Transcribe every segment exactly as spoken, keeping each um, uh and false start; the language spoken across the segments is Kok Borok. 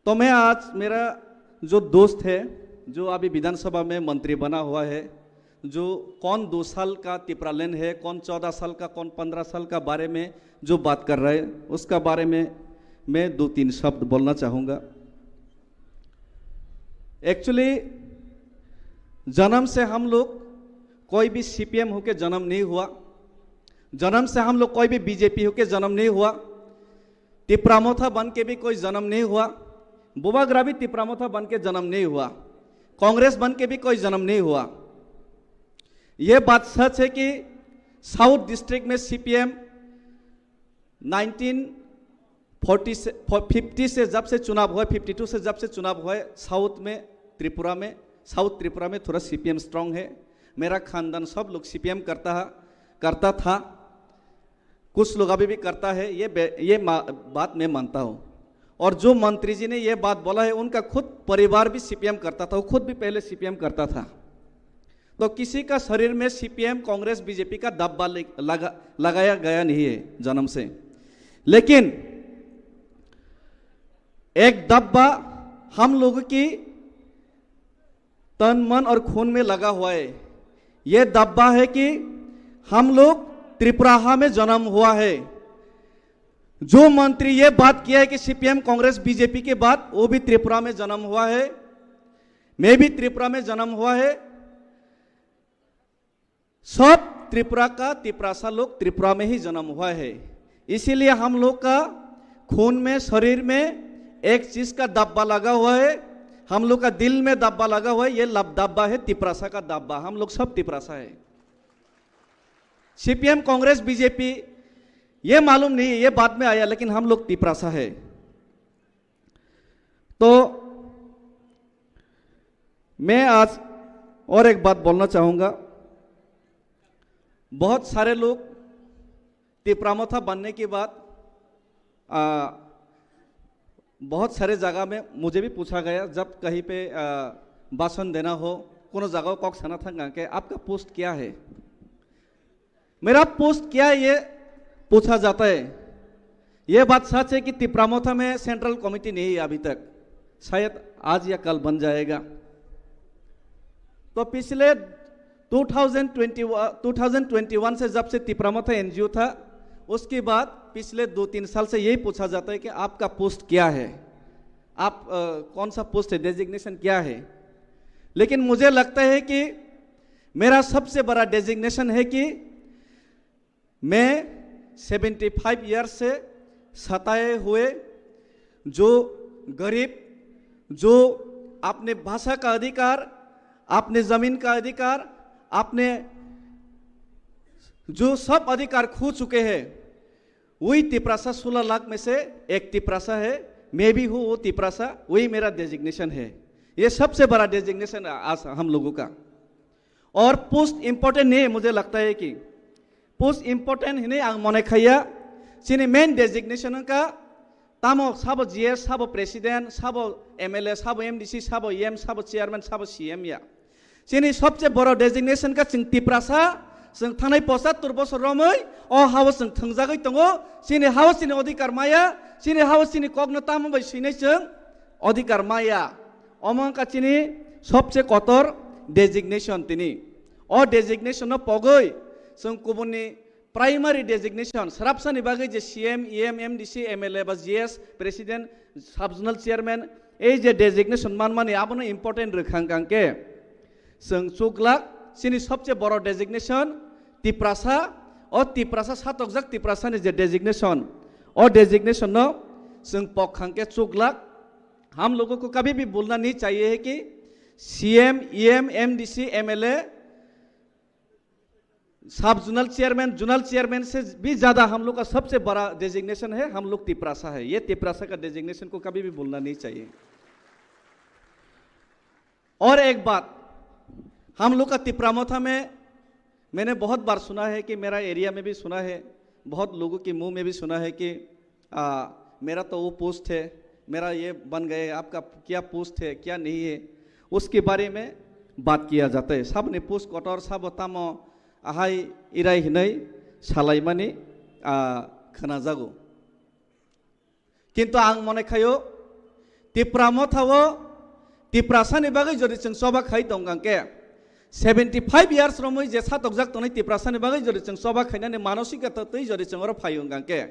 तो मैं आज, मेरा जो दोस्त है, जो अभी विधानसभा में मंत्री बना हुआ है, जो कौन दो साल का तिपरालैंड है, कौन चौदह साल का, कौन पन्द्रह साल का बारे में जो बात कर रहा है, उसका बारे में मैं दो तीन शब्द बोलना चाहूँगा। एक्चुअली, जन्म से हम लोग कोई भी सीपीएम होके जन्म नहीं हुआ, जन्म से हम लोग कोई भी बीजेपी होके जन्म नहीं हुआ, तिपरा मोथा बन के भी कोई जन्म नहीं हुआ, बुबाग्रा भी तिपरा मोथा बन के जन्म नहीं हुआ, कांग्रेस बन के भी कोई जन्म नहीं हुआ। ये बात सच है कि साउथ डिस्ट्रिक्ट में सीपीएम नाइनटीन फोर्टी से, फिफ्टी से जब से चुनाव हुआ, फिफ्टी टू से जब से चुनाव हुआ है, साउथ में, त्रिपुरा में, साउथ त्रिपुरा में थोड़ा सीपीएम स्ट्रांग है। मेरा खानदान सब लोग सीपीएम करता है, करता था, कुछ लोग अभी भी करता है। ये बे-, ये मा-, बात मैं मानता हूँ। और जो मंत्री जी ने ये बात बोला है, उनका खुद परिवार भी सीपीएम करता था, वो खुद भी पहले सीपीएम करता था। तो किसी का शरीर में सीपीएम, कांग्रेस, बीजेपी का दब्बा ले-, लगा, लगाया गया नहीं है जन्म से। लेकिन एक दब्बा हम लोगों की तन, मन और खून में लगा हुआ है। ये दब्बा है कि हम लोग त्रिपुराहा में जन्म हुआ है। जो मंत्री ये बात किया है कि सीपीएम, कांग्रेस, बीजेपी की बात, वो भी त्रिपुरा में जन्म हुआ है, मैं भी त्रिपुरा में जन्म हुआ है। सब त्रिपुरा का तिपरासा लोग त्रिपुरा में ही जन्म हुआ है, इसीलिए हम लोग का खून में, शरीर में एक चीज का दब्बा लगा हुआ है, हम लोग का दिल में दब्बा लगा हुआ है। ये लब-, दब्बा है तिपरासा का दब्बा। हम लोग सब तिपरासा है। सीपीएम, कांग्रेस, बीजेपी, ये मालूम नहीं, ये बाद में आया, लेकिन हम लोग तिपरासा है। तो मैं आज और एक बात बोलना चाहूँगा। बहुत सारे लोग तिपरा मोथा बनने के बाद, आ, बहुत सारे जगह में मुझे भी पूछा गया, जब कहीं पे, आ, भाषण देना हो, कोनो जगह कौक सना था के, "आपका पोस्ट क्या है?" मेरा पोस्ट क्या है, ये पूछा जाता है। ये बात सच है कि तिपरा मोथा में सेंट्रल कमेटी नहीं है अभी तक, शायद आज या कल बन जाएगा। तो पिछले two thousand twenty, two thousand twenty one से जब से तिपरा मोथा एनजीओ था, उसके बाद पिछले दो तीन साल से यही पूछा जाता है कि आपका पोस्ट क्या है, आप, अ, कौन सा पोस्ट है, डेजिग्नेशन क्या है। लेकिन मुझे लगता है कि मेरा सबसे बड़ा डेजिग्नेशन है कि मैं सेवेंटी फ़ाइव ईयर्स से सताए हुए जो गरीब, जो अपने भाषा का अधिकार, अपने जमीन का अधिकार, अपने जो सब अधिकार खो चुके हैं, वही तिपरासा सोलह लाख में से एक तिपरासा है। मैं भी हूँ वो तिपरासा, वही मेरा डेजिग्नेशन है। ये सबसे बड़ा डेजिग्नेशन आज हम लोगों का। और पोस्ट इंपॉर्टेंट नहीं है, मुझे लगता है कि पोस्ट इंपॉर्टेंट ही नहीं, आंग मने खाया। Chini main designation ka tamo sabo GS, sabo president, sabo MLA, sabo MDC, sabo EM, sabo chairman, sabo CM ya. Chini sobche boro designation ka chwng Tiprasa, chwng thanai pochattor bosor romwi o hao chwng thwngjagwi tongo. Chini hao chini odhikar maya, chini hao chini kokno tamo bai swinai chwng odhikar maya. Omo wngkha chini sobche kotor designation tini. O designation no pogwi chwng kubunni primary designation, srapsani bagwi je CM, EM, MDC, MLA ba GS, president, sub zonal chairman, ei je designation manmani abono important rwkha hwnkha hwnkhe chwng chuklak chini sobche boro designation Tiprasa, o Tiprasa satokjak Tiprasani je designation, o designation no chwng pok hwnkha hwnkhe chuklak. हम लोगों को कभी भी भूलना नहीं चाहिए है कि सीएम, ईएम, एमडीसी, एमएलए, सब जोनल चेयरमैन, जोनल चेयरमैन से भी ज्यादा हम लोग का सबसे बड़ा डेजिग्नेशन है, हम लोग तिपरासा है। ये तिपरासा का डेजिग्नेशन को कभी भी भूलना नहीं चाहिए। और एक बात, हम लोग का तिपरा मोथा में मैंने बहुत बार सुना है कि मेरा एरिया में भी सुना है, बहुत लोगों के मुंह में भी सुना है कि आ, मेरा तो वो पोस्ट है, मेरा ये बन गए, आपका क्या पोस्ट है, क्या नहीं है, उसके बारे में बात किया जाता है। Saboni post kotor, sabo tamo ahai irai hinui salaimani, a, khwnajago. Kintu ang mone khaio, Tipra Motha o Tiprasa ni bagwi jodi chwng choba khai tong kang khe, seventy five years romwi je satokjak tongnai Tiprasa ni bagwi jodi chwng choba khainani manosika twi jodi chwng oro phai wng kang khe,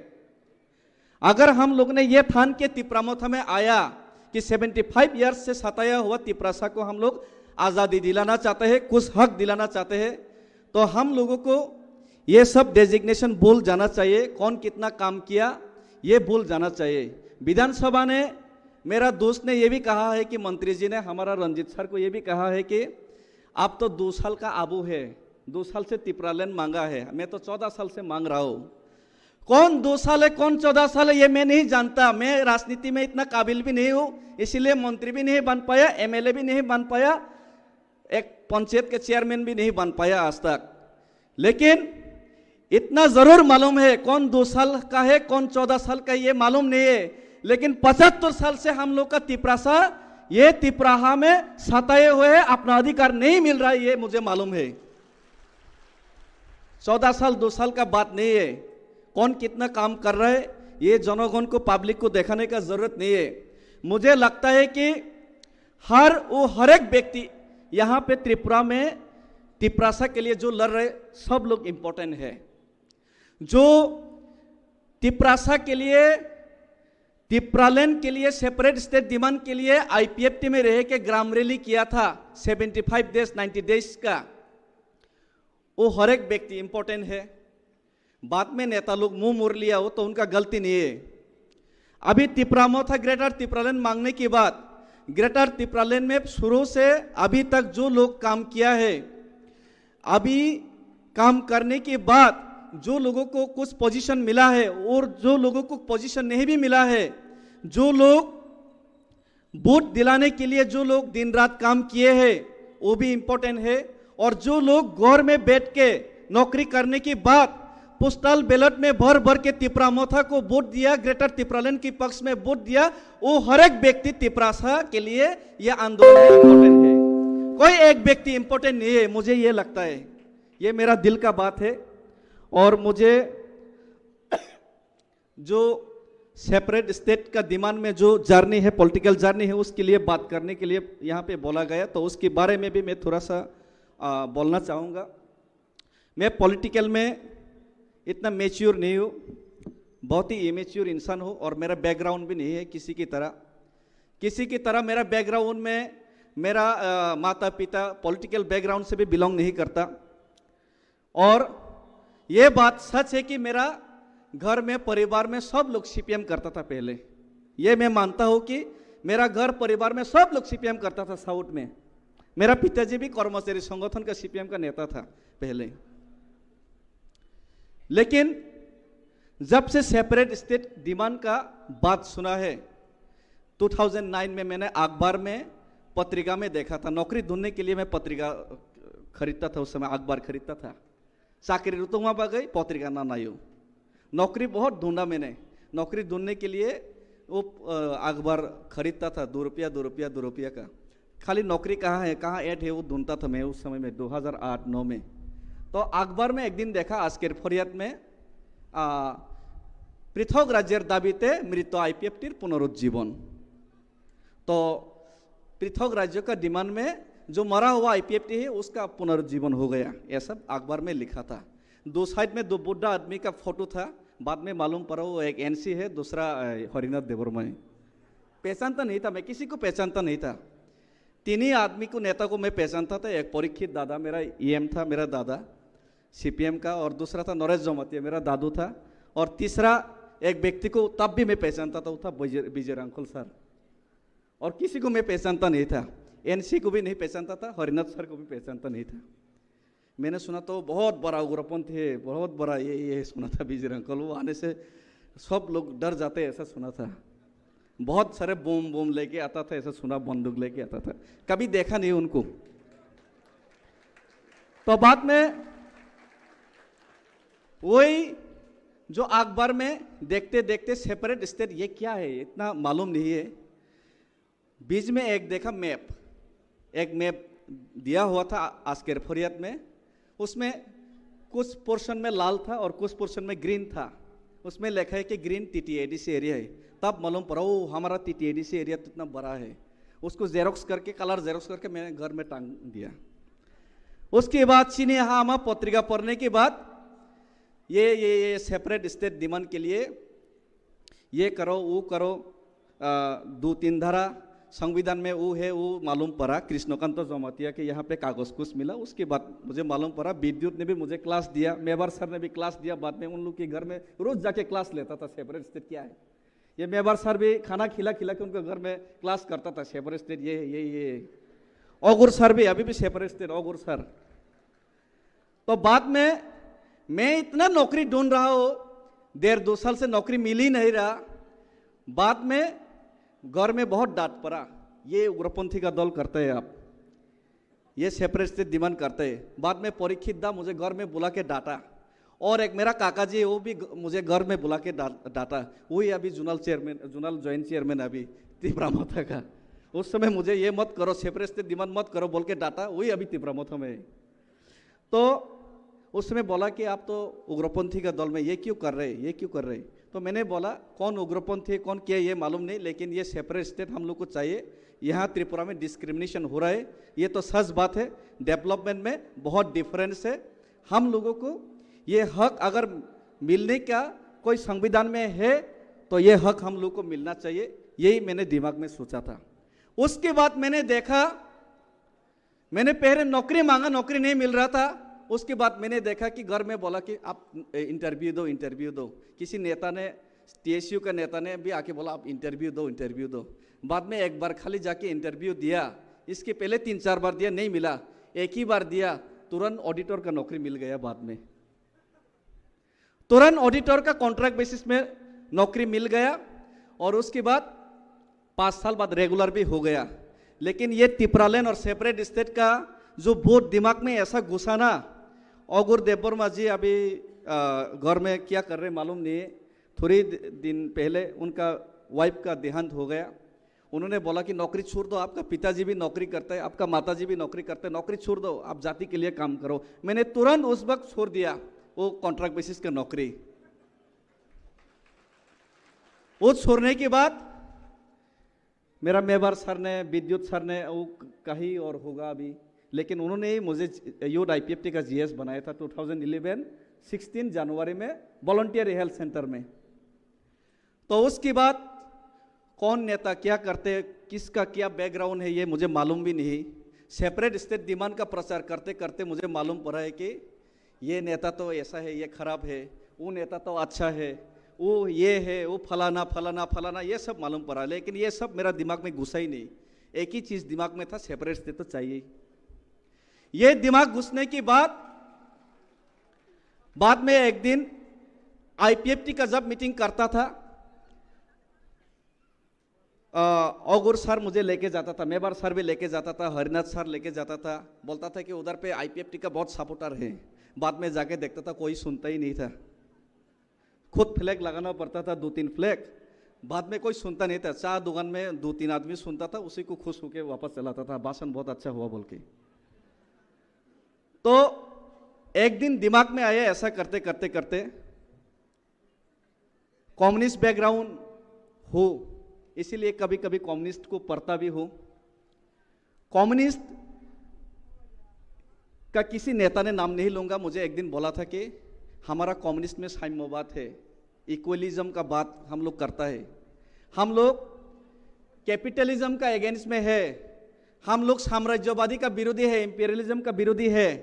अगर हम लोग ने ये ठान के तिपरा मोथा में आया कि सेवेंटी फ़ाइव ईयर्स से सताया हुआ तिपरासा को हम लोग आज़ादी दिलाना चाहते हैं, कुछ हक दिलाना चाहते हैं, तो हम लोगों को ये सब डेजिग्नेशन भूल जाना चाहिए। कौन कितना काम किया, ये भूल जाना चाहिए। विधानसभा ने, मेरा दोस्त ने ये भी कहा है कि मंत्री जी ने हमारा रंजीत सर को ये भी कहा है कि आप तो दो साल का आबू है, दो साल से तिपरालैंड मांगा है, मैं तो चौदह साल से मांग रहा हूँ। कौन दो साल है, कौन चौदह साल है, ये मैं नहीं जानता। मैं राजनीति में इतना काबिल भी नहीं हूँ, इसीलिए मंत्री भी नहीं बन पाया, एमएलए भी नहीं बन पाया, एक पंचायत के चेयरमैन भी नहीं बन पाया आज तक। लेकिन इतना जरूर मालूम है, कौन दो साल का है, कौन चौदह साल का है, ये मालूम नहीं है। लेकिन पचहत्तर साल से हम लोग का तिपरासा, ये तिपराहा में सताए हुए है, अपना अधिकार नहीं मिल रहा है, ये मुझे मालूम है। चौदह साल, दो साल का बात नहीं है। कौन कितना काम कर रहा है, ये जनगण को, पब्लिक को दिखाने का जरूरत नहीं है। मुझे लगता है कि हर वो, हर एक व्यक्ति यहाँ पे त्रिपुरा में तिपरासा के लिए जो लड़ रहे, सब लोग इम्पोर्टेंट है। जो तिपरासा के लिए, तिपरालैंड के लिए, सेपरेट स्टेट डिमांड के लिए आईपीएफटी में रह के ग्राम रैली किया था, seventy five days, ninety days का, वो हर एक व्यक्ति इम्पोर्टेंट है। बाद में नेता लोग मुंह मोड़ लिया हो तो उनका गलती नहीं है। अभी तिपरा मोथा ग्रेटर तिपरालैंड मांगने के बाद ग्रेटर तिपरालैंड में शुरू से अभी तक जो लोग काम किया है, अभी काम करने के बाद जो लोगों को कुछ पोजीशन मिला है और जो लोगों को पोजीशन नहीं भी मिला है, जो लोग वोट दिलाने के लिए जो लोग दिन रात काम किए हैं, वो भी इम्पोर्टेंट है। और जो लोग घर में बैठ के नौकरी करने के बाद पोस्टल बैलेट में भर भर के तिपरा मोथा को वोट दिया, ग्रेटर तिपरालैंड के पक्ष में वोट दिया, वो हर एक व्यक्ति तिपरासा के लिए ये आंदोलन इम्पोर्टेंट है। कोई एक व्यक्ति इम्पोर्टेंट नहीं है, मुझे ये लगता है। ये मेरा दिल का बात है। और मुझे जो सेपरेट स्टेट का डिमांड में जो जर्नी है, पॉलिटिकल जर्नी है, उसके लिए बात करने के लिए यहाँ पे बोला गया, तो उसके बारे में भी मैं थोड़ा सा, आ, बोलना चाहूँगा। मैं पॉलिटिकल में इतना मैच्योर नहीं हूँ, बहुत ही इमेच्योर इंसान हूँ, और मेरा बैकग्राउंड भी नहीं है किसी की तरह। किसी की तरह मेरा बैकग्राउंड में मेरा, आ, माता पिता पॉलिटिकल बैकग्राउंड से भी बिलोंग नहीं करता। और ये बात सच है कि मेरा घर में, परिवार में सब लोग सीपीएम करता था पहले। ये मैं मानता हूँ कि मेरा घर, परिवार में सब लोग सीपीएम करता था साउथ में। मेरा पिताजी भी कर्मचारी संगठन का सीपीएम का नेता था पहले। लेकिन जब से सेपरेट स्टेट डिमांड का बात सुना है, टू थाउजेंड नाइन में मैंने अखबार में, पत्रिका में देखा था, नौकरी ढूंढने के लिए मैं पत्रिका खरीदता था, उस समय अखबार खरीदता था। चाकरी रुतुमा बागै पत्रिका ना नायो। नौकरी बहुत ढूंढा मैंने। नौकरी ढूंढने के लिए वो, अ, अखबार खरीदता था, दो रुपया, दो रुपया, दो रुपया का। खाली नौकरी कहाँ है, कहाँ ऐड है, वो ढूंढता था मैं उस समय में, दो हज़ार आठ नौ में। तो अखबार में एक दिन देखा, আজকের ফরিয়াদ में, आ, পৃথক রাজ্যের দাবিতে মৃত আইপিএফটির পুনরুজ্জীবন। तो पृथक राज्य का डिमांड में जो मरा हुआ आईपीएफटी है, उसका पुनर्जीवन हो गया, ऐसा अखबार में लिखा था। दो साइड में दो बुढ़ा आदमी का फोटो था। बाद में मालूम पड़ा वो एक एनसी है, दूसरा, अ, हरिनाथ देवर्मा है। पहचानता नहीं था, मैं किसी को पहचानता नहीं था। तीन ही आदमी को, नेता को मैं पहचानता था। एक परीक्षित दादा मेरा ईएम था, मेरा दादा सीपीएम का, और दूसरा था नरेश जमातिया, मेरा दादू था, और तीसरा एक व्यक्ति को तब भी मैं पहचानता था, वो था विजय, विजय रांखल सर। और किसी को मैं पहचानता नहीं था, एनसी को भी नहीं पहचानता था, हरिनाथ सर को भी पहचानता नहीं था। मैंने सुना तो बहुत बड़ा उग्रपंथी है, बहुत बड़ा ये, ये सुना था विजय अंकल। वो आने से सब लोग डर जाते हैं, ऐसा सुना था। बहुत सारे बम बम लेके आता था, ऐसा सुना, बंदूक लेके आता था। कभी देखा नहीं उनको। तो बाद में वही जो अखबार में देखते देखते सेपरेट स्टेट ये क्या है, इतना मालूम नहीं है। बीच में एक देखा मैप, एक मैप दिया हुआ था আজকের ফরিয়াদ में। उसमें कुछ पोर्शन में लाल था और कुछ पोर्शन में ग्रीन था। उसमें लिखा है कि ग्रीन टीटीएडीसी एरिया है। तब मालूम पड़ा, ओ हमारा टीटीएडीसी एरिया कितना बड़ा है। उसको जेरोक्स करके, कलर जेरोक्स करके मैंने घर में टांग दिया। उसके बाद सिनेहामा पत्रिका पढ़ने के बाद ये ये ये सेपरेट स्टेट डिमांड के लिए ये करो, वो करो। दो तीन धारा संविधान में वो है, वो मालूम पड़ा कृष्णकांत जमातिया के यहाँ पे कागज कुछ मिला। उसके बाद मुझे मालूम पड़ा, विद्युत ने भी मुझे क्लास दिया, मेवार सर ने भी क्लास दिया। बाद में उन लोग के घर में रोज जाके क्लास लेता था, सेपरेट स्टेट क्या है। ये मेवार सर भी खाना खिला खिला के उनके घर में क्लास करता था, सेपरेट स्टेट ये है, ये ये है। ओगुर सर भी अभी भी सेपरेट स्टेट, ओगुर सर। तो बाद में मैं इतना नौकरी ढूंढ रहा हूँ, डेढ़ दो साल से नौकरी मिल ही नहीं रहा। बाद में घर में बहुत डांट पड़ा, ये उग्रपंथी का दल करते हैं आप, ये सेपरेट स्टेट डिमांड करते हैं। बाद में परीक्षित दा मुझे घर में बुला के डांटा, और एक मेरा काका जी, वो भी ग- मुझे घर में बुला के डा- डांटा। वही अभी zonal chairman, zonal joint chairman अभी तिपरा मोर्चा का। उस समय मुझे ये मत करो, सेपरेट स्टेट डिमांड मत करो बोल के डांटा, वही अभी तिपरा मोर्चा में है। तो उसने बोला कि आप तो उग्रपंथी का दल में, ये क्यों कर रहे हैं, ये क्यों कर रहे हैं? तो मैंने बोला, कौन उग्रपंथी है, कौन क्या है, ये मालूम नहीं, लेकिन ये सेपरेट स्टेट हम लोग को चाहिए। यहाँ त्रिपुरा में डिस्क्रिमिनेशन हो रहा है, ये तो सच बात है। डेवलपमेंट में बहुत डिफरेंस है। हम लोगों को ये हक अगर मिलने का कोई संविधान में है, तो ये हक हम लोग को मिलना चाहिए, यही मैंने दिमाग में सोचा था। उसके बाद मैंने देखा, मैंने पहले नौकरी मांगा, नौकरी नहीं मिल रहा था। उसके बाद मैंने देखा कि घर में बोला कि आप इंटरव्यू दो, इंटरव्यू दो। किसी नेता ने, टीएसयू का नेता ने भी आके बोला, आप इंटरव्यू दो, इंटरव्यू दो। बाद में एक बार खाली जाके इंटरव्यू दिया, इसके पहले तीन चार बार दिया, नहीं मिला। एक ही बार दिया, तुरंत ऑडिटर का नौकरी मिल गया बाद में। तुरंत ऑडिटर का कॉन्ट्रैक्ट बेसिस में नौकरी मिल गया और उसके बाद पाँच साल बाद रेगुलर भी हो गया। लेकिन ये तिपरालैंड और सेपरेट स्टेट का जो बोध दिमाग में ऐसा घुसा ना, ओगुर देबबर्मा जी अभी अ, घर में क्या कर रहे मालूम नहीं। थोड़ी दि- दिन पहले उनका वाइफ का देहांत हो गया। उन्होंने बोला कि नौकरी छोड़ दो, आपका पिताजी भी नौकरी करते हैं, आपका माताजी भी नौकरी करते हैं, नौकरी छोड़ दो, आप जाति के लिए काम करो। मैंने तुरंत उस वक्त छोड़ दिया वो कॉन्ट्रैक्ट बेसिस का नौकरी। वो छोड़ने के बाद मेरा मेवार सर ने, विद्युत सर ने, वो कहीं और होगा अभी, लेकिन उन्होंने ही मुझे यूथ आईपीएफटी का जीएस बनाया था ट्वेंटी इलेवन सिक्सटीन जनवरी में वॉलंटियर हेल्थ सेंटर में। तो उसके बाद कौन नेता क्या करते, किसका क्या बैकग्राउंड है, ये मुझे मालूम भी नहीं। सेपरेट स्टेट डिमांड का प्रचार करते करते मुझे मालूम पड़ा है कि ये नेता तो ऐसा है, ये खराब है, वो नेता तो अच्छा है, वो ये है, वो फलाना, फलाना, फलाना, ये सब मालूम पड़ा, लेकिन ये सब मेरा दिमाग में घुसा ही नहीं। एक ही चीज़ दिमाग में था, सेपरेट स्टेट तो चाहिए। ये दिमाग घुसने के बाद, बाद में एक दिन आईपीएफटी का जब मीटिंग करता था, अ, ओगुर सर मुझे लेके जाता था, मेवार सर भी लेके जाता था, हरिनाथ सर लेके जाता था, बोलता था कि उधर पे आईपीएफटी का बहुत सपोर्टर है। बाद में जाके देखता था, कोई सुनता ही नहीं था। खुद फ्लैग लगाना पड़ता था, दो तीन फ्लैग। बाद में कोई सुनता नहीं था, चाय दुकान में दो तीन आदमी सुनता था, उसी को खुश होके वापस चलाता था, भाषण बहुत अच्छा हुआ बोल के। तो एक दिन दिमाग में आया, ऐसा करते करते करते कम्युनिस्ट बैकग्राउंड हो, इसीलिए कभी कभी कम्युनिस्ट को पढ़ता भी हूँ। कम्युनिस्ट का किसी नेता ने नाम नहीं लूंगा, मुझे एक दिन बोला था कि हमारा कम्युनिस्ट में साम्यवाद है, इक्वलिज्म का बात हम लोग करता है, हम लोग कैपिटलिज्म का अगेंस्ट में है, हम लोग साम्राज्यवादी का विरोधी है, इंपीरियलिज्म का विरोधी है।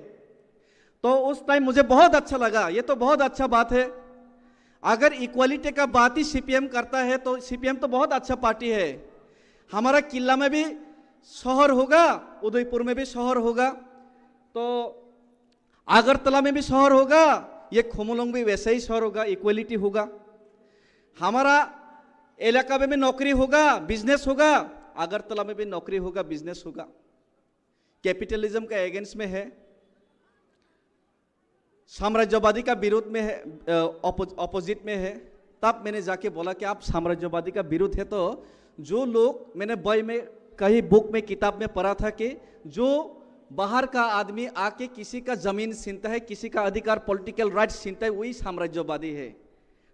तो उस टाइम मुझे बहुत अच्छा लगा, ये तो बहुत अच्छा बात है। अगर इक्वलिटी का बात ही सीपीएम करता है तो सीपीएम तो बहुत अच्छा पार्टी है। हमारा किला में भी शहर होगा, उदयपुर में भी शहर होगा, तो अगरतला में भी शहर होगा, ये खुमलुंग भी वैसे ही शहर होगा, इक्वलिटी होगा। हमारा इलाका में भी नौकरी होगा, बिजनेस होगा, अगरतला में भी नौकरी होगा, बिजनेस होगा। कैपिटलिज्म का अगेंस्ट में है, साम्राज्यवादी का विरोध में है, अपोजिट में है। तब मैंने जाके बोला कि आप साम्राज्यवादी का विरोध है तो जो लोग, मैंने बई में कहीं बुक में किताब में पढ़ा था कि जो बाहर का आदमी आके किसी का जमीन छीनता है, किसी का अधिकार पॉलिटिकल राइट्स छीनता है, वही साम्राज्यवादी है।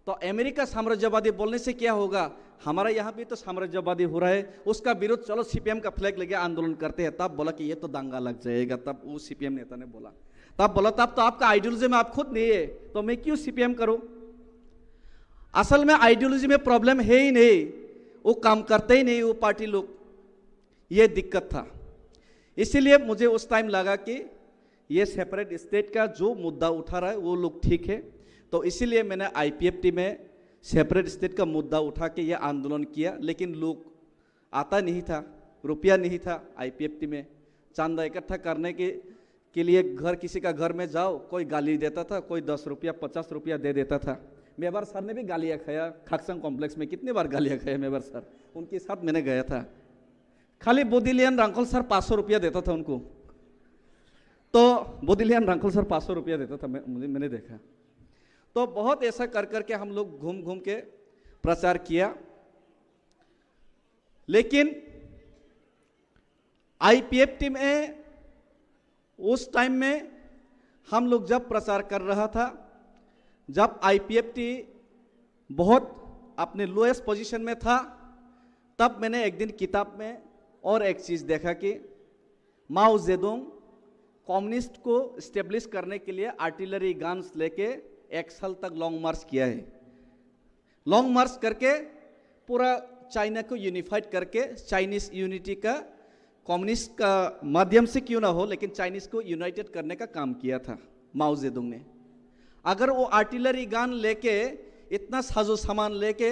तो अमेरिका साम्राज्यवादी बोलने से क्या होगा? हमारा यहाँ भी तो साम्राज्यवादी हो रहा है, उसका विरोध, चलो सीपीएम का फ्लैग लेके आंदोलन करते हैं। तब बोला कि ये तो दंगा लग जाएगा, तब वो सीपीएम नेता ने बोला। तब बोला, तब तो आपका आइडियोलॉजी में आप खुद नहीं है, तो मैं क्यों सीपीएम करूं? असल में आइडियोलॉजी में प्रॉब्लम है ही नहीं, वो काम करते ही नहीं वो पार्टी लोग, ये दिक्कत था। इसीलिए मुझे उस टाइम लगा कि ये सेपरेट स्टेट का जो मुद्दा उठा रहा है वो लोग ठीक है। तो इसीलिए मैंने आईपीएफटी में सेपरेट स्टेट का मुद्दा उठा के ये आंदोलन किया, लेकिन लोग आता नहीं था, रुपया नहीं था आईपीएफटी में। चांदा इकट्ठा करने के के लिए घर, किसी का घर में जाओ, कोई गाली देता था, कोई दस रुपया, पचास रुपया दे देता था। मेवार सर ने भी गालियाँ खाया, खाकसंग कॉम्प्लेक्स में कितनी बार गालियाँ खाया मेवार सर, उनके साथ मैंने गया था। खाली बोदिलियन रांखल सर पाँच सौ रुपया देता था उनको। तो बोदिलियन रांखल सर पाँच सौ रुपया देता था, मैं, मुझे, मैंने देखा। तो बहुत ऐसा कर करके हम लोग घूम घूम के प्रचार किया। लेकिन आईपीएफटी में, उस टाइम में हम लोग जब प्रचार कर रहा था, जब आईपीएफटी बहुत अपने लोएस्ट पोजीशन में था, तब मैंने एक दिन किताब में और एक चीज़ देखा कि माओ जेडुंग कम्युनिस्ट को स्टेब्लिश करने के लिए आर्टिलरी गन्स लेके एक साल तक लॉन्ग मार्च किया है। लॉन्ग मार्च करके पूरा चाइना को यूनिफाइड करके, चाइनीज यूनिटी का, कम्युनिस्ट का माध्यम से क्यों ना हो, लेकिन चाइनीज को यूनाइटेड करने का काम किया था माओ जेडुंग ने। अगर वो आर्टिलरी गन लेके, इतना साजो सामान लेके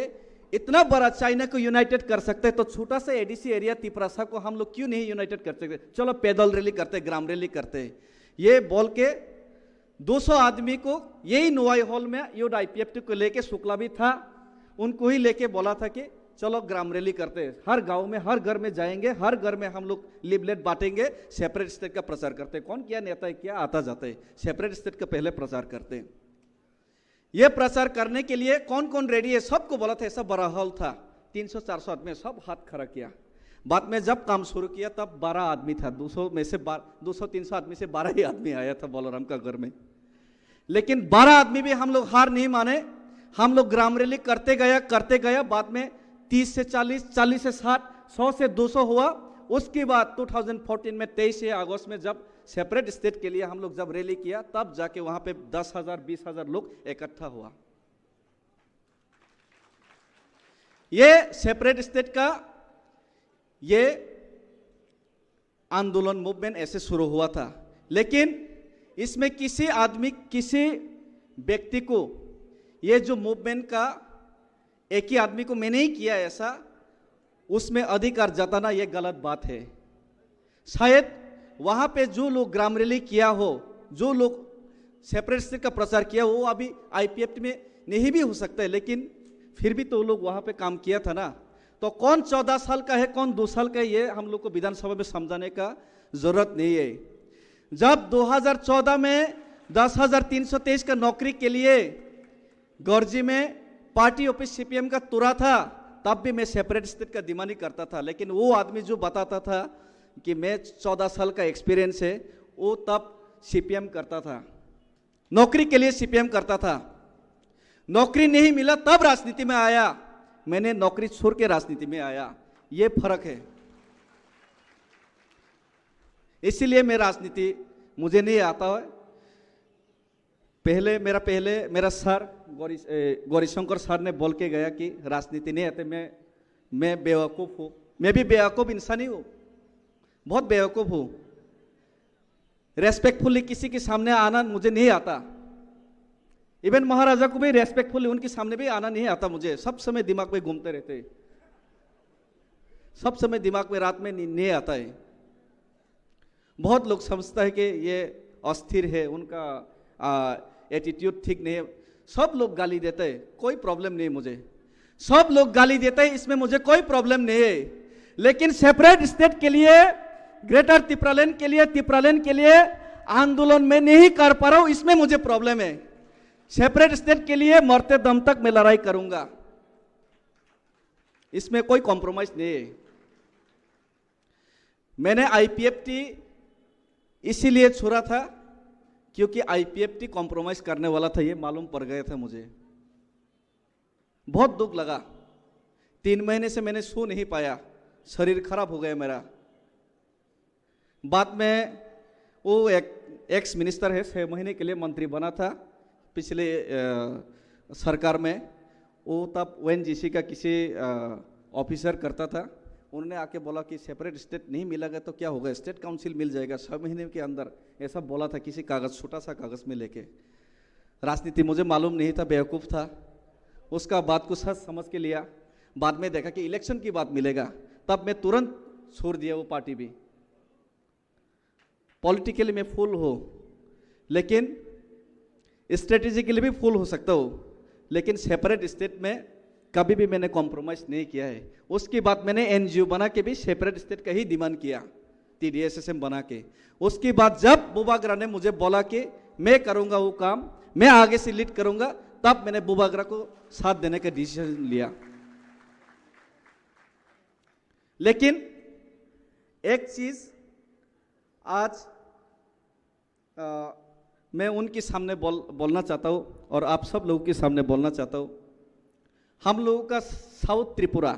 इतना बड़ा चाइना को यूनाइटेड कर सकते हैं, तो छोटा सा एडीसी एरिया तिपरासा को हम लोग क्यों नहीं यूनाइटेड कर सकते? चलो पैदल रैली करते, ग्राम रैली करते। ये बोल के दो सौ आदमी को यही नोआई हॉल में यूथ आईपीएफटी को लेके, शुक्ला भी था, उनको ही लेके बोला था कि चलो ग्राम रैली करते हैं, हर गांव में, हर घर में जाएंगे, हर घर में हम लोग लिफलेट बांटेंगे, सेपरेट स्टेट का प्रचार करते हैं। कौन क्या नेता है, क्या आता जाता है, सेपरेट स्टेट का पहले प्रचार करते हैं। ये प्रचार करने के लिए कौन कौन रेडी है, सबको बोला था। ऐसा बड़ा हॉल था, तीन सौ चार सौ आदमी, सब हाथ खड़ा किया। बाद में जब काम शुरू किया तब बारह आदमी था, दो सौ में से बार-, दो सौ तीन सौ आदमी से बारह ही आदमी आया था बलराम का घर में। लेकिन बारह आदमी भी हम लोग हार नहीं माने। हम लोग ग्राम रैली करते गया, करते गया, बाद में तीस से चालीस, चालीस से साठ, सौ से दो सौ हुआ। उसके बाद टू थाउजेंड फोर्टीन में, तेईस अगस्त में, जब सेपरेट स्टेट के लिए हम लोग जब रैली किया, तब जाके वहां पे दस हजार, बीस हजार लोग इकट्ठा हुआ। ये सेपरेट स्टेट का ये आंदोलन, मूवमेंट ऐसे शुरू हुआ था। लेकिन इसमें किसी आदमी, किसी व्यक्ति को, ये जो मूवमेंट का एक ही आदमी को, मैंने ही किया ऐसा, उसमें अधिकार जताना ये गलत बात है। शायद वहाँ पे जो लोग ग्राम रैली किया हो, जो लोग सेपरेट स्टेट का प्रचार किया हो, वो अभी आईपीएफटी में नहीं भी हो सकता है, लेकिन फिर भी तो लोग वहाँ पे काम किया था ना। तो कौन चौदह साल का है, कौन दो साल का है, ये हम लोग को विधानसभा में समझाने का जरूरत नहीं है। जब दो हज़ार चौदह में दस हज़ार तीन सौ तेईस का नौकरी के लिए गर्जी में पार्टी ऑफिस सीपीएम का तुरा था, तब भी मैं सेपरेट स्टेट का डिमांड ही करता था। लेकिन वो आदमी जो बताता था कि मैं चौदह साल का एक्सपीरियंस है, वो तब सीपीएम करता था, नौकरी के लिए सीपीएम करता था। नौकरी नहीं मिला तब राजनीति में आया, मैंने नौकरी छोड़ के राजनीति में आया। ये फर्क है। इसीलिए मैं राजनीति, मुझे नहीं आता है। पहले मेरा, पहले मेरा सर गौरी, ए, गौरीशंकर सर ने बोल के गया कि राजनीति नहीं आते, मैं, मैं बेवकूफ़ हूँ। मैं भी बेवकूफ़ इंसान ही हूँ, बहुत बेवकूफ़ हूँ। रेस्पेक्टफुली किसी के सामने आना मुझे नहीं आता। इवन महाराजा को भी रेस्पेक्टफुली उनके सामने भी आना नहीं आता मुझे। सब समय दिमाग में घूमते रहते, सब समय दिमाग में, रात में नहीं, नहीं आता है। बहुत लोग समझता है कि ये अस्थिर है, उनका एटीट्यूड ठीक नहीं है। सब लोग गाली देते हैं, कोई प्रॉब्लम नहीं मुझे। सब लोग गाली देते हैं, इसमें मुझे कोई प्रॉब्लम नहीं है। लेकिन सेपरेट स्टेट के लिए, ग्रेटर तिप्रालैंड के लिए, तिप्रालैंड के लिए आंदोलन मैं नहीं कर पा रहा हूं, इसमें मुझे प्रॉब्लम है। सेपरेट स्टेट के लिए मरते दम तक मैं लड़ाई करूंगा, इसमें कोई कॉम्प्रोमाइज नहीं है। मैंने आईपीएफटी इसीलिए छोड़ा था क्योंकि आईपीएफटी कॉम्प्रोमाइज करने वाला था, ये मालूम पड़ गया था मुझे। बहुत दुख लगा। तीन महीने से मैंने सो नहीं पाया, शरीर खराब हो गया मेरा। बाद में वो एक एक्स मिनिस्टर है, छः महीने के लिए मंत्री बना था पिछले अ, सरकार में। वो तब ओएनजीसी का किसी ऑफिसर करता था। उन्होंने आके बोला कि सेपरेट स्टेट नहीं मिलेगा तो क्या होगा, स्टेट काउंसिल मिल जाएगा छः महीने के अंदर, ऐसा बोला था किसी कागज़, छोटा सा कागज़ में लेके। राजनीति मुझे मालूम नहीं था, बेवकूफ़ था। उसका बात को सच समझ के लिया। बाद में देखा कि इलेक्शन के बाद मिलेगा, तब मैं तुरंत छोड़ दिया वो पार्टी भी। पॉलिटिकली मैं फूल हो, लेकिन स्ट्रेटेजिकली भी फूल हो सकता हो, लेकिन सेपरेट स्टेट में कभी भी मैंने कॉम्प्रोमाइज नहीं किया है। उसके बाद मैंने एनजीओ बना के भी सेपरेट स्टेट का ही डिमांड किया, टीडीएसएसएम बना के। उसके बाद जब बुबागरा ने मुझे बोला कि मैं करूँगा वो काम, मैं आगे से लीड करूँगा, तब मैंने बुबागरा को साथ देने का डिसीजन लिया। लेकिन एक चीज़ आज अ, मैं उनके सामने बोल बोलना चाहता हूँ और आप सब लोगों के सामने बोलना चाहता हूँ। हम लोगों का साउथ त्रिपुरा,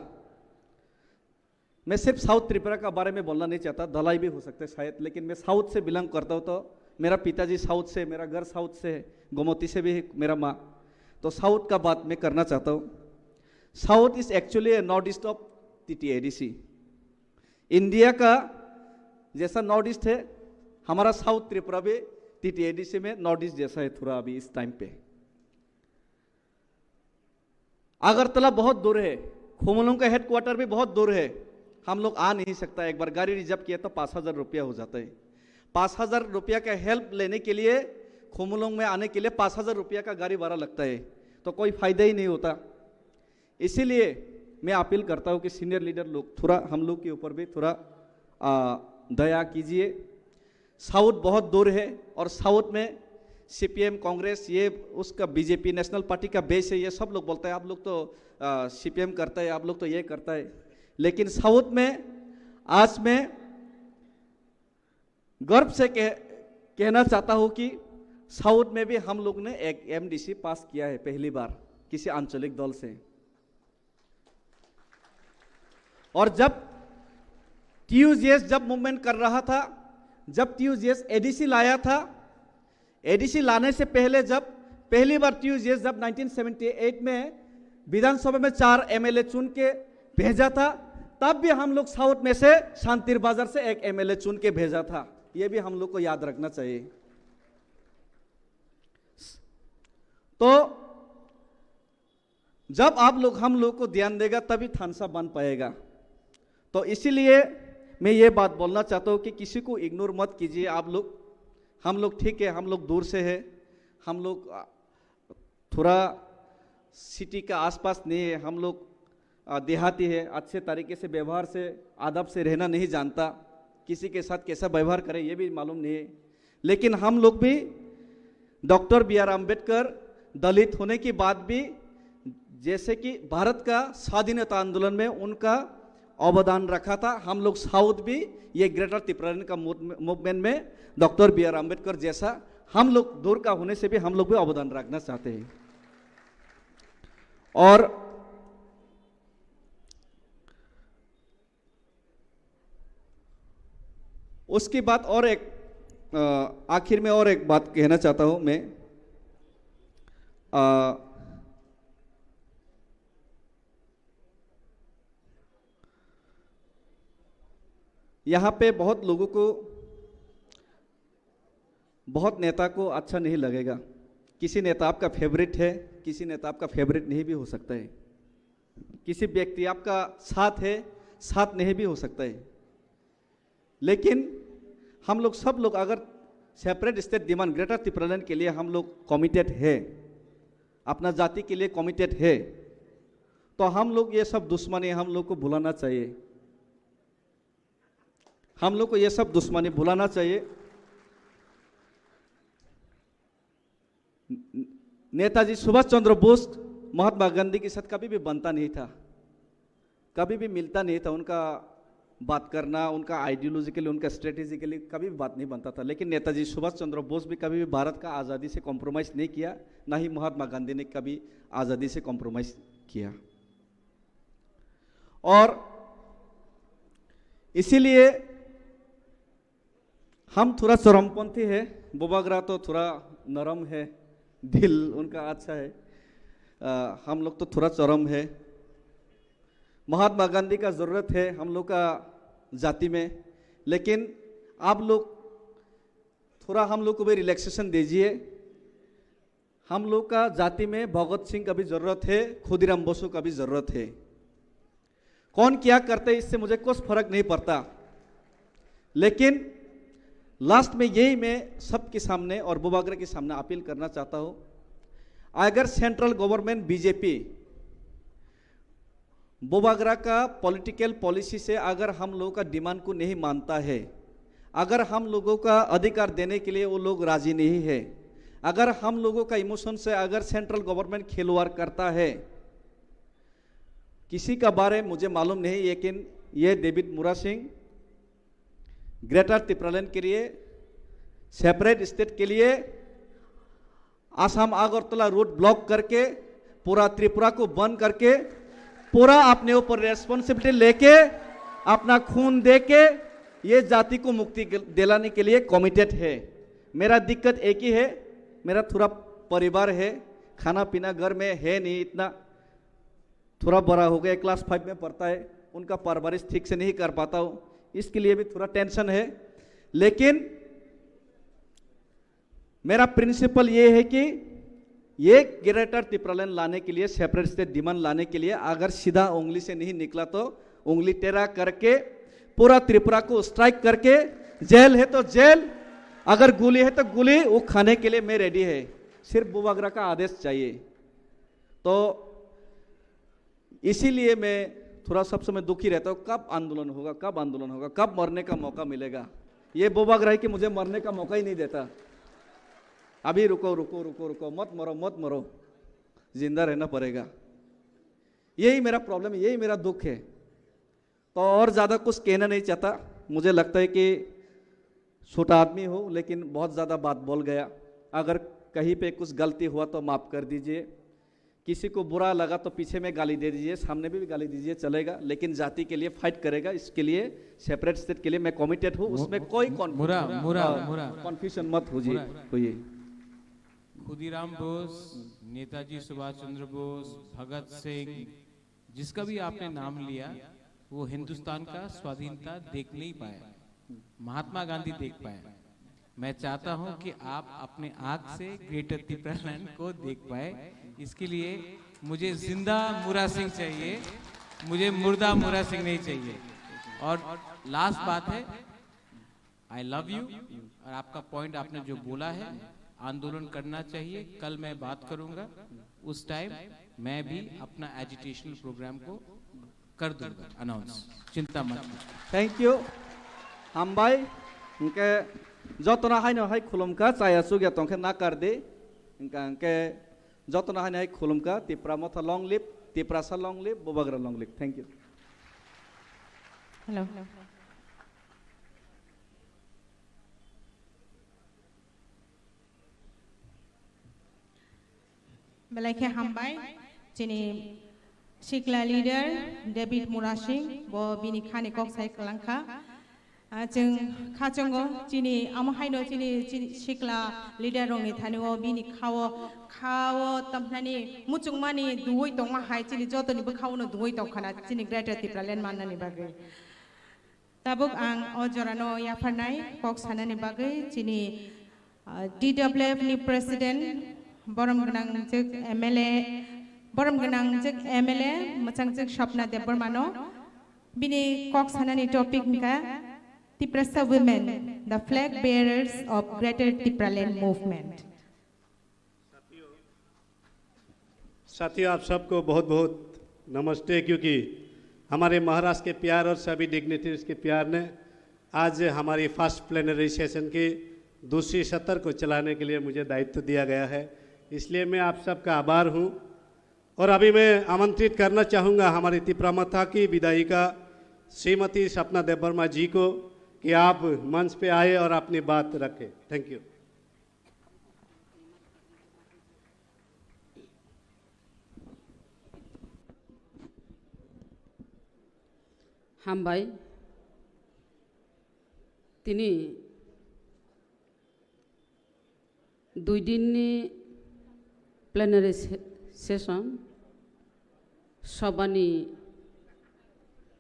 मैं सिर्फ साउथ त्रिपुरा का बारे में बोलना नहीं चाहता, धलाई भी हो सकता है शायद, लेकिन मैं साउथ से बिलोंग करता हूँ, तो मेरा पिताजी साउथ से, मेरा घर साउथ से है, गोमती से भी है मेरा माँ। तो साउथ का बात मैं करना चाहता हूँ। South is actually a northeast of T T A D C। India का जैसा नॉर्थ ईस्ट है, हमारा साउथ त्रिपुरा भी टीटीएडीसी में नॉर्थ ईस्ट जैसा है थोड़ा अभी इस टाइम पे। अगरतला बहुत दूर है, खुमलुंग का हेडक्वार्टर भी बहुत दूर है। हम लोग आ नहीं सकता, एक बार गाड़ी रिजर्व किया तो पाँच हज़ार रुपया हो जाता है। पाँच हज़ार रुपया का हेल्प लेने के लिए खुमलुंग में आने के लिए पाँच हज़ार रुपया का गाड़ी भाड़ा लगता है, तो कोई फ़ायदा ही नहीं होता। इसीलिए मैं अपील करता हूँ कि सीनियर लीडर लोग थोड़ा हम लोग के ऊपर भी थोड़ा आ, दया कीजिए। साउथ बहुत दूर है और साउथ में सीपीएम, कांग्रेस, ये उसका बीजेपी, नेशनल पार्टी का बेस है, ये सब लोग बोलता है आप लोग तो सीपीएम करता है, आप लोग तो ये करता है। लेकिन साउथ में आज मैं गर्व से कह, कहना चाहता हूँ कि साउथ में भी हम लोग ने एक एमडीसी पास किया है पहली बार किसी आंचलिक दल से। और जब टीयूजीएस जब मूवमेंट कर रहा था, जब टीयूजीएस एडीसी लाया था, एडीसी लाने से पहले जब पहली बार टीयूजीएस जब नाइनटीन सेवेंटी एट में विधानसभा में चार एमएलए चुन के भेजा था, तब भी हम लोग साउथ में से शांतिर बाजार से एक एमएलए चुन के भेजा था। ये भी हम लोग को याद रखना चाहिए। तो जब आप लोग हम लोग को ध्यान देगा तभी थानसा बन पाएगा। तो इसीलिए मैं ये बात बोलना चाहता हूँ कि किसी को इग्नोर मत कीजिए आप लोग। हम लोग ठीक है, हम लोग दूर से है, हम लोग आ, थोड़ा सिटी का आसपास नहीं है, हम लोग आ, देहाती है, अच्छे तरीके से व्यवहार से, आदब से रहना नहीं जानता, किसी के साथ कैसा व्यवहार करें ये भी मालूम नहीं है। लेकिन हम लोग भी डॉक्टर बी आर अम्बेडकर दलित होने के बाद भी, जैसे कि भारत का स्वाधीनता आंदोलन में उनका अवदान रखा था, हम लोग साउथ भी ये ग्रेटर तिप्रालैंड का मूवमेंट में डॉक्टर बी आर अम्बेडकर जैसा हम लोग दूर का होने से भी हम लोग भी अवदान रखना चाहते हैं। और उसके बाद और एक, अ, आखिर में और एक बात कहना चाहता हूँ मैं। अ, यहाँ पे बहुत लोगों को, बहुत नेता को अच्छा नहीं लगेगा। किसी नेता आपका फेवरेट है, किसी नेता आपका फेवरेट नहीं भी हो सकता है। किसी व्यक्ति आपका साथ है, साथ नहीं भी हो सकता है। लेकिन हम लोग सब लोग अगर सेपरेट स्टेट डिमांड, ग्रेटर तिप्रालैंड के लिए हम लोग कमिटेड है, अपना जाति के लिए कमिटेड है, तो हम लोग ये सब दुश्मनी हम लोग को भुलाना चाहिए। हम लोग को ये सब दुश्मनी भुलाना चाहिए। नेताजी सुभाष चंद्र बोस महात्मा गांधी के साथ कभी भी बनता नहीं था, कभी भी मिलता नहीं था। उनका बात करना, उनका आइडियोलॉजिकली, उनका स्ट्रेटेजिकली कभी भी बात नहीं बनता था। लेकिन नेताजी सुभाष चंद्र बोस भी कभी भी भारत का आज़ादी से कॉम्प्रोमाइज़ नहीं किया, ना ही महात्मा गांधी ने कभी आज़ादी से कॉम्प्रोमाइज़ किया। और इसीलिए हम थोड़ा चरमपंथी है, बुबागरा तो थोड़ा नरम है, दिल उनका अच्छा है। अ, हम लोग तो थोड़ा चरम है। महात्मा गांधी का ज़रूरत है हम लोग का जाति में, लेकिन आप लोग थोड़ा हम लोग को भी रिलैक्सेशन दीजिए। हम लोग का जाति में भगत सिंह का भी ज़रूरत है, खुदीराम बोसो का भी ज़रूरत है। कौन क्या करते, इससे मुझे कुछ फर्क नहीं पड़ता, लेकिन लास्ट में यही मैं सबके सामने और बुबागरा के सामने अपील करना चाहता हूँ, अगर सेंट्रल गवर्नमेंट बीजेपी बुबागरा का पॉलिटिकल पॉलिसी से अगर हम लोगों का डिमांड को नहीं मानता है, अगर हम लोगों का अधिकार देने के लिए वो लोग राजी नहीं है, अगर हम लोगों का इमोशन से अगर सेंट्रल गवर्नमेंट खिलवाड़ करता है, किसी का बारे मुझे मालूम नहीं, लेकिन ये डेविड मुरा सिंह ग्रेटर तिप्रालैंड के लिए, सेपरेट स्टेट के लिए आसाम अगरतला रूट ब्लॉक करके, पूरा त्रिपुरा को बंद करके, पूरा अपने ऊपर रेस्पॉन्सिबिलिटी लेके, अपना खून दे के ये जाति को मुक्ति दिलाने के लिए कमिटेड है। मेरा दिक्कत एक ही है, मेरा थोड़ा परिवार है, खाना पीना घर में है नहीं इतना, थोड़ा बड़ा हो गया, क्लास फ़ाइव में पढ़ता है, उनका परवरिश ठीक से नहीं कर पाता हूँ, इसके लिए भी थोड़ा टेंशन है। लेकिन मेरा प्रिंसिपल ये है कि ये ग्रेटर तिप्रालैंड लाने के लिए, सेपरेट स्टेट डिमांड लाने के लिए अगर सीधा उंगली से नहीं निकला तो उंगली टेढ़ा करके पूरा त्रिपुरा को स्ट्राइक करके, जेल है तो जेल, अगर गोली है तो गोली, वो खाने के लिए मैं रेडी है। सिर्फ बुबागरा का आदेश चाहिए। तो इसीलिए मैं थोड़ा सब समय दुखी रहता हूँ, कब आंदोलन होगा, कब आंदोलन होगा, कब मरने का मौका मिलेगा। ये बुबागरा है कि मुझे मरने का मौका ही नहीं देता। अभी रुको, रुको, रुको, रुको, मत मरो, मत मरो, जिंदा रहना पड़ेगा। यही मेरा प्रॉब्लम है, यही मेरा दुख है। तो और ज़्यादा कुछ कहना नहीं चाहता। मुझे लगता है कि छोटा आदमी हूँ, लेकिन बहुत ज़्यादा बात बोल गया। अगर कहीं पे कुछ गलती हुआ तो माफ़ कर दीजिए। किसी को बुरा लगा तो पीछे में गाली दे दीजिए, सामने भी गाली दीजिए, चलेगा, लेकिन जाति के लिए फाइट करेगा। इसके लिए, सेपरेट स्टेट के लिए मैं कमिटेड हूँ, मु-, उसमें मु-, कोई मु-, कॉन्फ-, मुरा, मुरा, अ, मुरा। कन्फ्यूजन मत होजिए, मुरा। होइए। खुदीराम बोस, नेताजी सुभाष चंद्र बोस, भगत सिंह, जिसका भी आपने नाम लिया, वो हिंदुस्तान का स्वाधीनता देख नहीं पाए, महात्मा गांधी देख पाए। मैं चाहता हूं कि आप अपने आंख से ग्रेटर तिप्रालैंड को देख पाए। इसके लिए मुझे जिंदा मुरा सिंह चाहिए, मुझे मुर्दा मुरा सिंह नहीं चाहिए। और लास्ट बात है, आई लव यू। और आपका पॉइंट आपने जो बोला है, आंदोलन करना चाहिए। कल मैं बात करूंगा, उस टाइम मैं भी अपना एजिटेशनल प्रोग्राम को कर दूंगा अनाउंस, चिंता मत कीजिए। Thank you. Hambai. Hingke jotono haino hai khulumkha, chaya chugya tongkhe nakar di. Hingka hingke jotono haino hai khulumkha, Tipra Motha long live, Tiprasa long live, Bubagra long live. Thank you. Hello. Belai khe hambai, chini sikla leader David Murasing, bo bini khani kok sai kwlangkha. Ah, chwng khachongo, chini amo haino chini, chini sikla leader rokni thani o bini khao, khao tamnani muchungmani duwi tongma hai chini jotoni bwkhao no duwi tongkhana chini Greater Tipraland mannani bagwi. Tabuk ang o jorano yapharnai kok sanani bagwi chini, ah, D W F ni President, borom gwnangjwk M L A, borom gwnangjwk M L A, mwchangjwk Swapna Debbarmano bini kok sanani topic wngkha Tiprasa Women, the Flag Bearers of Greater Tipraland Movement. साथियों, आप सबको बहुत बहुत नमस्ते, क्योंकि हमारे महाराष्ट्र के प्यार और सभी डिग्निटरीज के प्यार ने आज हमारी फर्स्ट प्लेनरी सेशन की दूसरी सत्र को चलाने के लिए मुझे दायित्व दिया गया है, इसलिए मैं आप सबका आभार हूँ। और अभी मैं आमंत्रित करना चाहूँगा हमारी तिप्रा मथा की विधायिका श्रीमती सपना देबवर्मा जी को कि आप मंच पे आए और अपनी बात रखें। Thank you. Hambai. Tini dui dinni plenary se-, session, sobani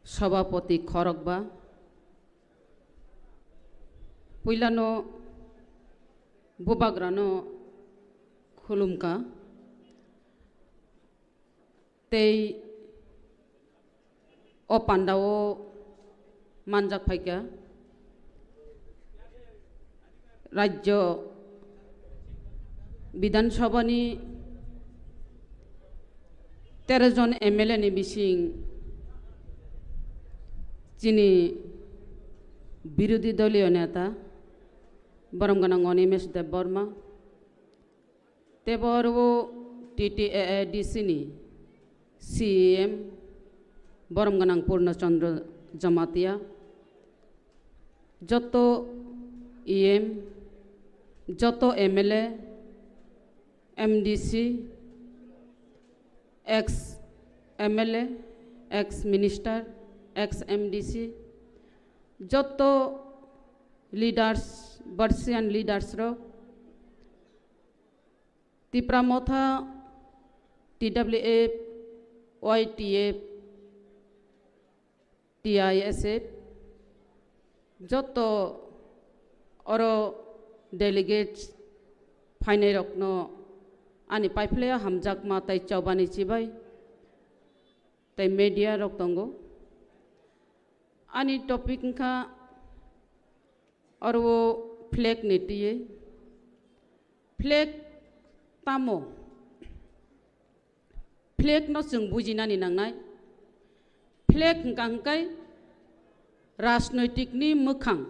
sobapoti khorokba, puilano bubagrano khulumkha. Tei o pandao manjak phaikha Rajya Bidhan Sabhani tero jon M L A ni bising chini birodhi doliyo neta borom gwnang Animesh Debbarma, tei bo oro T T A A D C ni C E M borom gwnang Purna Chandra Jamatia, joto E M, joto M L A, M D C, ex M L A, ex minister, ex M D C, joto leaders, Persian leaders rok, Tipra Motha, T W F, Y T F, T I S F, joto oro delegates phainairokno ani paiphlaiya hamjakma tei chobani chibai tei media rok tongo. Ani topic wngkha oro flag ni twiwi. Flag tamo? Flag no chwng bujinani nangnai. Flag hwnkha hwnkhe rajnoitik ni mwkhang.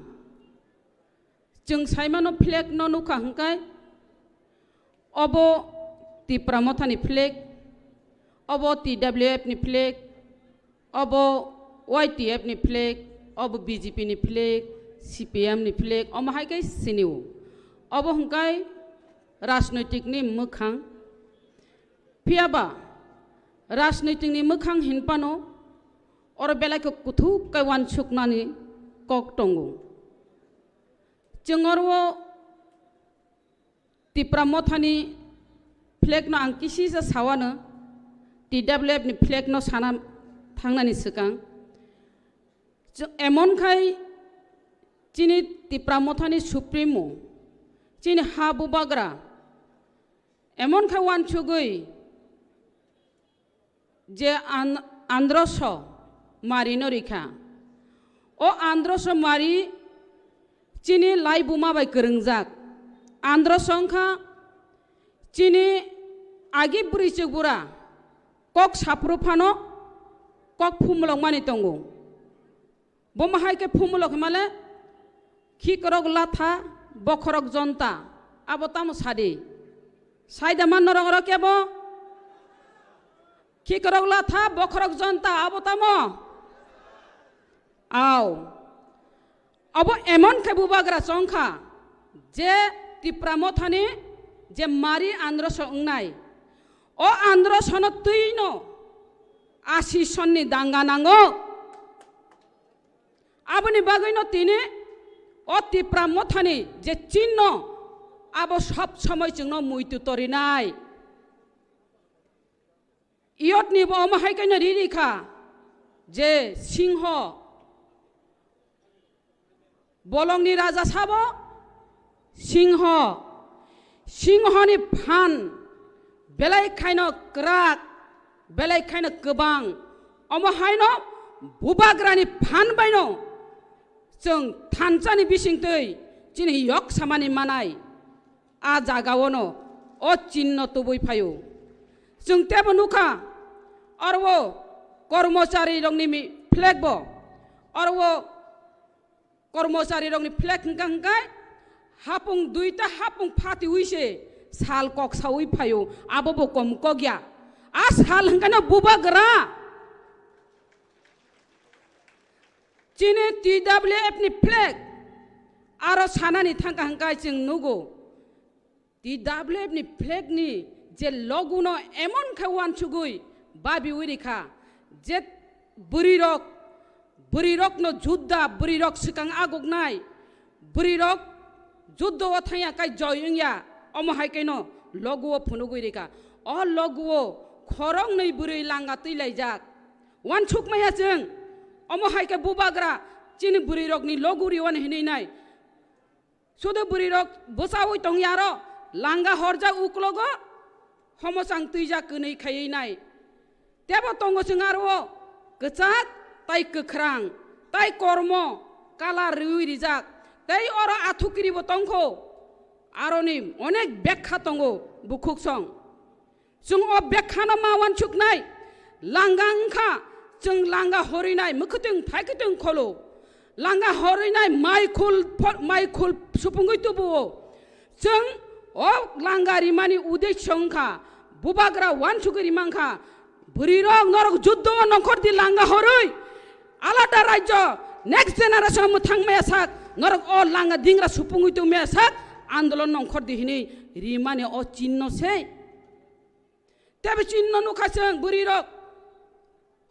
Chwng saimano flag no nukha hwnkhe obo Tipra Motha ni flag, obo T W F ni flag, obo Y T F ni flag, obo B J P ni flag, C P M ni flag, omo hai khe sinio. Obo hwnkhe rajnoitik ni mwkhang. Phiya ba rajnoitik ni mwkhang hinphano oro belai khe kuthuk khe uansuknani kok tongo. Chwng oro Tipra Mothani flag no ang kisisa sawano, T W F ni flag no sana thangnani swkang. Chw-, emon khai chini Tipra Mothani Supremo, chini ha bubagra, emon khai uansugwi je an-, androso mari no rikha. O androso mari chini laibuma bai kwrwngjak. Androso wngkha chini agi bwrwi chwk bura kok saphuru phano kok phumulokmani tongo. Bo ma hai khe phumulok himale, khikrok latha, bokhorok jonta, abo tamo sadi? Saida man norok oro kebo? Khikrok latha, bokhorok jonta, abo tamo? Aw. Abo emon khe bubagra chongkha, je Tipra Mothani je mari androso wngnai. O androsono twino asi sonni danga nango. Aboni bagwino tini o Tipra Mothani je chinno, abo sob somoi chwngno muitu torinai. Iyotni bo omo hai kaino riri kha je singho, bolongni raja sabo singho, singhoni phan belai khaino kwrak, belai khaino kwbang. Omo haino bubagrani phan baino chwng thansani bisingtwi chini yok samani manai. A jagaono o chinno tubui phaio. Chwng tebo nukha, oro o kormochari rokni mi-, flag bo, oro o kormochari rokni flag hwnkha hwnkhe hapung duita hapung phatiwi se sal kok sawi phaio, abo bo kom kokya. A sal hwnkhe no bubagra. Chini T W F ni flag aro sanani thangkha hwnkhe chwng nugo. T W F ni flag ni je logo no emon khe uansugwi babiwi rikha, je bwrwi rok Bwrwirokno judda, bwrwirok swkang aguknai, bwrwirok juddo-o thangya kai joy wngya, omo hai kaino logu-o phunugwi rikha. O logu-o khoroknwi bwrwi langa twi laijak. Wansuk maya chwng, omo hai khe bubagra chini bwrwirokni logu riwani hinwi nai. Sudu bwrwirok bwchaui tongya aro, langa horjak uklogo, homosang twijak kwnwi khaiwi nai. Tebo tongo chwng aro kwchak tai kwkhrang tai kormo kalar riwi rijak, tei oro athukiribo tongkho. Aroni onek bekha tongo bukhuk song. Chwng o bekhano ma wansuknai, langa wngkha, chwng langa horwinai, mwkhwtwng phaikhtwng kholo, langa horwinai, mai khul pho-, mai khul supungwi tubuo. Chwng o langa rimani uddesho wngkha, bubagra wansugwi rimangkha, bwrwirok norok juddo-o nongkhor di langa horwi, alada rajyo, next generation mwthang maya sak, norok o langa dingra supungwi tong maya sak, andolon nongkhor di hinwi rimani o chinno se. Tebo chinno nukha chwng bwrwirok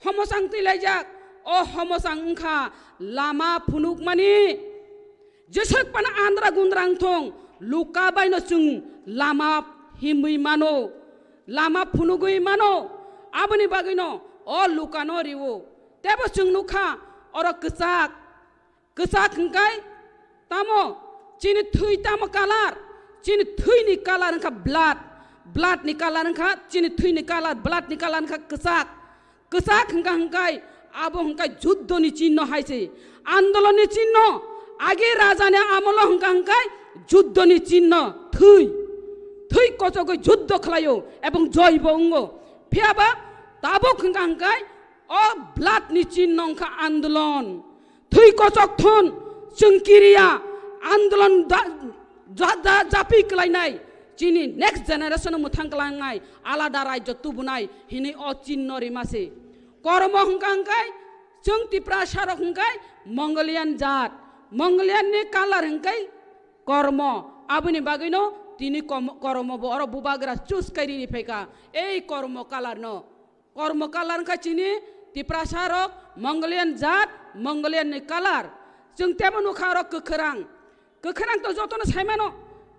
homosang twi laijak, o homosang wngkha lama phunukmani. Jeswk phano andra gundra wngthong, luka baino chwng lama himwi mano, lama phunugwi mano, aboni bagwino o lukano riwo. Tebo chwng nukha oro kwchak, kwchak hwnkhe tamo chini thwi tamo kalar, chini thwini kalar wngkha blood, blood ni kalar wngkha, chini thwini kalar, blood ni kalar wngkha kwchak. Kwchak hwnkha hwnkhe abo hwnkhe juddoni chinno hai se, andolonni chinno. Age rajani amolo hwnkha hwnkhe juddoni chinno, thwi, thwi kochogwi juddo khlaio ebong joibo wngo. Phiyaba tabuk hwnkha hwnkhe o blood ni chinno wngkha andolon. Thwi kochok thun, chwng kiriya, andolon da-, ja-, ja-, japi kwlainai, chini next generation mwthang kwlangnai, alada rajyo tubunai hinwi o chinno rima se. Kormo hwnkha hwnkhe, chwng Tiprasa rok hwnkhe Mongolian jat, Mongolian ni kalar hwnkhe kormo, aboni bagwino tini kom-, kormo bo oro bubagra choose kai rini phaikha, ei kormo kalar no. Kormo kalar wngkha chini Tiprasa rok Mongolian jat, Mongolian ni kalar. Chwng tebo nukha oro kwkhwrang. Kwkhwrang to jotono saimano.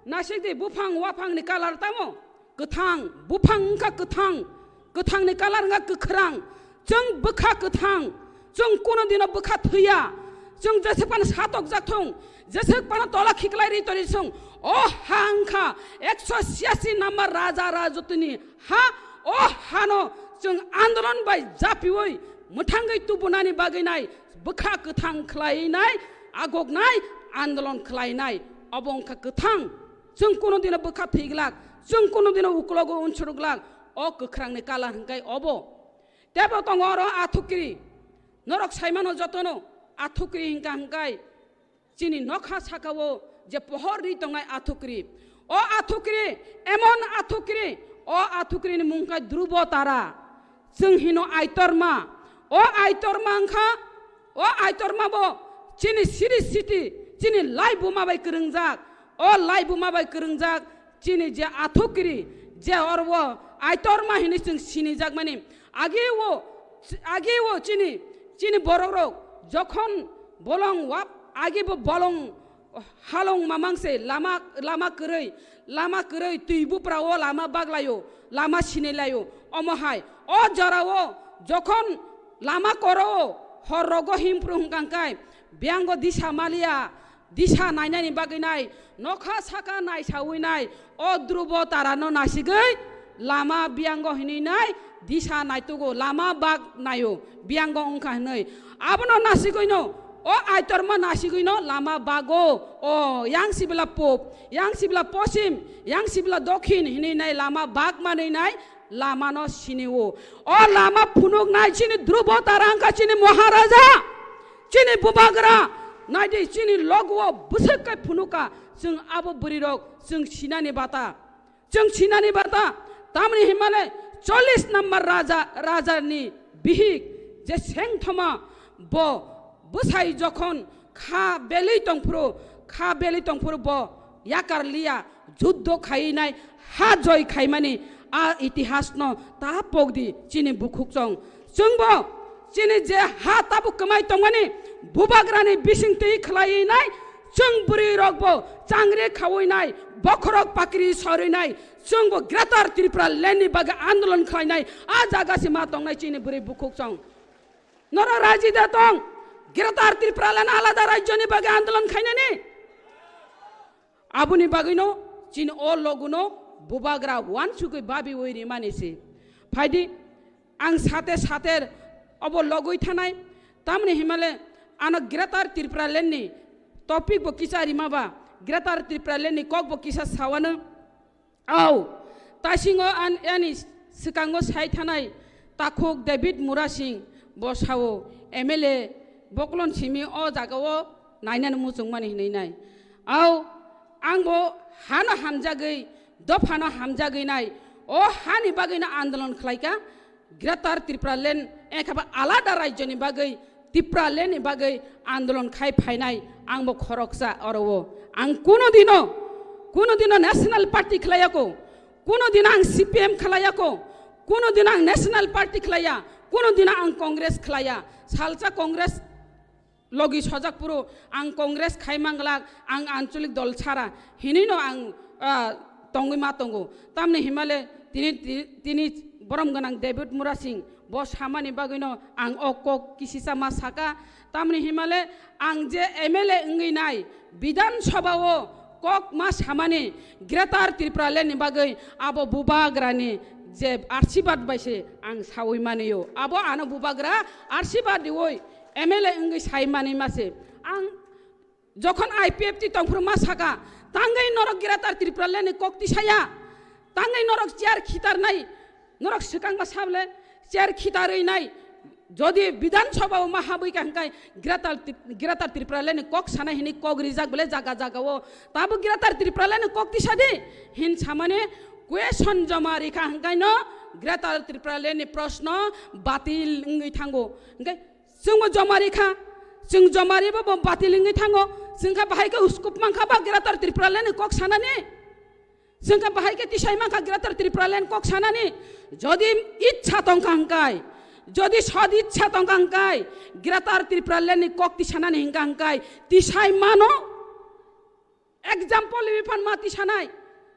Nasikdi buphang waphang ni kalar tamo? Kwthang. Buphang wngkha kwthang. Kwthang ni kalar wngkha kwkhwrang. Chwng bwkha kwthang. Chwng kuno dino bwkha thwiya. Chwng jeswk phano satok jak thung, jeswk phano tola khiklai ri tori sung. O ha wngkha ekso siyasi number raja rajotini ha, o hano chwng andolon bai japiwi mwthangwi tubunani bagwi nai bwkha kwthang khlai nai, agok nai, andolon khlai nai, obo wngkha kwthang. Chwng kuno dino bwkha thwi glak, chwng kuno dino uklogo unsuru glak, o kwkhrangni kalar hwnkhe obo. Tebo tongo oro athukiri, norok saimano jotono athukiri hwnkha hwnkhe chini nokha sakao je pohor ri tongnai athukri. O athukri, emon athukri, o athukri ni mung kha Dhrubo Tara. Chwng hino Aitorma. O Aitorma wngkha, o Aitorma bo chini siri siti, chini laibuma bai kwrwngjak. O laibuma bai kwrwngjak chini je athukri, je orbo Aitorma hinwi chwng sinijakmani. Age o, age o chini, chini borok rok jokhon bolong wap, age bo bolong halong mamang se lama, lama kwrwi, lama kwrwi twi bupra o lama baglaio, lama sinilai o. Omo hai, o jora o jokhon lama koro o hor rogo himpru hwnkha hwnkhe biyango disa maliya, disa nainani bagwi nai, nokha saka naisawi nai, o Dhrubo Tarano nasigwi lama biyango hinwi nai, disa naitugo, lama bak naio, biyango wngkha hinwi. Abono nasigwino, o Aitorma nasigwino lama bago, o yang sibila pop, yang sibila posim, yang sibila dokhin hinwi nai lama bak manwi nai, lamano sini o. O lama phunuknai chini Dhrubo Tara wngkha chini Maharaja, chini Bubagra. Naidi chini logo o bwswk kai phunuka, chwng abo bwrwi rok chwng sinani bata. Chwng sinani bata. Tamni himale chollish number raja, rajani bihik je sengthoma bo bwsai jokhon kha belwi tongphuru, kha belwi tongphuru bo yakar liya, juddo khainai, ha joi khaimani a itihasno ta pokdi chini bukhuk chong. Chwngbo Chini je ha tabuk kwmai tongmani bubagrani bising twi khwlaiwi nai, chwng bwrwi rok bo changri khawi nai, bokhorok pakri sorwi nai, chwng bo Greater Tripura Land ni bagwi andolon khlainai, a jaga se ma tongnai chini bwrwi bukhuk chwng. Norok raji da tong, Greater Tripura Land alada rajyo ni bagwi andolon khainani? Aboni bagwino chini o loguno bubagra wansugwi babiwi rimani se. Phaidi, ang sate sater obo logwi thanai, tamni himale ano Greater Tripura Land ni topic bo kisa rimaba, Greater Tripura Land ni kok bo kisa sawano. Au, taisingo an-, ani swkango sai thanai takhuk David Murasing bo sao, M L A boklon simi o jagao nainani muchungmani hinwi nai. Au, ang bo hano hamjagwi, dophano hamjagwi nai, o hani bagwino andolon khlaika, Greater Tripura Land, ekhaba alada rajyoni bagwi, Tripura Land ni bagwi andolon khai phainai, ang bo khoroksa oro o. Ang kuno dino, kuno dino National Party khlaiya ko, kuno dino ang C P M khlaiya ko, kuno dino ang National Party khlaiya, kuno dino ang Congress khlaiya. Salsa Congress logi sojak phuru ang Congress khai manglak, ang anchalik dol sara hinwi no ang, ah, tongwi ma tongo. Tamni himale tini, ti-, tini borom gwnang David Murasing bo samani bagwino ang o kok kisisa ma saka. Tamni himale ang je M L A wngwi nai Bidhan Sabha o kok ma samani Greater Tripura Land ni bagwi abo bubagrani je arsibad bai se ang sawi mani o. Abo ano bubagra arsibad riwi M L A wngwi sai mani ma se. Ang jokhon I P F T tongphuru ma saka, tangwi norok Greater Tripura Land ni kok tisaya, tangwi norok chair khitarnai, norok swkang ba sable chair khitarwi nai, jodi Bidhan Sabha o ma habwi ka hwnkhe Greater Tri-, Greater Tripura Land ni kok sanai hini kok rijak bole jaga jaga o, tabo Greater Tripura Land ni kok tisadi hin samani question joma rikha hwnkhe no Greater Tripura Land ni proshno batil wngwi thango. Hwnkhe Chwngbo jomari kha, chwng jomari bo, bo batil wngwi thango, chwng kha bahai khe uskup mankha ba Greater Tripura Land ni kok sanani? Chwng kha bahai khe tisai mankha Greater Tripura Land kok sanani? Jodi ichha tongkha hwnkhe, jodi sod ichha tongkha hwnkhe, Greater Tripura Land ni kok tisanani hwnkha hwnkhe tisai mano? Example liwi phan ma tisanai.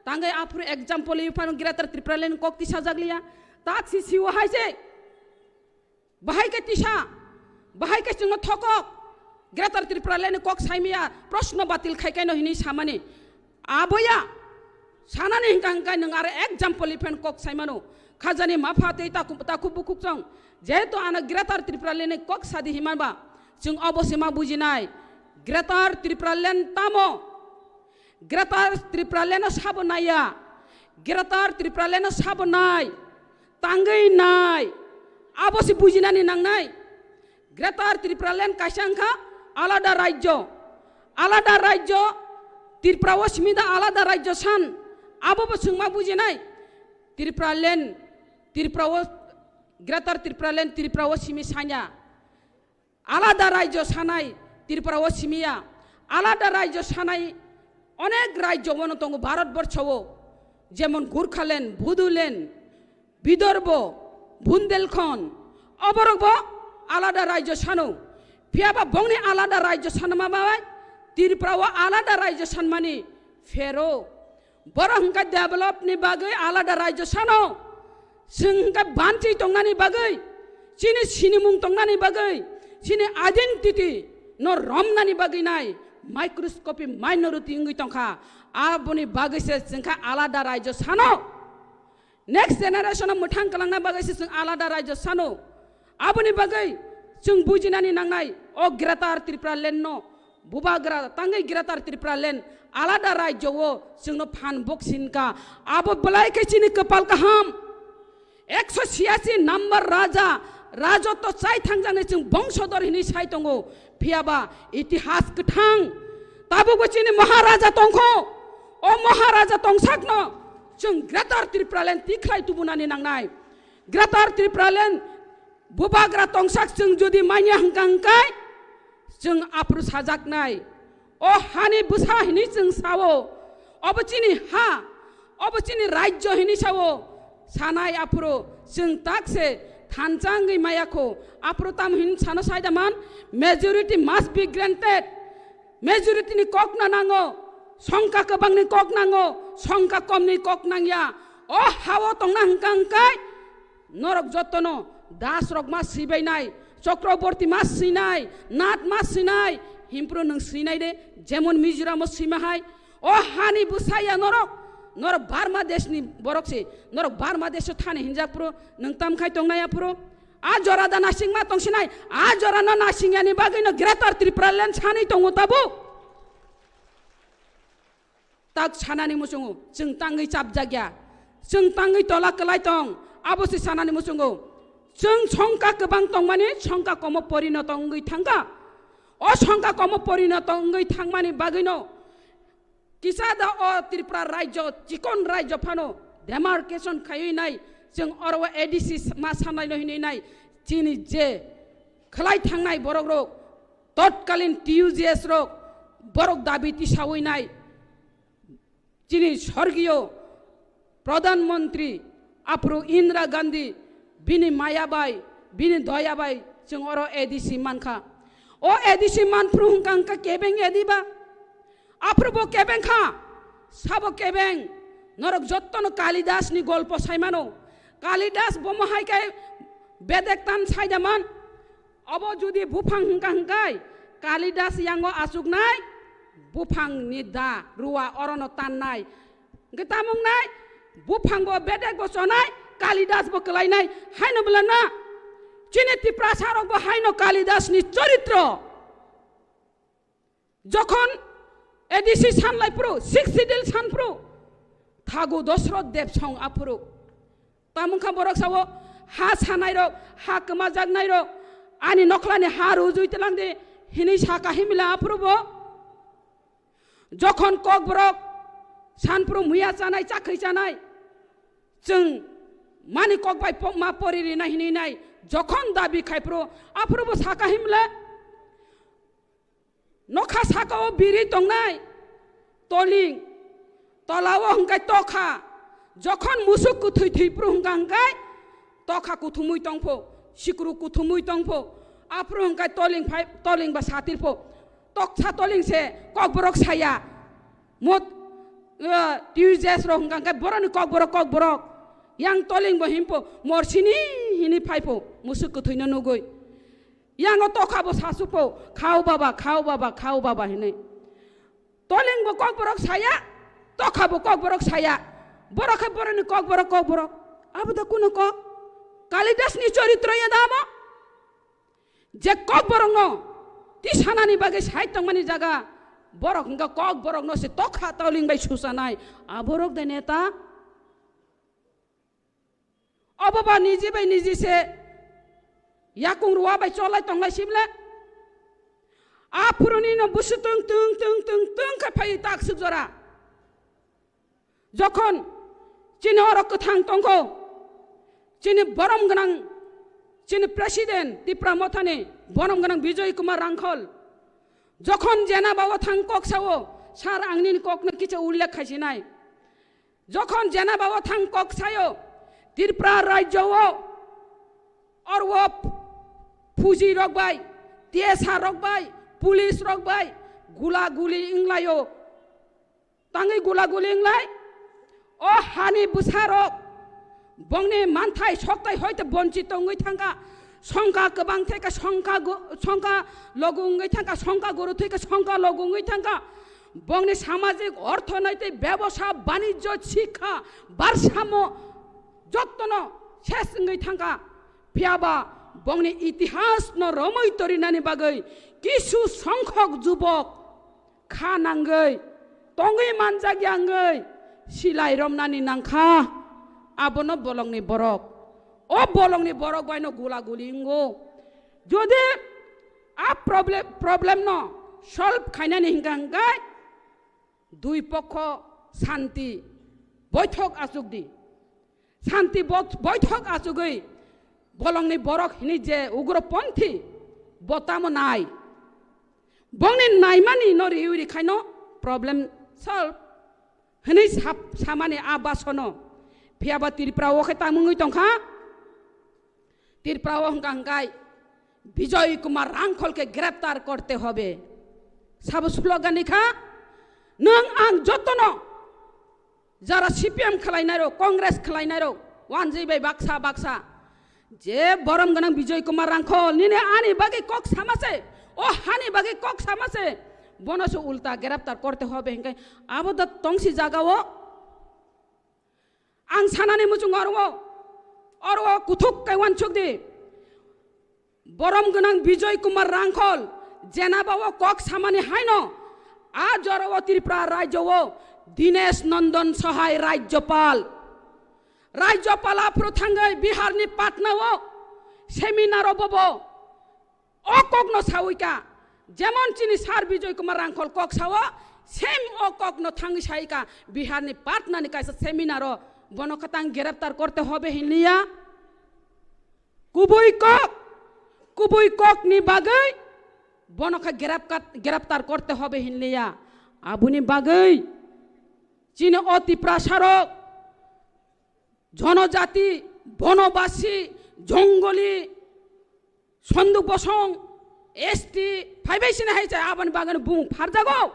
Tangwi aphuru example liwi phan Greater Tripura Land ni kok tisajak liya. Tak si siwo hai se. Bahai khe tisa, bahai khe chwngno thokok, Greater Tripura Land ni kok saimaya, proshno batil khai kaino hinwi samani. Aboya, sanani hwnkha hwnkhe nwng aro example event kok saimano. Khajani mapha tei taku, taku bukhuk chwng, jehetu ano Greater Tripura Land ni kok sadi hinmaba, chwng obo se ma bujinai, Greater Tripura Land tamo? Greater Tripura Land no sabo naiya, Greater Tripura Land no sabo nai, tangwi nai, abo se bujinani nangnai. Greater Tripura Land kaisa wngkha alada rajyo, alada rajyo, Tripura o simi da alada rajyo san, abo bo chwng ma bujinai. Tripura Land, Tripura o, Greater Tripura Land Tripura o simi sanya. Alada rajyo sanai Tripura o simiya, alada rajyo sanai onek rajyo bono tongo Bharat borsho o, jemon Gurkhaland, Bodoland, Bidorbo, Bundelkhand, oborok bo alada rajyo sano. Phiyaba bongni alada rajyo sanma bai Tripura o alada rajyo sanmani phero. Borok hwnkhe develop ni bagwi alada rajyo sano, chwng hwnkhe banchi tongnani bagwi, chini sinimung tongnani bagwi, chini identity no romnani bagwi nai microscopic minority wngwi tongkha. Aboni bagwi se chwng kha alada rajyo sano. Next generation no mwthang kwlangna bagwi se chwng alada rajyo sano. Aboni bagwi chwng bujinani nangnai, o Greater Tripura Land no bubagra tangwi Greater Tripura Land alada rajyo o chwngno phan bok sinka. Abo belai khe chini kwpal kaham. Ekso siyasi number raja, rajotwo chai thangjaknai chwng bongsodor hinwi sai tongo. Phiyaba itihas kwthang. Tabukbo chini Maharaja tongkho. O Maharaja tongsakno chwng Greater Tripura Land tikhlai tubunani nangnai. Greater Tripura Land bubagra tongsak chwng jodi manya hwnkha hwnkhe, chwng aphuru sajaknai. O hani bwsa hinwi chwng sao, obo chini ha, obo chini rajyo hinwi sao, sanai aphuru chwng tak se thansa wngwi maya kho. Aphuru tamo hin sano saida man, majority must be granted. Majority ni kok na nango, songkha kwbang ni kok nango, songkha kom ni kok nangya. O hao tongna hwnkha hwnkhe norok jotono das rok ma sibainai, Chakraborty ma sinai, Nath ma sinai, himpro nwng sinai de, jemon Mizoram o sima hai. O hani bwsaya norok, norok Burma desh ni borok se, norok Burma desh o thani hinjak phuru nwng tam khai tongnai aphuru. A jora da nasing ma tong sinai, a jora no nasing yani bagwi no Greater Tripura Land sanwi tongo tabuk. Tak sanani muchungo, chwng tangwi chapjakya, chwng tangwi tola kwlai tong, abo se sanani muchungo. Chwng songkha kwbang tongmani songkha komo porinoto wngwi thangkha. O songkha komo porinoto wngwi thangmani bagwino kisa da o Tripura rajyo, chikon rajyo phano demarcation khaiwi nai, chwng oro A D C ma sanai no hinwi nai, chini je khwlai thangnai borok rok, totkalin T U J S rok, borok dabi tisawi nai. Chini sorgiyo Pradhan Mantri aphuru Indira Gandhi bini maya bai, bini doya bai chwng oro A D C mankha. O A D C manphuru hwnkha hwnkha kebeng A D ba? Aphuru bo kebeng kha, sabo kebeng. Norok jottono Kalidas ni golpo saimano. Kalidas bomo hai khe bedek tan saidaman. Obo judi buphang hwnkha hwnkhe Kalidas yango achuknai, buphang ni da ruwa orono tannai. Hwnkhe tamo wngnai, buphang bo bedek bo chonai, Kalidas bo kwlainai, haino bwlana chini Tiprasa rok bo haino Kalidas ni choritro. Jokhon A D C sanlai phuru, Sixth Schedule san phuru, thagu Dosroth Debsong aphuru. Tamungkha borok sao, ha sanai rok, ha kwmajaknai rok, ani nokhlani ha rujui twlang di, hinui saka himila aphuru bo. Jokhon kokborok sanphuru muya chanai, chakhwi chanai, chwng mani kok bai po-, ma pori rina hinui nai, jokhon dabi khai phuru, aphuru bo saka himle. Nokha saka o biri tongnai toling, tola o hwnkhe tokha. Jokhon musuk kwthwi thwi phuru hwnkha hwnkhe tokha kuthumui tongpho, sikru kuthumui tongpho. Aphuru hwnkhe toling phai, toling ba satirpho. Toksa toling se kokborok saya. Mot, eh, T U J S rok hwnkha hwnkhe boroni kokborok, kokborok. Yang toling bo himpho, morsini hini phaipho, musuk kwthwino nugui. Yango tokha bo sasupo, "Khao baba, khao baba, khao baba," hinui. Toling bo kokborok saya, tokha bo kokborok saya. Borok khe boroni kokborok, kokborok. Abo da kuno kok? Kalidas ni choritro ya da abo? Je kokborokno tisanani bagwi side tongmani jaga, borok hwnkha kokborokno se tokha toling bai susanai. Aborok de neta? Obo ba niji bai niji se yakung rua bai cholai tonglai sibla. Aphuruni no busu tung tung tung tung tung khe phai tak suk jora. Jokhon chini oro kwthang tongkho, chini borom gwnang, chini president Tipra Mothani borom gwnang Bijoy Kumar Rangkhol. Jokhon jena bawa thang kok sao, sir ang nini kokno kicha ullekh khaisinai. Jokhon jena bawa thang kok sayo, Tripura rajyo o orwo phuji rok bai, T S R rok bai, police rok bai gula guli wnglaio. Tangwi gula guli wnglai, o hani bwsarok bongni manthai soktai hoite bonchit wngwi thangkha. Songkha kwbang thai khe songkha gu-, songkha logu wngwi thangkha, songkha guru thai khe songkha logu wngwi thangkha. Bongni samajik, orthonoitik, bebosa, banijyo, sikha, barsamo jottono ses wngwi thangkha. Phiyaba bongni itihasno romwi torinani bagwi kisu songkhok jubok kha nangwi, tongwi manjakya wngwi silai romnani nangkha. Abono bolongni borok. O bolongni borok baino gula guli wngo. Jodi a problem, problem no solve khainani hingka hingkai dui pokho santi boithok achuk di. Santi bo-, boithok achugwi bolongni borok hini je ugroponthi bo tamo nai. Bongni naimani no riwi rikhaino problem solve hini sap-, samani a basono. Phiyaba Tripura o khe tamungwi tongkha. Tripura o hwnkha hwnkhe Bijoy Kumar Rangkhol khe greptar korte hobe. Sabo slogan ni kha, nwng ang jotono jara C P M khwlainai rok, Congress khwlainai rok, wanjwi bai baksa baksa. Je borom gwnang Bijoy Kumar Rangkhol, nini ani bagwi kok sama se, o hani bagwi kok sama se, bono se ulta greptar korte hobe hwnkhe abo da tongsi jaga o. Ang sanani muchung oro, oro kuthuk kai wansuk di. Borom gwnang Bijoy Kumar Rangkhol, jenaba o kok samani haino, a jora o Tripura rajyo o Dinesh Nandan Sahai Rajyapal. Rajyapal aphuru thangwi Bihar ni Patna o seminar o bobo o kok no sawi ka. Jemon chini sir Bijoy Kumar Rangkhol kok sao, same o kok no thangwi sai ka Bihar ni Patna ni kaisa seminar o, bono khatang greptar korte hobe hinliya. Kubui kok, kubui kok ni bagwi bono kha grepkat-, greptar korte hobe hinliya. Aboni bagwi chini o Tiprasa rok, jonojati, bonobasi, jongoli, sonduk bosong, S T, phaibai sini hai chai aboni bagwi bumung pharjago.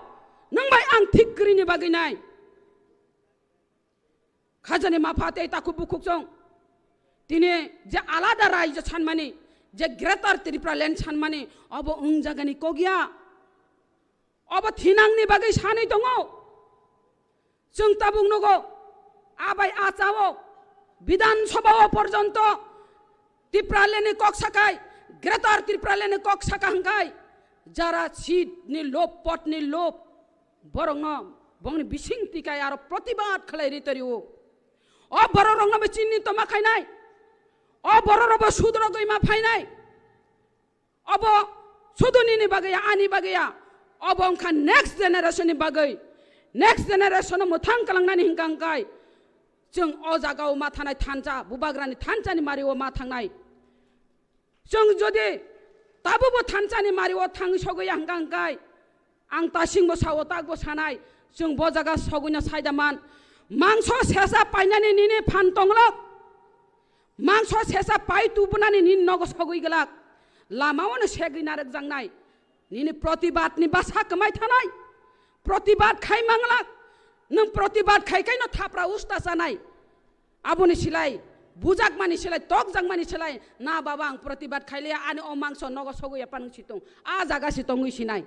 Nwng bai ang thik kwrwini bagwi nai. Khajani mapha tei takhuk bukhuk chong. Tini je alada rajyo sanmani, je Greater Tripura Land sanmani, obo wng jagani kok ya. Obo thinangni bagwi sanwi tongo. Chwng tabuk nugo, abai achao, Bidhan Sabha o porjonto Tripura Land ni kok sakai, Greater Tripura Land ni kok saka hwnkhe, jara seat ni lob, pot ni lob, borokno bongni bising tikai aro protibad khlai ri torio. O borok rokno bo chini toma khainai. O borok rok bo sudro gwi ma phainai. Obo sudu nini bagwi ya, ani bagwi ya. Obo wngkha next generation ni bagwi. Next generation no mwthang kalangnani hwnkha hwnkhe chwng o jaga o ma thanai thansa, bubagrani thansa ni mari o ma thangnai. Chwng jodi tabukbo thansa ni mari o thang sogwi ya hwnkha hwnkhe ang tasingbo sao, takbo sanai, chwng bo jaga sogwino saida man. Mangso sesa painani nini phan tonglok. Mangso sesa pai tubunani nini nogo sogwi glak. Lama ono segwi narwk jangnai. Nini protibad ni basa kwmai thanai. Protibad khai manglak. Nwng protibad khai kaino thapra usta chanai. Aboni silai, bujakmani silai, tokjakmani silai, na baba ang protibad khailiya, ani o mangso nogo sogwi ya panung si tong. A jaga si tongwi sinai.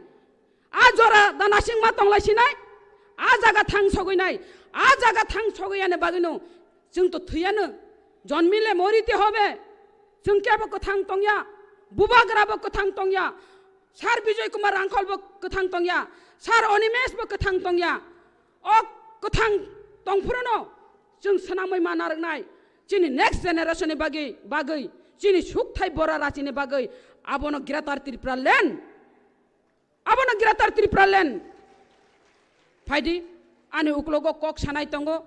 A jora da nasing ma tonglai sinai. A jaga thang sogwi nai. A jaga thang sogwi yani bagwino. Chwng to thwiyano. Jonmile morite hobe. Chwng kebo kwthang tongya. Bubagra bo kwthang tongya. Sir Bijoy Kumar Rangkhol bo kwthang tongya. Sir Animesh bo kwthang tongya. O kwthang tongphuru no chwng swnamwi ma narwknai. Chini next generation ni bagwi, bagwi, chini sukthai bora rachini bagwi, abono Greater Tripura Land, abono Greater Tripura Land. Phaidi, ani uklogo kok sanai tongo,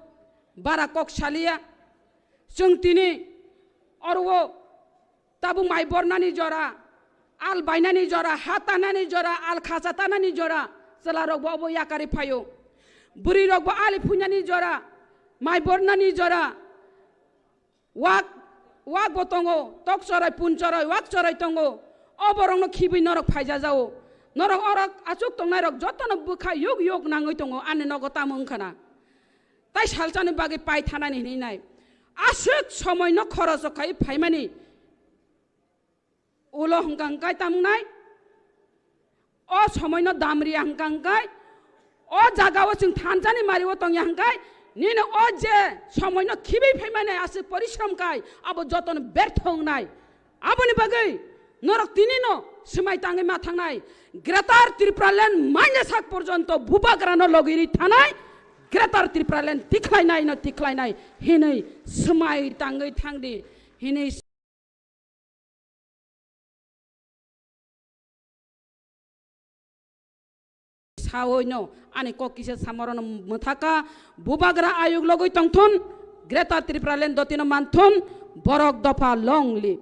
bara kok saliya. Chwng tini oro o tabuk mai bornani jora, al bainani jora, ha tanani jora, al khacha tanani jora, chwla rokbo obo yakari phaio. Bwrwi rokbo ali phuinani jora, mai bornani jora, wak, wak bo tongo, tok chorai, pun chorai, wak chorai tongo. O borokno khibwi norok phaijajao. Norok orok achuk tongnai rok jotono bwkha yuk yuk nangwi tongo, ani nogo tamo wngkhana. Tai salsani bagwi pai thanani hinwi nai. Aswk somoino khoroch khai phaimani ulo hwnkha hwnkhe tamnai. O somoino damriya hwnkha hwnkhe, o jagao chwng thansani mario tongya hwnkhe, nini o je somoino khibwi phaimani aswk porishrom khai abo jotono bertho wngnai. Aboni bagwi norok tinino swmai tangwi ma thangnai. Greater Tripura Land maina sak porjonto bubagrano logiri thanai. Greater Tripura Land tikhlainai no tikhlainai hinwi swmai tangwi thangdi hinwi saoino ani kok kisa samorono mwthaka, bubagra ayuk logwi tongthun, Greater Tripura Land dotino manthun, borok dopha long live.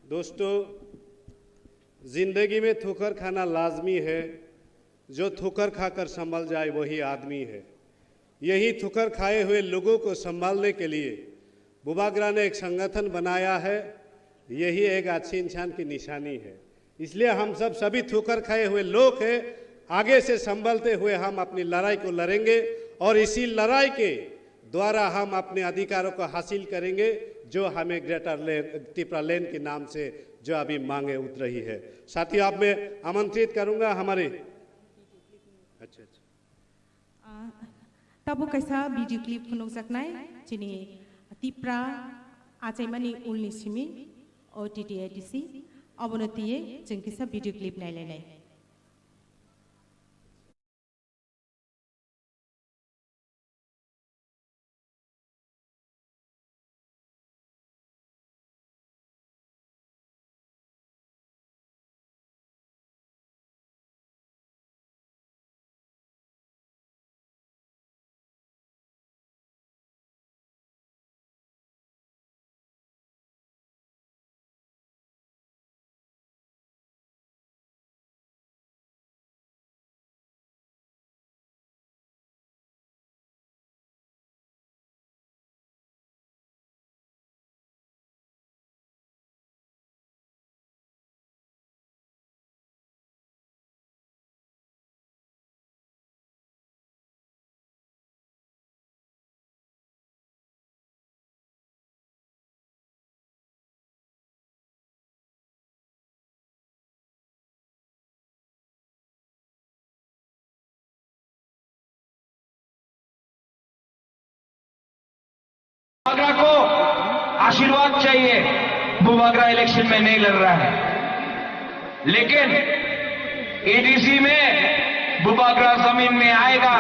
दोस्तों, जिंदगी में ठोकर खाना लाजमी है। जो ठोकर खाकर संभल जाए, वही आदमी है। यही ठोकर खाए हुए लोगों को संभालने के लिए बुबागरा ने एक संगठन बनाया है। यही एक अच्छी इंसान की निशानी है। इसलिए हम सब सभी ठोकर खाए हुए लोग हैं। आगे से संभलते हुए हम अपनी लड़ाई को लड़ेंगे और इसी लड़ाई के द्वारा हम अपने अधिकारों को हासिल करेंगे, जो हमें ग्रेटर लैंड, तिपरा लैंड के नाम से जो अभी मांगे उठ रही है। साथियों, अब मैं आमंत्रित करूंगा हमारे, अच्छा, अच्छा। Ah, tabuk kaisa video clip phunukjaknai chini Tipra achaimani ulni simi O T T A D C, obono twiwi chwng kisa video clip nailainai. Bubagra को आशीर्वाद चाहिए, बुबागरा इलेक्शन में नहीं लड़ रहा है, लेकिन एडीसी में बुबागरा जमीन में आएगा।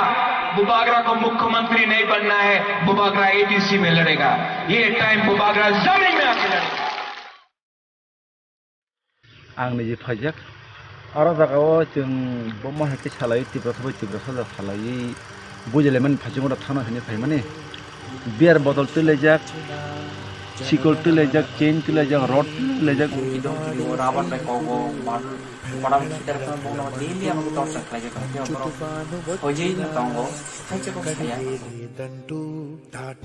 बुबागरा को मुख्यमंत्री नहीं बनना है, बुबागरा एडीसी में लड़ेगा। ये टाइम बुबागरा जमीन में आके लड़ेगा। Ang niji phaijak. Oro jagao chwng bomo hai khe salai, Tiprasa bai Tiprasa da salaiwi bujilaimani phaijak, oro thangna hinwi phaimani. Beer bottle twilaijak, sikol twilaijak, chain twilaijak, rod twilaijak. Kidong kidio rubber bai kogo, bottle, koram kitar khe bono daily amo torture khlaijak tong phiya borok. Hojei no tongo, phaijak kok saya.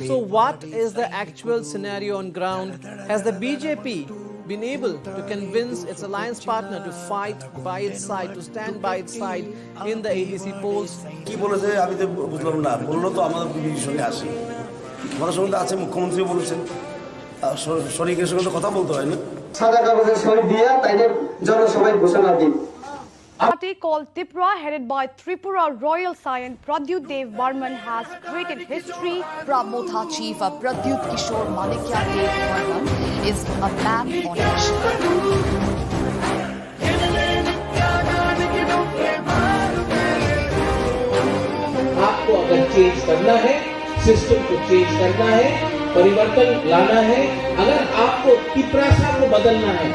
So what is the actual scenario on ground? Has the B J P been able to convince its alliance partner to fight by its side, to stand by its side in the A D C polls? কি বলেছে আমি তো বুঝলাম না, বললো তো আমাদের বিভীষণে আসে, ওনার সঙ্গে তো আছে, মুখ্যমন্ত্রী বলেছেন, আর শ-, শরিকের সঙ্গে তো কথা বলতে হয় না। সাদা কাগজে সই দিয়া তাইদের জনসভায় ঘোষণা দিন। Party called Tipra, headed by Tripura Royal Scion Pradyut Dev Barman, has created history. Tipra Motha chief Pradyut Kishore Manikya Dev Barman is a man on a mission. आपको अगर चेंज करना है, सिस्टम को चेंज करना है, परिवर्तन लाना है, अगर आपको तिपरासा को बदलना है,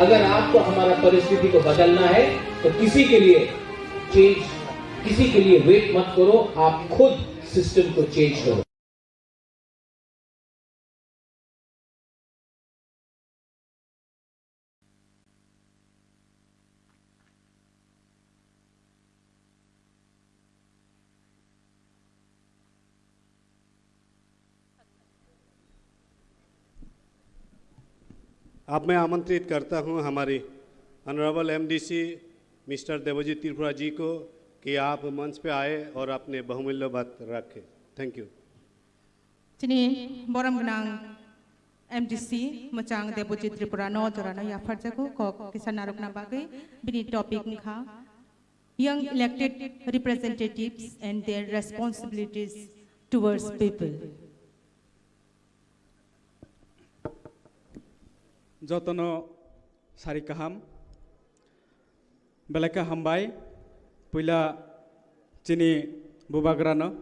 अगर आपको हमारा परिस्थिति को बदलना है, तो किसी के लिए चेंज, किसी के लिए वेट मत करो, आप खुद सिस्टम को चेंज करो। अब मैं आमंत्रित करता हूं हमारे ऑनरेबल एमडीसी मिस्टर देवजीत त्रिपुरा जी को कि आप मंच पे आए और अपने बहुमूल्य बात रखें। Thank you. Chini borom gwnang M D C mwchang Debojit Tripura no jora no yapharjago kok kisa narwkna bagwi. Bini topic wngkha Young Elected Representatives and Their Responsibilities Towards People. Jotono sari kaham. Belai khe hambai, puila chini bubagrano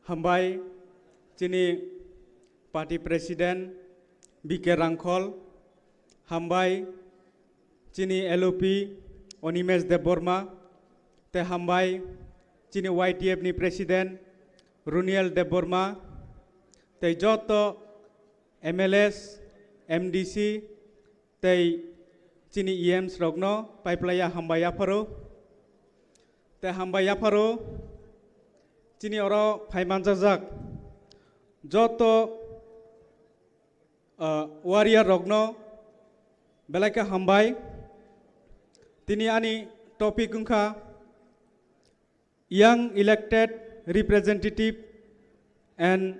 hambai, chini party president B K Rangkhol, hambai, chini L O P Animesh Debbarma, tei hambai, chini Y T F ni president Runiel Debbarma, tei joto M L As, M D C, tei chini E Ms rokno paiplaiya hambai yapharo. Tei hambai yapharo Chini oro phai manjak joto, ah, warrior rokno belai khe hambai. Tini ani topic wngkha Young Elected Representative and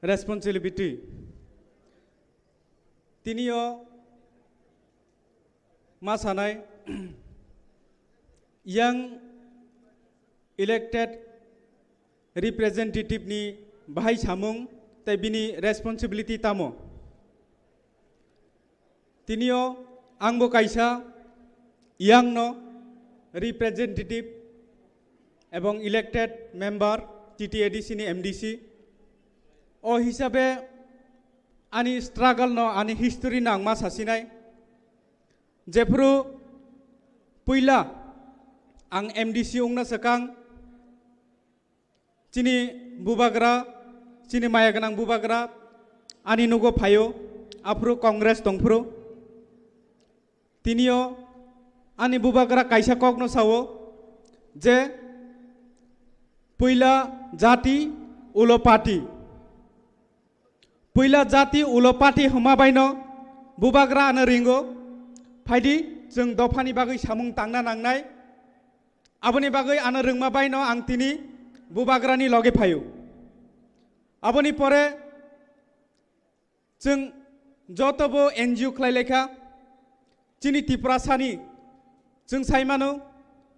Responsibility. Tinio ma sanai, young elected representative ni bahai samung tei bini responsibility tamo. Tinio angbo kaisa young no representative ebong elected member T T A D C ni M D C. O hisabe ani struggle no, ani history no ang ma sasinai. Jephru puila ang M D C wngna swkang, chini bubagra, chini maya gwnang bubagra ani nugo phaio, aphuru Congress tongphuru. Tinio ani bubagra kaisa kokno sao je puila jati ulo party. Puila jati ulo party hwnma baino bubagra ano ringo, phaidi chwng dophani bagwi samung tangna nangnai. Aboni bagwi ano rwngma baino ang tini bubagrani loge phaio. Aboni pore chwng jotobo N G O khlai laikha. Chini Tiprasani chwng sai mano,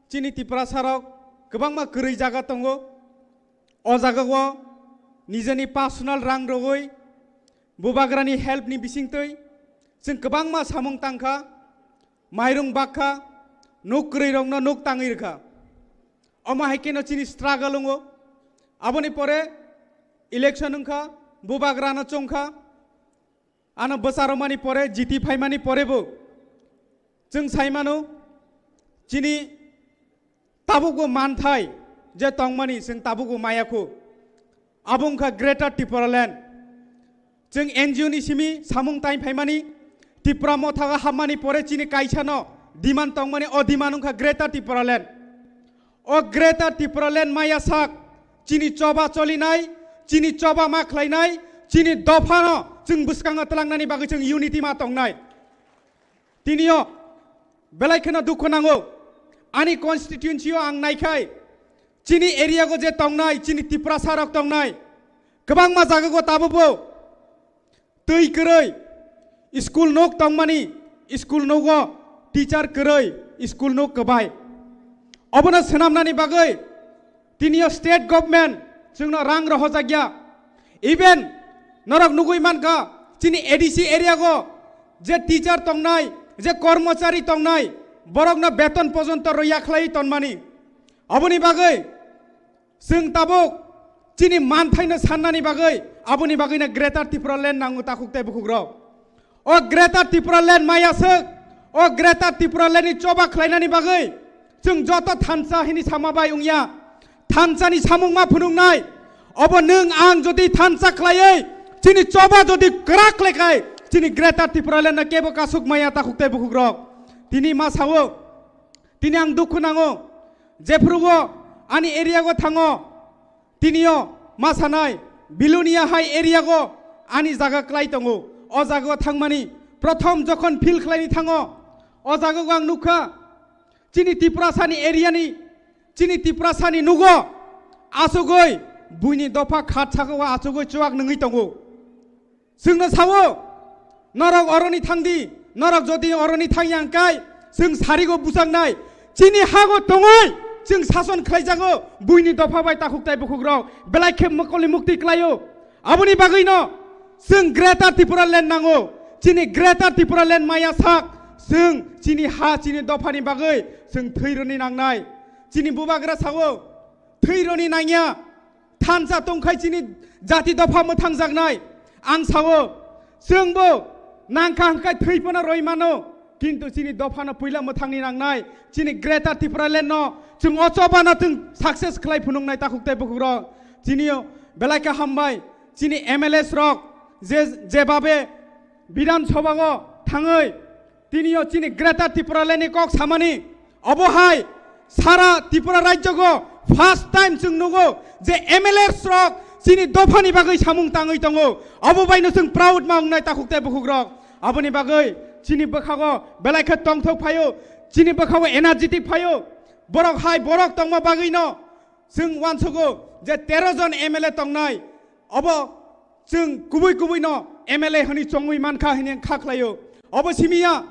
chini Tiprasarok kwbangma kwrwi jaga tongo. O jagao nijeni personal rang rogwi bubagrani help ni bisingtwi chwng kwbangma samung tangkha, mairung bakha, nuk kwrwi rokno nuk tangwi rwkha. Omo hai kheno chini struggle wngo. Aboni pore election wngkha, bubagrano chongkha. Ano bwsarokmani pore, jiti phaimani porebo chwng sai mano, chini tabukbo manthai je tongmani chwng tabukbo maya kho. Abo wngkha Greater Tipraland. Chwng N G O ni simi samung tai phaimani, Tipra Motha o hapmani pore chini kaisano demand tongmani, o demand wngkha Greater Tipraland. O Greater Tipraland maya sak, chini choba cholinai, chini choba ma khlainai, chini dophano chwng bwskango twlangnani bagwi chwng unity ma tongnai. Tinio belai kheno dukhu nango. Ani constituency o ang naikhai, chini area go je tongnai, chini Tiprasa rok tongnai, kwbangma jaga go tabukbo twi kwrwi, school nuk tongmani, school nugo teacher kwrwi, school nuk kwbai. Obono swnamnani bagwi tinio state government chwngno rang rohojakya. Even norok nugwi mankha, chini A D C area go je teacher tongnai, je kormochari tongnai, borokno beton pojonto rwya khlai tonmani. Aboni bagwi chwng tabuk chini manthaino sannani bagwi, aboni bagwino Greater Tipraland nango takhuk tei bukhukrok. O Greater Tipraland maya swk, o Greater Tipraland ni choba khlainani bagwi chwng joto thansa hini sama bai wngya. Thansani samung ma phunuknai. Obo nwng ang jodi thansa khlaiwi chini choba jodi kwrak khlaikhai, chini Greater Tipraland no kebo kasuk maya takhuk tei bukhukrok. Tini ma sao, tini ang dukhu nango. Jephrugo ani area go thango, tinio ma sanai, Bilonia hai area go ani jaga klai tongo. O jaga o thangmani prothom jokhon field khlaini thango, o jaga go ang nukha, chini Tiprasani area ni, chini Tiprasani nugo asugwi buini dopha khat saka o asugwi chuak nungwi tongo. Chwngno sao, norok oroni thangdi, norok jodi oroni thangya hwnkhe, chwng sarigo buchaknai, chini hago tongwi chwng sason khlaijago, buini dopha bai takhuk tai bukhukrok belai khe mokoli mukti klaio. Aboni bagwino chwng Greater Tipraland nango, chini Greater Tipraland maya sak, chwng chini ha, chini dophani bagwi chwng thwi rwni nangnai. Chini bubagra sao, thwi rwni nangya. Thansa tongkhai chini jati dopha mwthangjaknai. Ang sao, chwngbo nangkha hwnkhe thwi phano roi mano, kintu chini dophano puila mwthangni nangnai. Chini Greater Tipraland no chwng o chobano chwng success khlai phunuknai takhuk tei bukhukrok. Chini belai khe hambai, chini M L As rok je, jebabe Bidhan Sabha o thangwi tinio chini Greater Tipraland ni kok samani, obo hai sara Tripura rajyo go First time chwng nugo je M L A rok chini dophani bagwi samung tangwi tongo. Obo baino chwng proud ma wngnai takhuk tei bukhukrok. Aboni bagwi chini bwkhago belai khe tongthok phaio, chini bwkhago energetic phaio. Borok hai borok tongma bagwino chwng uansugo je tero jon M L A tongnai. Obo chwng kubui kubui no M L A hwnwi chongwi mankha hwnwi ang kha khlaio. Obo simiya,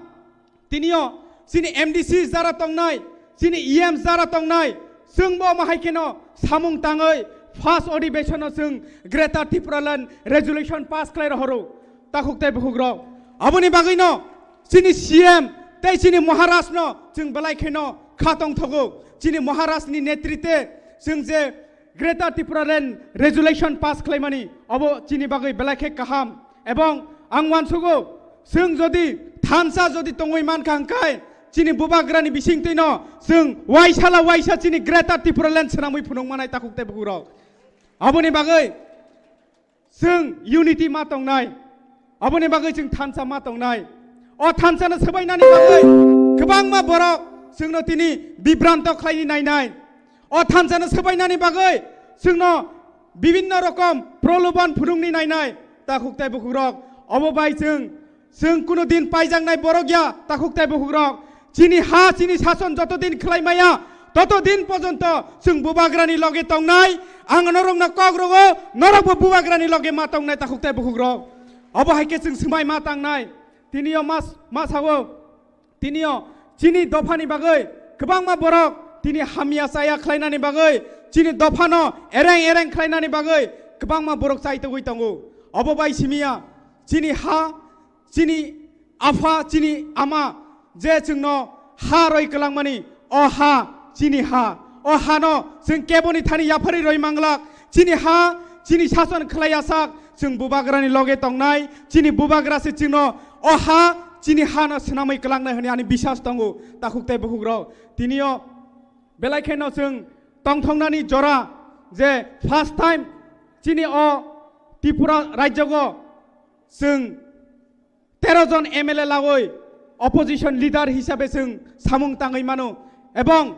tinio chini M D C jara tongnai, chini E M jara tongnai, chwng bo omo hai kheno samung tangwi first adhibeshon no chwng Greater Tipraland resolution pass khlai rohoro, takhuk tei bukhuk rok. Aboni bagwi no chini C M tei chini Maharaj no chwng belai kheno kha tongthogo. Chini Maharaj ni netrite chwng je Greater Tipraland resolution pass khlaimani, obo chini bagwi belai khe kaham. Ebong ang uansugo, chwng jodi thansa jodi tongwi mankha hwnkhe, chini bubagrani bisingtwino chwng waisala waisa chini Greater Tipraland swnamwi phunuk manai takhuk tei bukhuk rok. Aboni bagwi chwng unity ma tongnai. Aboni bagwi chwng thansa ma tongnai. O thansa no swbainani bagwi kwbangma borok chwngno tini bibranto khlaini nainai. O thansa no swbainani bagwi chwngno bibinno rokom proloban phunukni nainai. Takhuk tei bukhuk rok, obo bai chwng, chwng kunu din paijaknai borok ya, takhuk tei bukhuk rok. Chini ha, chini sason joto din khlai maya, toto din pojonto chwng bubagrani loge tongnai. Ang norokno kok rogo, norokbo bubagrani loge ma tongnai, takhuk tei bukhuk rok. Obo hai khe chwng swmai ma tangnai. Tini o mas, ma sao. Tini o chini dophani bagwi kwbangma borok tini hamya chaya khlainani bagwi, chini dophano ereng ereng khlainani bagwi kwbangma borok chai togwi tongo. Obo bai simiya chini ha, chini apha, chini ama je chwngno ha roi kwlangmani, o ha chini ha. O hano chwng keboni thani yapharwi roi manglak. Chini ha, chini sason khlai asak, chwng bubagrani loge tongnai. Chini bubagra se chwngno o ha, chini hano swnamwi kwlangnai hwnwi ani biswas tongo, takhuk tei bukhuk rok. Tini o belai kheno chwng tongthoknani jora je first time chini o Tripura rajyogo chwng tero jon M L A lagoi opposition leader hisabe chwng samung tangwi mano, ebong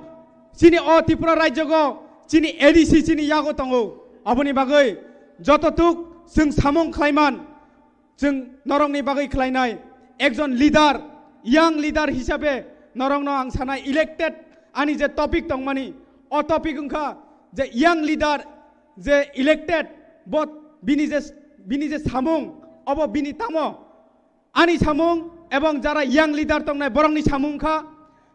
chini o Tripura rajyogo chini A D C chini yago tongo. Aboni bagwi joto tuk chwng samung khlaiman, chwng norokni bagwi khlainai ekjon leader, young leader hisabe norokno ang sanai elected ani je topic tongmani, o topic wngkha je young leader je elected, bo bini je, bini je samung, obo bini tamo? Ani samung ebong jara young leader tongnai borokni samung kha,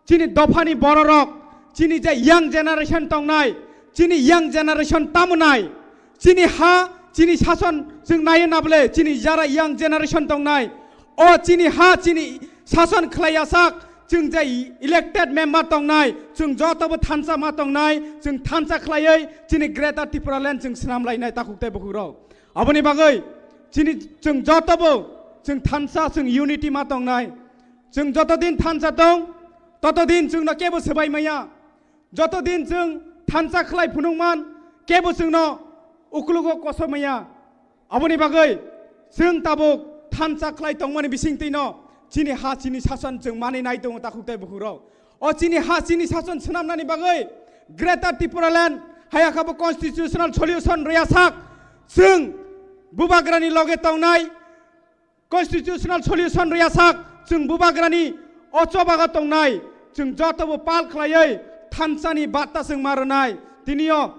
chini dophani bororok, chini je young generation tongnai, chini young generation tamunai, chini ha, chini sason chwng naiyo nabole, chini jara young generation tongnai, o chini ha, chini sason khlai asak, chwng je elected member tongnai, chwng jotobo thansa ma tongnai, chwng thansa khlaiwi chini Greater Tipraland chwng swnam lainai takhuk tei bukhuk rok. Aboni bagwi chini chwng jotobo chwng thansa, chwng unity ma tongnai. Chwng joto din thansa tong, toto din chwngno kebo swbai maya. Joto din chwng thansa khlai phunukman, kebo chwngno uklugo koso maya. Aboni bagwi chwng tabuk thansa khlai tongmani bisingtwino chini ha, chini sason chwng manwi nai tongo takhuk tei bukhuk rok. O chini ha, chini sason swnamnani bagwi Greater Tipraland haya kha bo constitutional solution rwya sak, chwng bubagrani loge tongnai, constitutional solution rwya sak, chwng bubagrani o chobago tongnai, chwng jotobo pal khlaiwi thansani batta chwng ma rwnai. Tini o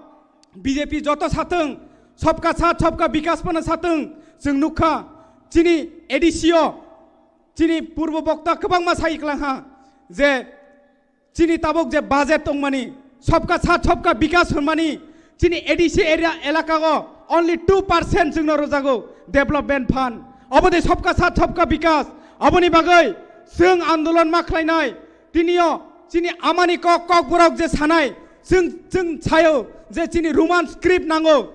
B J P joto sathwng, sabka saath sabka bikas phano sathwng, chwng nukha chini A D C o chini purbo bokta kwbangma sai kwlangha je chini tabuk je budget tongmani, sabka saath sabka bikas hwnmani, chini A D C area elakago only two percent chwngno rwjago development fund. Obo de sabka saath sabka bikas. Aboni bagwi chwng andolon ma khlainai. Tinio chini amani kok, kokborok je sanai, chwng, chwng sayo je chini Roman script nango.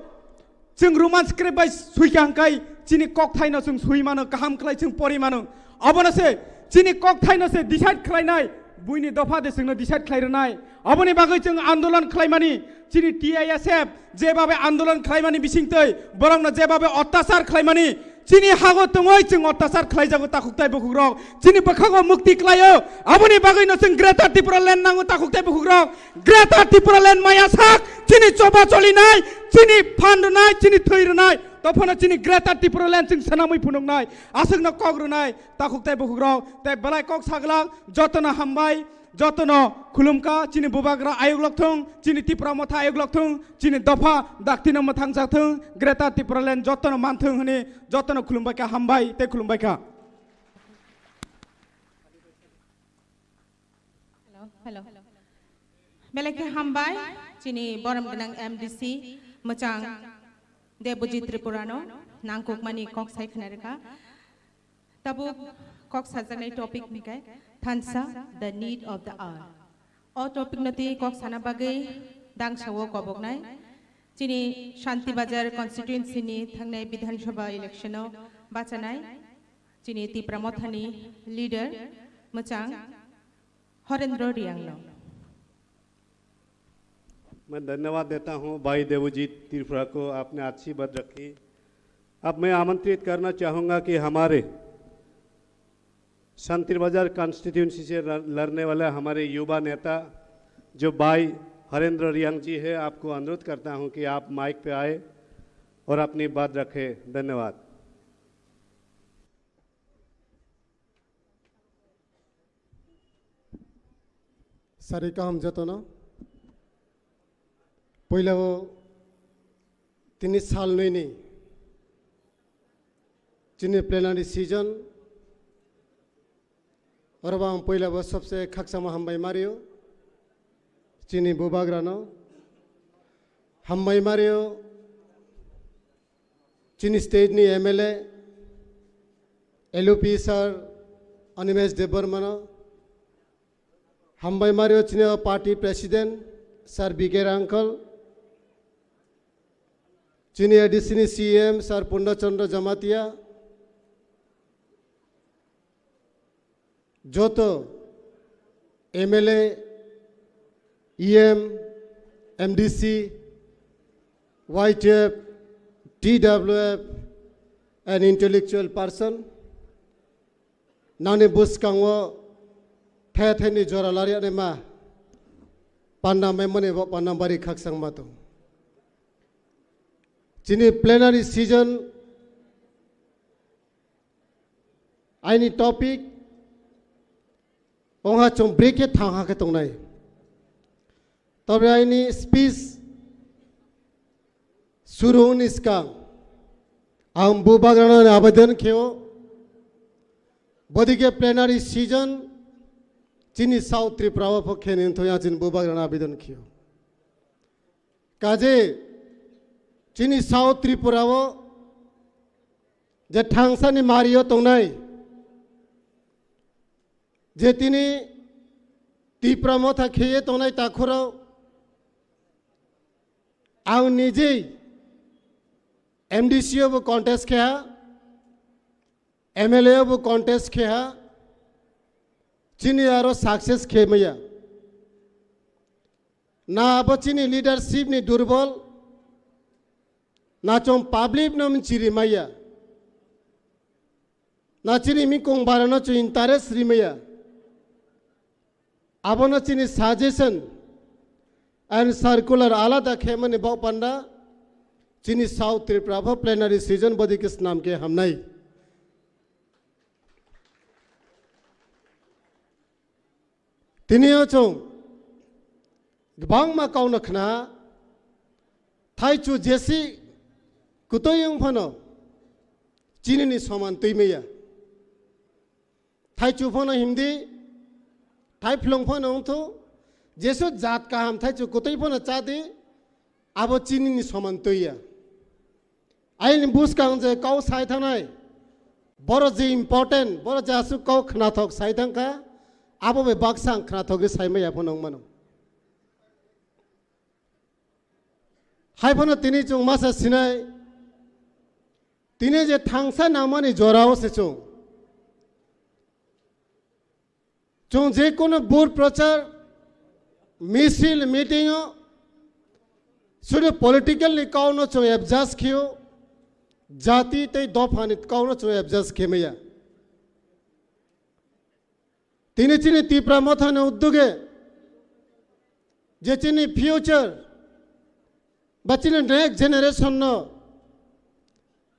Chwng Roman script bai sui kha hwnkhe chini kokthaino chwng sui mano, kaham khlai chwng pori mano. Abono se chini kokthaino se decide khlainai, buini dopha de chwngno decide khlai rwnai. Aboni bagwi chwng andolon khlaimani, chini T I S F jebabe andolon khlaimani bisingtwi, borokno jebabe ottachar khlaimani, Chini hago tongwi chwng ottachar khlaijago takhuk tei bukhukrok. Chini bwkhago mukti khlaio. Aboni bagwino chwng Greater Tipraland nango takhuk tei bukhukrok. Greater Tipraland maya sak. Chini choba cholinai, chini phan rwnai, chini thwi rwnai. Tophano chini Greater Tipraland chwng swnamwi phunuknai. Aswkno kok rwnai takhuk tei bukhukrok. Tei belai kok saglang jotono hambai. Jotono khulumkha, chini bubagra ayuk lokthung, chini Tipra motha ayuk lokthung, chini dopha daktino mwthangjathung, Greater Tipraland jotono manthung hwnwi jotono khulumbaikha, hambai tei khulumbaikha. Hello, hello. Belai khe hambai, chini borom gwnang M D C mwchang Debojit Tripurano nangkukmani kok sai khna rwkha. Tabuk kok sajaknai topic hwnkhe Thansa, the need of the hour. O topic no twi kok sana bagwi dangsa o koboknai chini Shanti Bazar constituency ni thangnai Bidhan Sabha election o bachanai chini Tipra Mothani leader mwchang Horendra Riang no. मैं धन्यवाद देता हूं भाई देवजीत त्रिपुरा को, आपने अच्छी बात रखी। अब मैं आमंत्रित करना चाहूंगा कि हमारे शांति बाजार कॉन्स्टिट्यूएंसी से लड़-, लड़ने वाला हमारे युवा नेता जो भाई हरेंद्र रियांग जी है, आपको अनुरोध करता हूं कि आप माइक पे आए और अपनी बात रखें। धन्यवाद। Sari kaham jotono. Puila o tini sal nwi ni chini plenary session oro bo ang puila bo sobse khakchangma hambai mario chini bubagrano. Hambai mario chini state ni M L A, L U P sir Animesh Debbarmano. Hambai mario chini party president sir B K Rangkhal. Chini A D C ni C M sir Purna Chandra Jamatia. Joto M L A, E M, M D C, Y T F, T W F, an intellectual person. Nangni bwskango the theni jora lariya ma panda memani bo panda bari khakchang ma tong. Chini plenary session aini topic ongha chwng break khe thang ha khe tongnai. Tobe aini speech suru wngni swkang ang bubagrano abedan kheo. Bodike plenary session chini South Tripura o pho khe ni wngthok ya chini bubagrano abedan kheo. Kaje chini South Tripura o je thangsani mario tongnai, je tini Tipra motha kheye tongnai takhoro ang nijei M D C o bo contest khe ha, M L A o bo contest khe ha, chini aro success khe maya. Na abo chini leadership ni durbol, na chwng public no mchiri maya, na chini mikong bara no chwng interest ri maya. Abono chini suggestion and circular alada khe mani bok panda chini South Tripura pho plenary session bodi khe snam khe hamnai. Tini o chwng kwbangma kauna khna, thaichu jesi kutoi wng phano chinini soman twi maya. Thaichu phano himdi, thaiphlung phano wngthu, jesu jat kaham thaichu kutoi phano chadi, abo chinini soman twi ya. Aini bwskang je kau sai thangnai, boro je important, boro je aswk kau khnathok sai thangkha, abo bai baksa ang khnathok ri sai maya phano wng mano. Hai phano tini chwng masa sinai, tini je thangsa nangmani jorao se chwng. Chwng je kono bur prochar, misil, meeting o, sudu political ni kau no chwng adjust khiyo, jati tei dophani kauno chwng adjust khe maya. Tini chini Tipra Mothani uddoge je chini future ba chini next generation no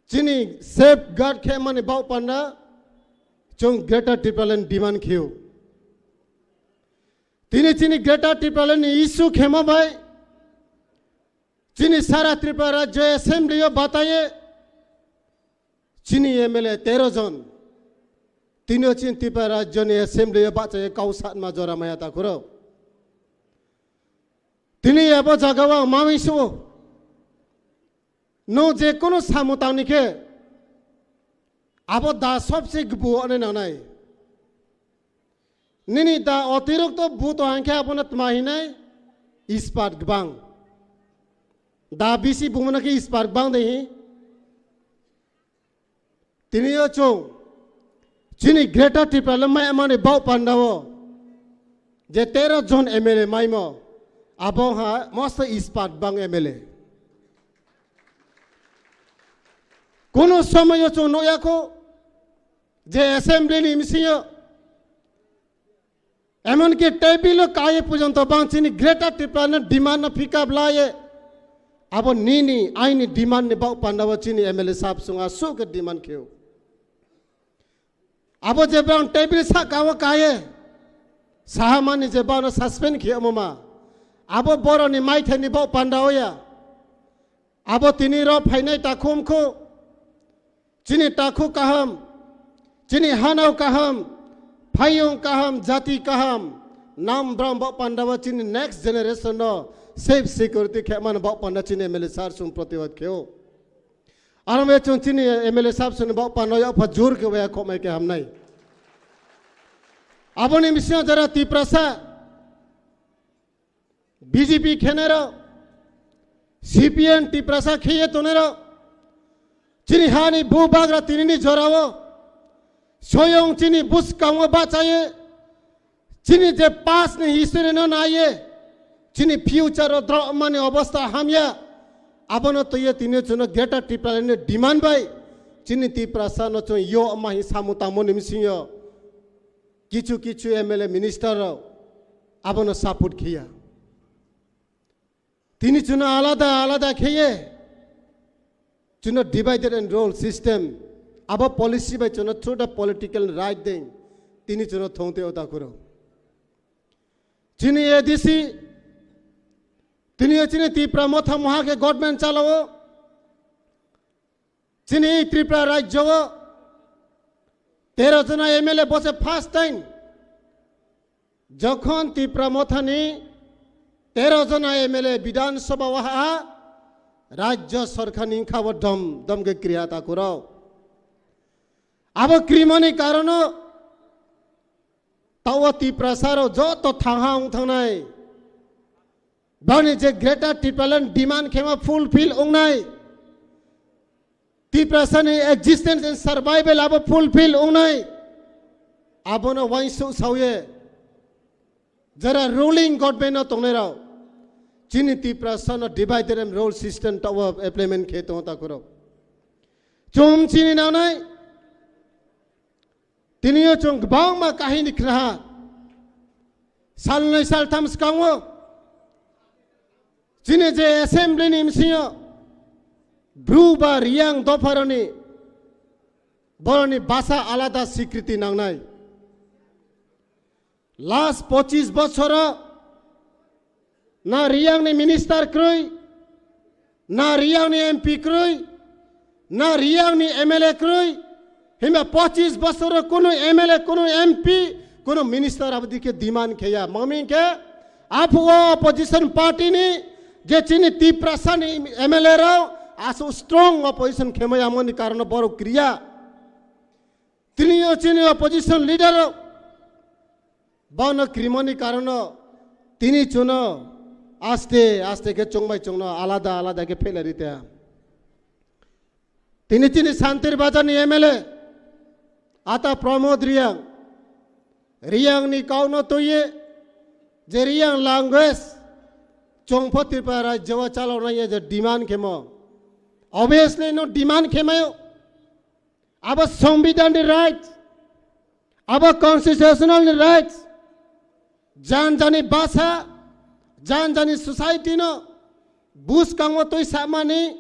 chini safeguard khe mani bau panda chwng Greater Tipraland demand kheo. Tini chini Greater Tipraland ni issue khema bai chini sara Tripura Rajya Assembly o bataye chini M L A tero jon. Tini o chini Tripura Rajya ni Assembly o bachaye kau satma jora maya takhuro. Tini abo jaga o ang mami suo. No je kono samung tangni khe abo da sobse gbu ane nanai. Nini da otirokto buto hangkhe abono tma hinai ispat gbang. Da bisi bumana khe ispat gbang de hi. Tini yo chung chini Greater Tipraland mai amani bau pandao je tero jon M L A maimo abo ha mosto ispat gbang M L A. Kono somoyo chung noyako je assembly ni misingo emonki table o kaiye porjonto bang chini Greater Tipraland demand no pick up laye. Abo nini aini demand ni bau pandao chini M L A sab sunga suke demand kheo. Abo je bang table saka o kaiye sahamani je bang no suspend kheo mama. Abo boroni maithai ni bau pandao ya. Abo tini ro phainai takhum khu. Chini takhu kaham, chini hanao kaham, phayung kaham, jati kaham, nam bram bok panda bo chini next generation no safe security khe man bok panda chini M L A sar sum protibad kheo. Aro me chung chini M L A sab sum bok panda ya pha jur khe waya khomai khe hamnai. Aboni mising jara Tiprasa B J P khenero, C P M Tiprasa kheye tonero, chini hani bu bagra tinini jorao, soyong chini buskangwo bachaye, chini je past ni history no naye, chini future o drop mani obostha hamya, abono toye tini chuno Greater Tipraland ni demand bai, chini Tiprasa no chung yo mahi samu tamo ni misingo, kichu kichu M L A minister rok abono support khiya. Tini chuno alada alada kheye, chuno divided and rule system, abo policy bai chuno through the political right deng, tini chuno thongte ota kuro. Chini A D C, tini chini Tipra Motha Moha ke government chalao, chini Tripura rajyo o tero jona M L A bose first time jokhon Tipra Mothani tero jona M L A Bidhan Sabha o ha rajyo sorkar ni khabo dom dom ke kriya ta kuro. Abo krimani karono tawa Tiprasa ro joto thangha ong thangnai. Bani je Greater Tipraland demand khema fulfill ongnai. Tiprasa ni existence and survival abo fulfill ongnai. Abono wainsu sauye. Jara ruling government no tongnai rao. Chini Tiprasa no divided and rule system tawa implement khe tongo takuro. Chum chini nanai. Tini yo chung gbangma kahini khnaha. Salnwi saltham skango. Chini je assembly ni msingo. Bru ba Riyang dopharoni. Boroni basa alada sikriti nangnai. Last pochis bochoro na Riyang ni minister kroi, na Riyang ni M P kroi, na Riyang ni M L A kroi, himba pochis bosoro kunu M L A, kunu M P, kunu minister abdi ke demand kheya. Mami ke apu opposition party ni je chini Tiprasa ni M L A rao asu strong opposition khemai amoni karono borok kriya. Tini yo chini opposition leader rao Bono krimoni karono tini chuno aste aste ke chongbai chongno alada alada ke phelari te. Tini chini Santir Bazar ni M L A ata Pramod Riyang, Riyang ni kauno toye je Riyang language chongpho Tripura rajyo o chalonai je demand khemo. Obviously no demand khemayo. Abo Songbidan ni right, abo constitutional ni right. Jan jani basa, jan jani society no buskango twi samani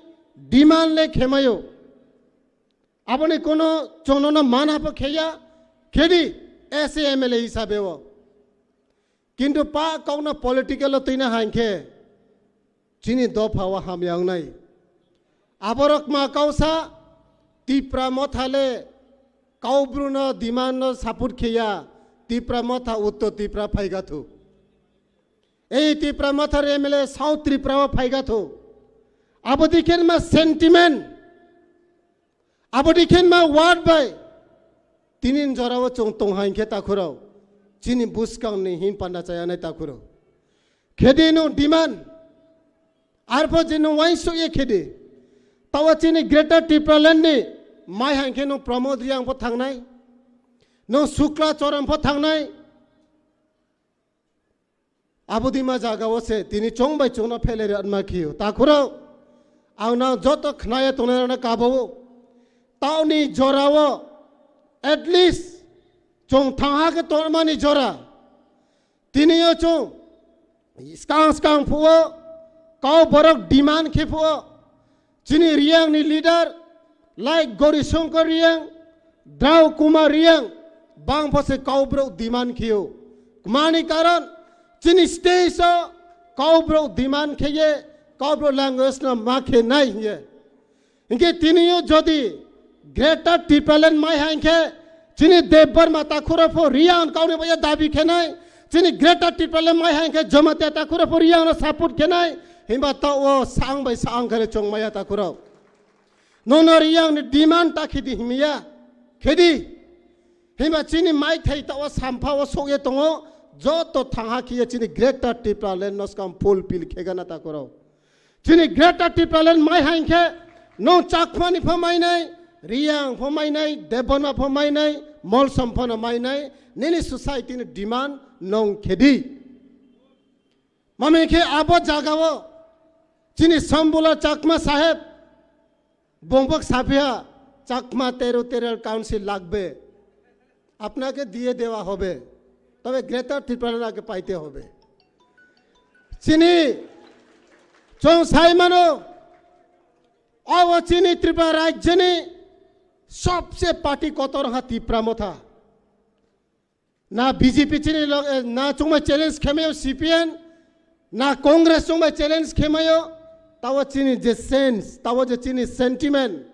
demand le khemayo. Aboni kono chwngno mana pho kheya, khedi S A M L A hisabe o. Kintu pa kokno political o twina hainkhe chini dopha o hamya wngnai. Aborok ma kausa Tipra Motha le Kaubru no demand no support kheya, Tipra Motha Uttor Tipra phaigathu. Ei Tipra Motha re M L A South Tripura o phaigathu. Abo dikhen ma sentiment. Abo dikhen ma word bai tinin jorao chwng tong hai khe takhurao. Chini buskang ni hin panda chayanai takhurao. Khedi no demand. Arpho je no waisuk ye khedi. Tawa chini Greater Tipraland ni mai hai khe no Pramod Reang pho thangnai. No Sukla Choron pho thangnai. Abodima jaga o se tini chong bai chong no phelai rwma khiyo. Takhurao, ang nang joto khnaya tongnai rok no kabo. Taoni jora o, at least, chong thangha khe tongmani jora. Tini o chong, skang skang phuo, kau borok demand khe phuo. Chini Reang ni leader, like Gori Shankar Reang, Drau Kumar Reang, bang pho se Kaubru demand khiyo. Kmani karon, chini stage o Kaubru demand kheye, Kaubru language no ma khe nai hiye. Hinkhe tini o jodi Greater Tipraland mai hai hinkhe, chini Debbarma takhurao pho Reang kauni baya dabi khenai, chini Greater Tipraland mai hai hinkhe Jamatia takhurao pho Reang no support khenai, himba to o sang bai sang khe chong maya takhurao. Nono Reang ni demand ta khidi himya, khedi. Himba chini mai thai to o sampha o sokye tongo, joto thangha khiye chini Greater Tipraland no skam fulfill khegana takhurao. Chini Greater Tipraland mai hai hinkhe, nong Chakma ni pho mainai, Reang pho mainai, Debbarma pho mainai, Molsom pho no mainai, nini society ni demand nong khedi. Mami khe abo jaga o, chini Sambula Chakma saheb, bongbok saphiya, Chakma territorial council lagbe. আপনাকে দিয়ে দেওয়া হবে, তবে গ্রেটার ত্রিপুরাকে পাইতে হবে। Chini, chong sai mano, o chini Tripura rajyoni sobse party kotor ha Tipra Motha. Na B J P chini log-, eh, na chongbai challenge khemayo C P M, na Congress chongbai challenge khemayo, tawa chini je sense, tawa je chini sentiment,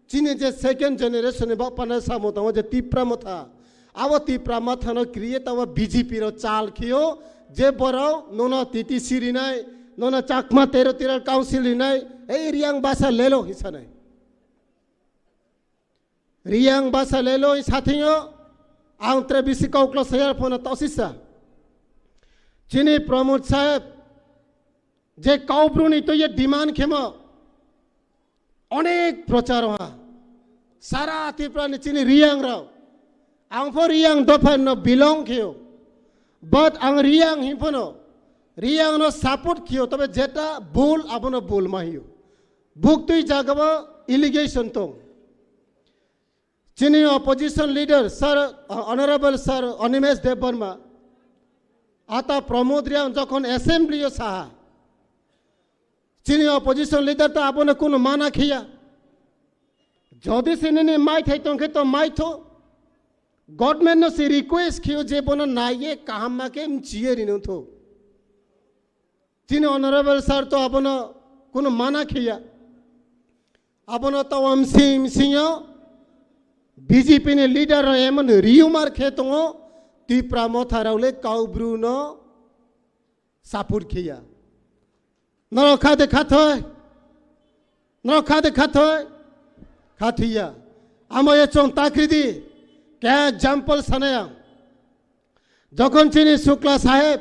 chini je second generation ni bapana samo tawa je Tipra Motha, abo Tipra Motha no create tawa B J P ro chal khiyo, je borok nono T T C rinai, nono Chakma Territorial Council rinai, ei Reang basa lelo hisanai. Reang basa lelo sathingo, ang tre bisi kaukla sayar phone tosisa. Chini Pramod saheb, je Kaubru ni to ye demand khemo, onek prochar ha. Sara Tripura ni chini Reang rao. Ang pho Reang dopha no belong kheo. But ang Reang himphano, Reang no support kheo, tobe jeta bul abono bul ma hiyo. Buktui jagao allegation tong. Chini opposition leader, Sir, uh, Honorable Sir Animesh Debbarma, ata Pramod Reang jokhon assembly o saha, chini opposition leader ta abono kunu mana khiya. Jodi se nini mai thai tongkhe to mai tho. Government no se request khiyo je bono naiye kaham ma khe mchiye rino tho. Chini honorable sir to abono kunu mana khiya. Abono to amsing msingyo B J P ni leader ro emon rumor khe tongo, Tipra Motha rao le Kaubru no support khiya. Norok kha de khathoi. Norok kha de khathoi. Khathiya. Amo ye chong takridi. Khe example sanaya. Jokhon chini Shukla Saheb,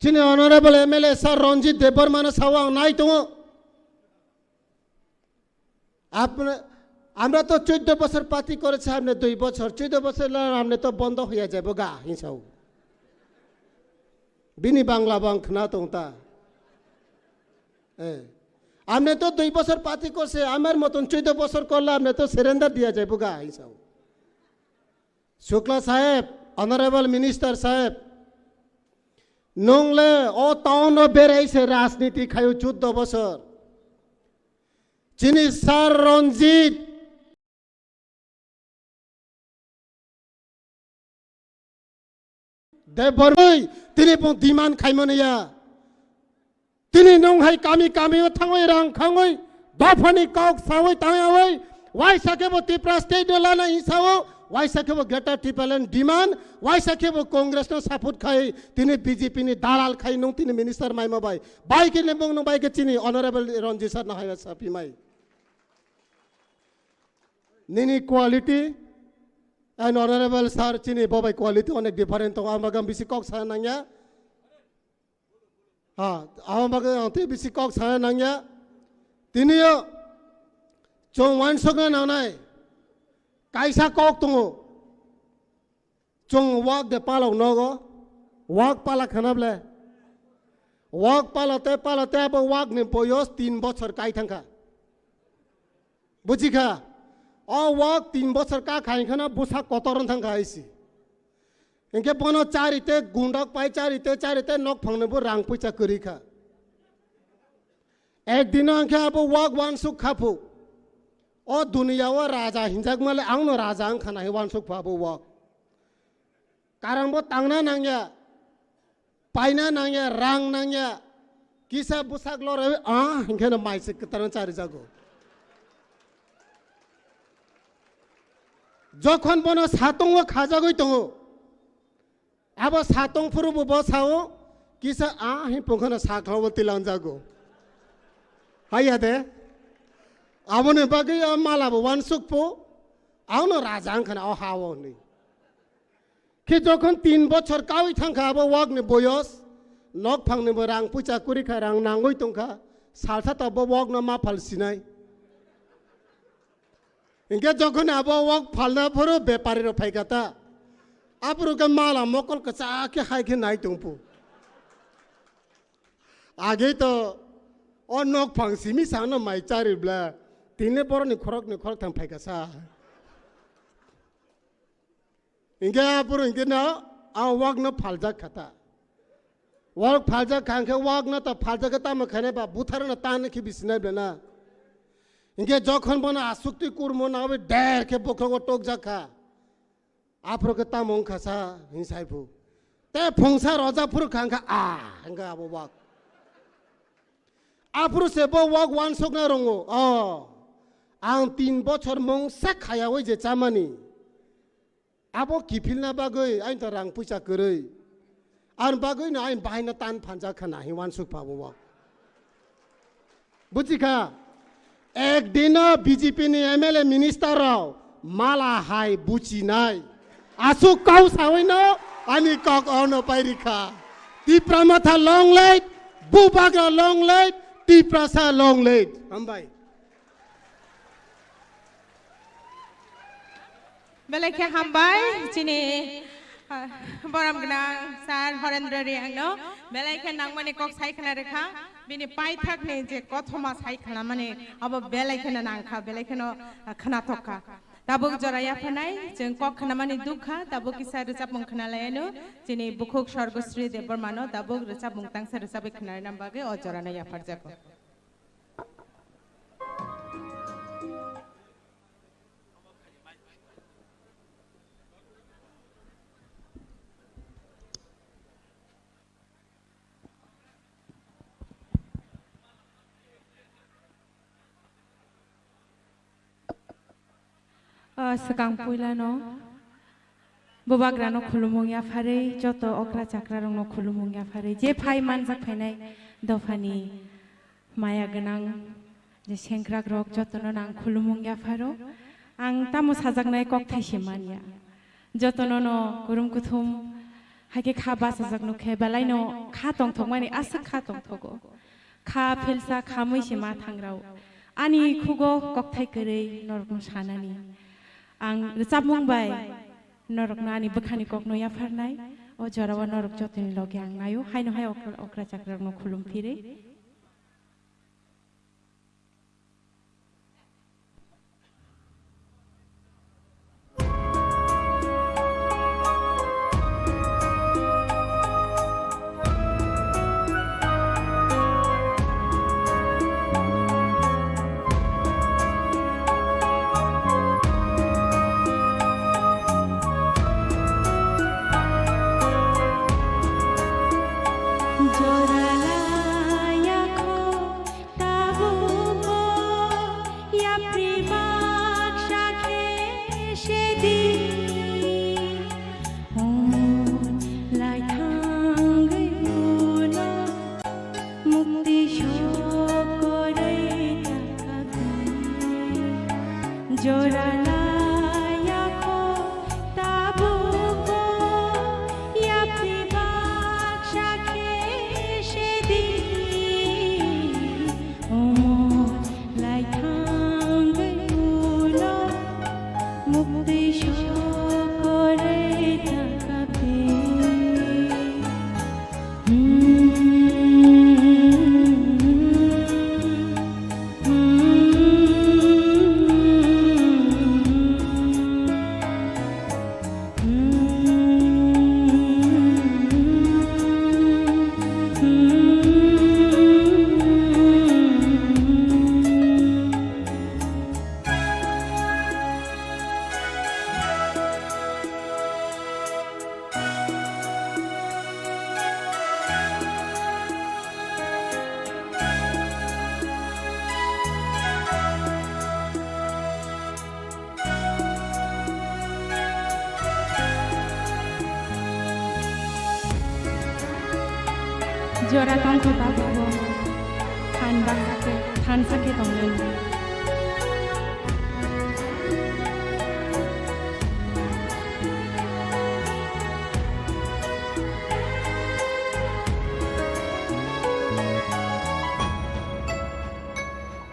chini honorable M L A sir Ranjit Debbarma no sao ang nai tongo. আপনি, আমরা তো চোদ্দ বছর পার্টি করেছি, আপনি দুই বছর, চোদ্দ বছর লা-, আপনি তো বন্ধ হয়ে যাবো গা, হিংসাও। Bini Bangla bang khna tong ta. Eh. আপনি তো দুই বছর পাতি করছে, আমার মতন চোদ্দ বছর করলে আপনি তো সারেন্ডার দিয়া যাইব গা হিসাব। শুক্লা সাহেব, অনারেবল মিনিস্টার সাহেব, নংলে ও টাউন ও বেড়াইছে রাজনীতি খাইও চোদ্দ বছর। চিনি স্যার রঞ্জিত Debbarma, tini bung demand khaimani ya. Tini nung hai kami kami o thangwi rang khangwi dophani kok sawi tangyawi, waisa khe bo Tipra state no lana hinsao, waisa khe bo Greater Tipraland demand, waisa khe bo Congress no support khai, tini B J P ni dalal khai nung tini minister maima bai. Bai khe ni bung nung bai khe chini honorable Ranjit sir no hai sapi mai. Nini quality and honorable sir chini bobai quality onek different tongo, ang bagam bisi kok sana nangya. Ha, ang bagam ang tei bisi kok sana nangya. Tini yo chong wansokna nangnai kaisa kok tongo. Chwng wak de palok nogo, wak pala khana ble. Wak palote palote abo wak ni boyos tin bochor kai thangkha. Buji kha? O wak tin bochor ka khai khana busa kotor wng thangkha haisi. Hinkhe bono charite gundok pai charite charite nok phang ni bo rang puisa kwrwi kha. Ekdino hinkhe abo wak wansuk kha phu. O duniya o raja hinjakma le ang no raja wngkha na hi wansuk phu abo wak. Karang bo tangna nangya, paina nangya, rang nangya, kisa bwsak lorwi, ah, hinkhe no mai se kwtal chari jago. Jokhon bono satung o khajagwi tongo, abo satung phuru bo bo sao, kisa, ah, hi pungkhano sakhla bo tilang jago. Haiya de, aboni bagwi a mala bo wansuk phu, ang no raja wngkha na o ha o hwnwi. Khe jokhon tin bochor kawi thangkha abo wak ni boyos, nok phang ni bo rang puisa kwrwi kha, rang nangwi tongkha, salsa to bo wak no ma phal sinai. Hinkhe jokhon abo wak phalna phuru bepari rok phaikha ta, aphuru khe mala mokol kwchak khe hai khe nai tongphu. Age to o nok phang simi sano mai chari bla, tini boroni khorok ni khorok thang phaikha sa. Hinkhe aphuru hinkhe no a wak no phaljak kha ta. Wak phaljak kha hinkhe wak no ta phaljak khe tamo khainai ba buthar no tan khe bisinai bla na. Hinkhe jokhon bono asukti kurmo nawi der khe bokhrogo tokjak kha. Aphuru khe tamo wngkha sa hinsai phu. Te phungsa roja phuru kha hinkhe a hinkhe abo wak. Aphuru se bo wak wansokna rongo. O, ang tin bochor mungsa khayawi je chamani. Abo kiphilna bagwi aini to rang puisa kwrwi. Ani bagwi no aini bahaino tan phanjak kha nahi wansuk pha bo. Buji kha? Ek dino B J P ni M L A minister rok mala hai buchinai. Asuk kau sawi no ani kok ono pai rikha. Tipra Motha long live, Bubagra long live, Tiprasa long live. Hambai. Belai khe hambai chini, ah, borom gwnang sir Horendra Reang no belai khe nangmani kok sai khna rwkha, bini paithak ni je kothoma sai khna mani abo belai kheno nangkha, belai kheno, ah, khnathok kha. Tabuk jora yapharnai chwng kok khna mani dukha, tabuk kisa rwchapmung khna lai ano chini bukhuk Sorgosri Debbarma no tabuk rwchapmung tangsa rwchapwi khna rwna bagwi o jora no yapharjago. O swkang puilano Bubagrano khulumung yapharwi, joto okra chakrarokno khulumung yapharwi, je phai manjak phainai dophani maya gwnang je sengkrakrok jotono nang khulumung yapharo. Ang tamo sajaknai kokthai se manya. Jotono no kurum kuthum hai khe kha bachajak nukhe, belaino kha tongthokmani aswk kha tongthogo. Kha philsa khamwi se ma thangrao. Ani khugo kokthai kwrwi norokno sanani. Ang rwchapmung bai norokno ani bwkhani kokno yapharnai. O jorao norok jotoni loge ang naio. Haino hai okra, okra chakrarokno khulum phirwi. Jora tongkhe tabukbo phan baksa khe, phan sakhe tongnani.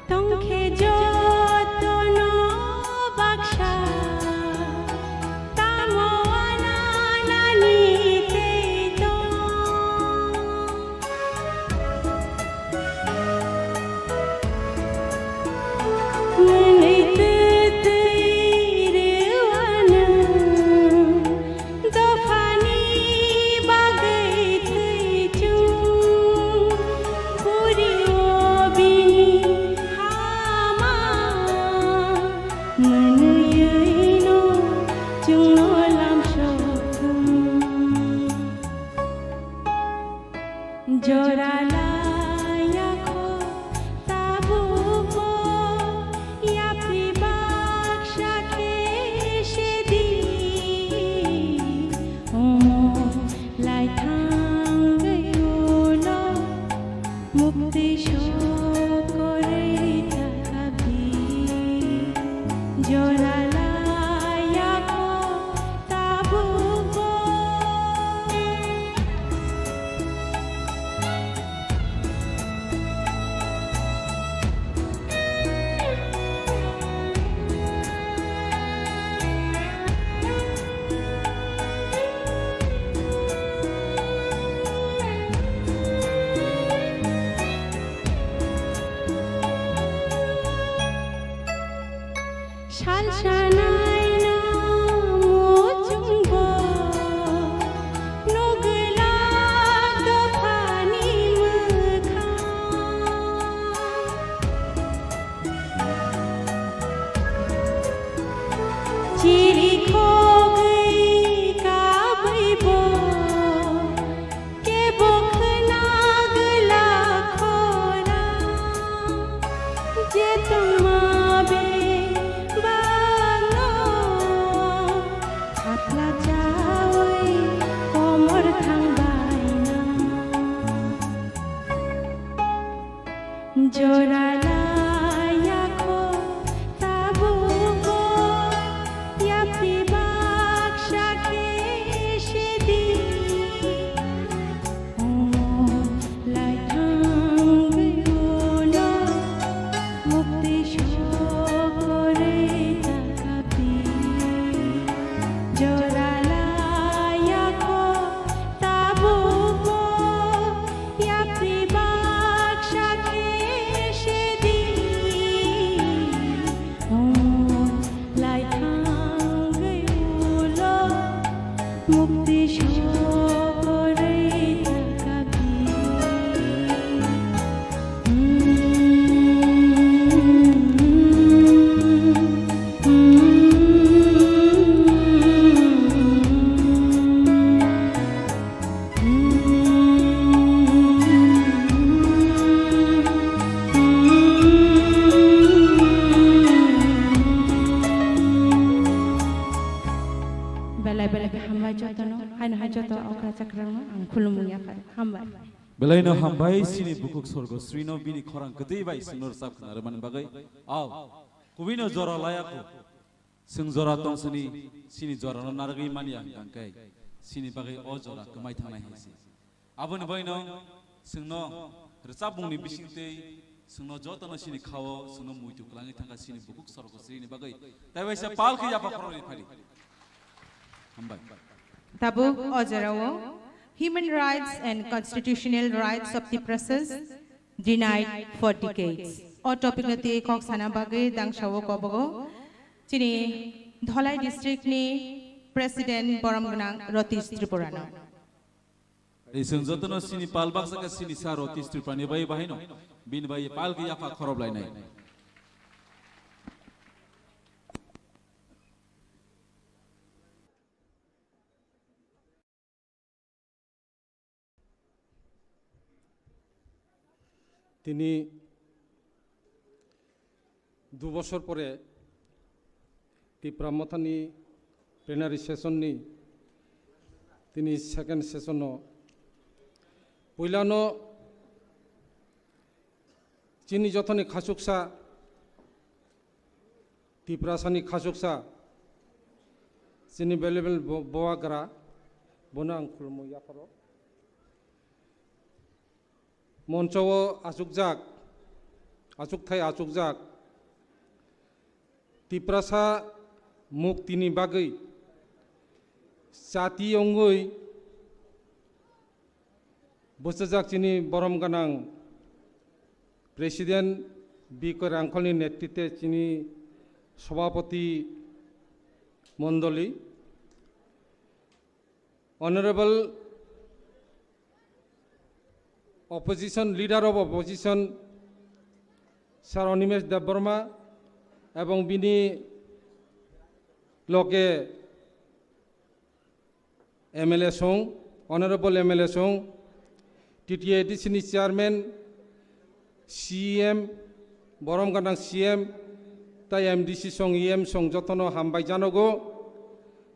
Tongkhe jotono baksa, tamo ananani tei tong. Mwnwi twtwi rwano, dophani bagwi thwi chwng, puri o bini hama, mwnwi no chwngno lam sokthwng. Jora laiya kho tabukbo, yapri baksa khe se di. Omo lai thangwi ulo, mukti sokorwi takabdi. Jora laiya kho tabukbo. Sal sanaina muchungbo, nugwlak dophani mwkhang. Chiri khogwi kabwibo, kebo khna gwlak khorang, je tongma bebakno thapla chawi komor thangbaina. Jora laiya kho tabukbo, yapri baksa khe se di. Omo lai thangwi ulo, mukti sokorwi takabdi. Jora laiya kho tabukbo, yapri baksa khe se di. Omo lai thangwi ulo, mukti sokorwi takabdi. Belai belai khe hambai jotono, haino hai joto okra chakrano ang khulumung yapha. Hambai. Belaino hambai sini bukhuk sorgo srino bini khorang kwtwi bai songno rwchap khna rwmani bagwi. Ao, kubino jora laya kho. Chwng jora tong sini, sini jorano narwgwi manya hwnkhe sini bagwi o jora kwmai thangnai hai se. Aboni bagwino chwngno rwchapmungni bisingtwi chwngno jotono sini khao, chwngno muitu kwlangwi thangkha sini bukhuk sorgo srini bagwi. Tei waisa pal khe yapha khoroknwi phadi. Hambai. Tabuk o jorao Human Rights and Constitutional Rights of Tiprasas Denied for Decades. O topic no twi kok sana bagwi dangsao kobogo chini Dholai district ni President borom gwnang Ratish Tripura no. Tei chwng jotono sini pal baksa khe sini sa Ratish Tripura ni bai bahai no. Bini bai pal khe yapha khorob lainai. Tini du bosor pore Tipra Mothani plenary session ni tini second session o puilano Chini jothoni khachuksa, Tiprasani khachuksa, chini valuable bo-, boagra, bono ang khulumo yapharo. Moncho o achukjak, achukthai achukjak, Tiprasa muktini bagwi chati wngwi bwchajak chini borom gwnang President B K Rangkholni netritwe chini Sabhapati Mondoli, Honorable Opposition, Leader of Opposition, Sir Animesh Debbarma, ebong bini loge M L A song, Honorable M L A song, T T A D C ni Chairman, C E M, borom gwnang C E M, tai M D C song, E M song jotono hambai janogo,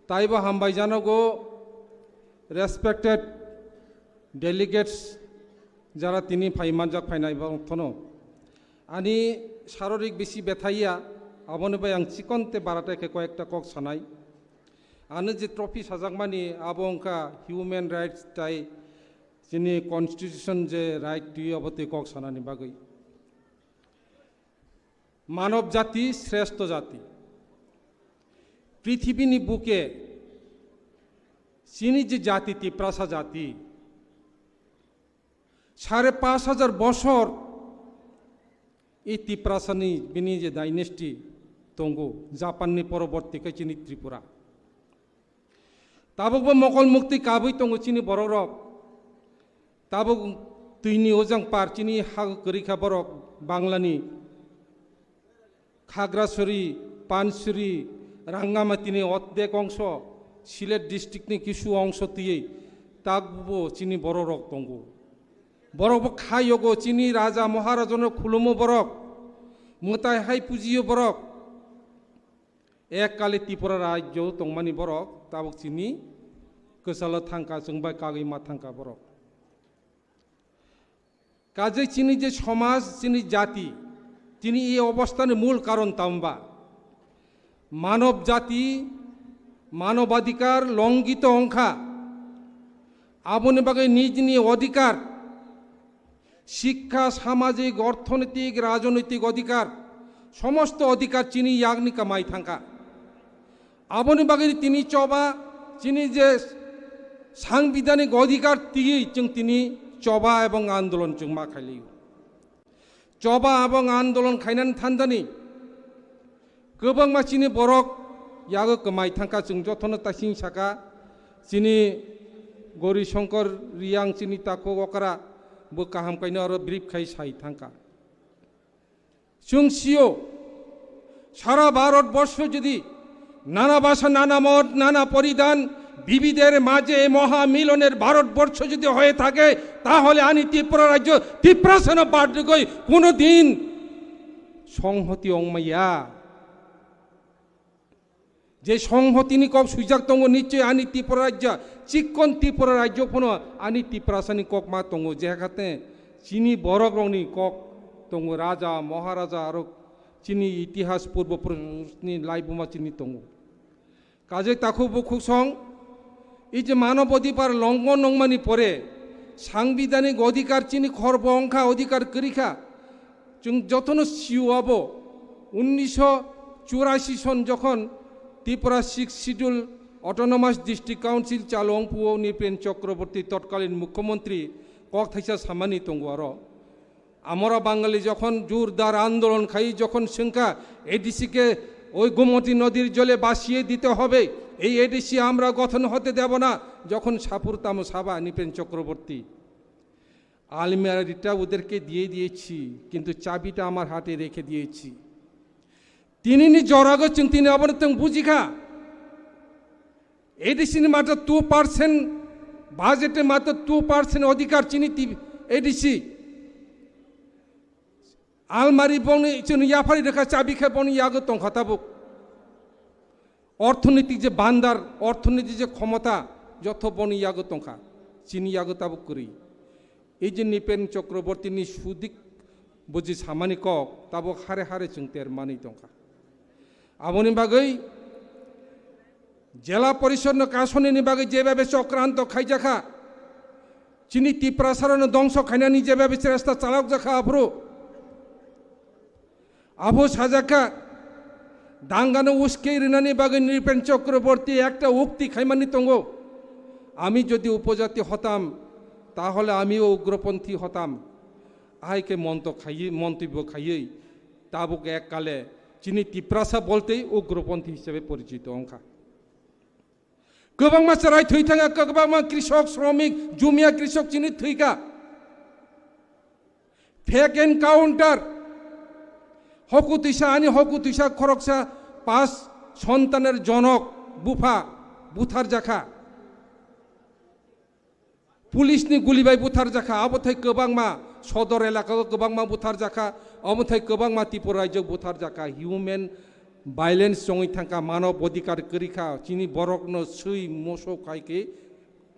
taibo hambai janogo, respected delegates, jara tini phai manjak phainai bo thono. Ani sarorik bisi bethaiya, aboni bai ang chikonte barate khe koyekta kok sanai. Ano je trophy sajakmani abo wngkha human rights tai chini constitution je right twi abo twi kok sanani bagwi. Manob jati shrestho jati. Prithibini buke chini je jati Tiprasa jati, sare pash hajar bosor i Tiprasani bini je dynasty tongo, Japanni poroborti khe chini Tripura. Tabukbo mokol mukti kabui tongo chini borok rok. Tabuk twini ojang par chini ha kwrwi kha borok Banglani. Khagrasuri, Pansuri, Rangamatini oddek ongso, Sylhet district ni kisu ongso twiwi tabukbo chini borok rok tongo. Borok bo kha yogo chini raja maharajano khulumo borok, mwtai hai pujiyo borok. Ek kali Tripura rajyo tongmani borok tabuk chini kwchalo thangkha, chwng bai kagwi ma thangkha borok. Kajai chini je somaj, chini jati, chini ei obostani mul karon tamba? Manob jati, manobadhikar longito wngkha. Aboni bagwi nijni odhikar, Shikkha, samajik, orthonoitik, rajnoitik odhikar, somosto odhikar chini yakni kamai thangkha. Aboni bagwi tini choba, chini je sangbidanik odhikar twiwi chwng tini choba ebong andolon chwng ma khailio. Choba ebong andolon khainani thandani kwbangma chini borok yago kwmai thangkha, chwng jotono taising saka, chini Gori Shankar Riyang chini takhuk okra bo kaham kaino aro brief khai sai thangkha. Chwng sio, sara Bharat borsho jodi নানা ভাষা, নানা মত, নানা পরিধান, বিবিধের মাঝে মহামিলনের ভারতবর্ষ যদি হয়ে থাকে, তাহলে আমি ত্রিপুরা রাজ্য, ত্রিপ্রাসানো বাদ গই কোনোদিন সংহতি ongmaya. Je songhotini kok swijak tongo, nichoi ani Tripura rajya, chikkon Tripura rajya phano ani Tiprasani kok ma tongo, je hakate chini borok rokni kok tongo, raja, maharaja, aro chini itihas purbo purusni laibuma chini tongo. Kajai takhuk bukhuk song, ei je manob odhikar longhon ongmani pore, sangbidanik odhikar chini khorbo wngkha, odhikar kwrwi kha. Chwng jotono sio abo, unnisho churasi son jokhon Tripura Sixth Schedule Autonomous District Council chalo wngphuo Nripen Chakraborty totkalin mukhyamantri kok thaisa samani tongo aro. আমরা বাঙালি যখন জোরদার আন্দোলন খাই, যখন শঙ্কা এডিসিকে ওই গোমতী নদীর জলে ভাসিয়ে দিতে হবে, এই এডিসি আমরা গঠন হতে দেব না, যখন সাপুর তামো সাবা নৃপেন চক্রবর্তী আলমিরাটা ওদেরকে দিয়ে দিয়েছি, কিন্তু চাবিটা আমার হাতে রেখে দিয়েছি। Tinini jorago chwng tini abono tong bujikha. A D C ni mata two percent, budget ni mata two percent odhikar chini ti A D C. Almari bongni chwng yaphari rekha, chabi khe bongni yago tongkha tabuk. Orthonitik je bandar, orthonitik je khomota, jotho bongni yago tongkha. Chini yago tabuk kwrwi. Ei je Nripen Chakraborty ni sudik Buji samani kok tabuk hare hare chwng ter manwi tongkha. Aboni bagwi Jela Porishod no kasonini bagwi jebabe chokranto khaijakha, chini Tiprasarano dongso khainani jebabe chesta chalokjakha aphuru. Abo sajakha, dangano uskei rinani bagwi Nripen Chakraborty ekta ukti khaimani tongo, "Ami jodi upojati hotam, tahole amiyo ugroponthi hotam." Ahai khe monto khaiwi, montobyo khaiwi, tabuk ek kale chini Tiprasa boltei ugroponthi hisabe porichito wngkha. Kwbangma chwrai thwi thangkha, kwbangma krishok, shromik, jumia krishok chini thwikha. Fake encounter. Hoku twisa, ani hoku twisa khoroksa pas sontaner jonok bupha butharjakha. Police ni guli bai butharjakha, abo thai kwbangma sodor elaka o kwbangma butharjakha, omo thai kwbangma Tripura rajyo butharjakha. Human violence chongwi thangkha, manob odhikar kwrwikha, chini borokno swi moso khai khe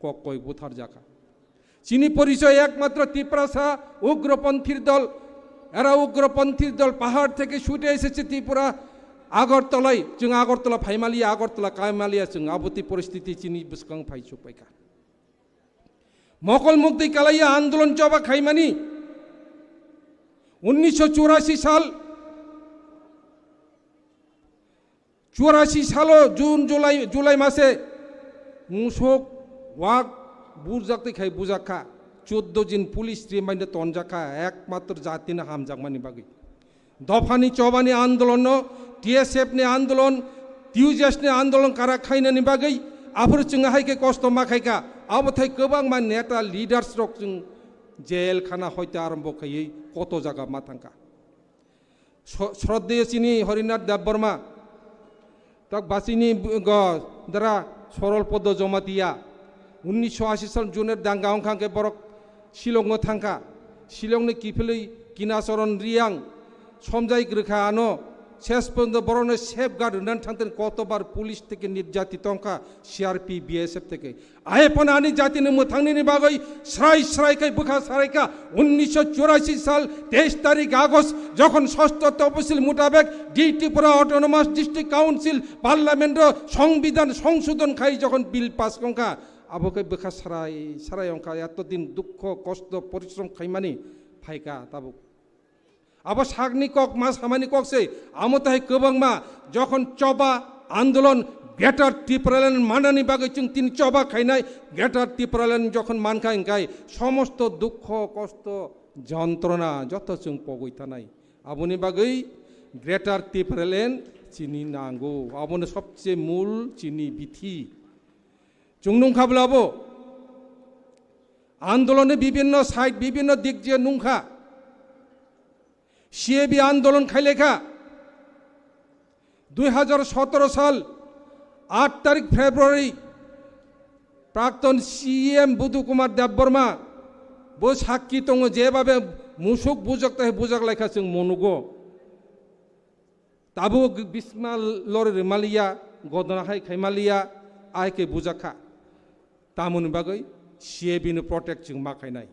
kok koi butharjakha. Chini porichoy ekmatro Tiprasa ugroponthir dol, era ugroponthir dol pahar theke chute esechhe Tripura Agartala, chwng Agartala phaimaliya, Agartala kaimalia chwng aboti poristiti chini bwskang phai chukpaikha. Mokol muktwi kalaiya andolon choba khaimani unnisho churasi sal, churasi salo June, July, July mase musuk wak burjaktwi khai bujakha, chuddo jin police remind tonjakha, ekmatro jatino hamjakmani bagwi. Dophani chobani andolonno, T S F ni andolon, T U J S ni andolon kara khainani bagwi aphuru chwng hai khe kosto ma khaikha. Abo thai kwbangma neta leaders rok chwng jail khana hoite arombo khaiwi koto jaga ma thangkha. Sro-, Shraddheyo chini Harinath Debbarma, tak basini bu-, go, dara Sorol Podo Jamatia, unnisho ashi sal June danga wngkha khe borok Shillong o thangkha. Shillong ni kiphilwi Kinacharan Riyang somjai kwrwkha ano, ses porjonto borokno safeguard rwnani thangtani kotobar police theke nirjati tongkha, C R P, B S F theke. Ahe phano ani jatini mwthangnini bagwi srai srai khai bwkha saraikha. Unnisho churasi sal teis tarik August jokhon sosto toposil mutabek di Tripura Autonomous District Council Parliament o Songbidan songsodon khai jokhon bill pass wngkha, abo khe bwkha sarai sarai wngkha, eto din dukho kosto porishrom khaimani phaikha tabuk. Abo sakni kok ma samani kok se, amo tai kwbangma jokhon choba andolon Greater Tipraland manani bagwi chwng tini choba khainai, Greater Tipraland jokhon mankha hwnkhe somosto dukho kosto jontrona joto chwng pogwi thanai. Aboni bagwi Greater Tipraland chini nango, abono sobse mul chini bithi. Chwng nungkha bwlabo andoloni bibinno side, bibinno dik je nungkha. C A B andolon khailekha. Dui hajar sotoro sal aat tarik February, prakton C E M Budu Kumar Debbarma bo sakki tongo, jebabe musuk bujak tai bujak laikha chwng monugo. Tabuk bisma lori rwmaliya, godona hai khaimaliya, ai khe bujakha. Tamoni bagwi C A B no protect chwng ma khainai.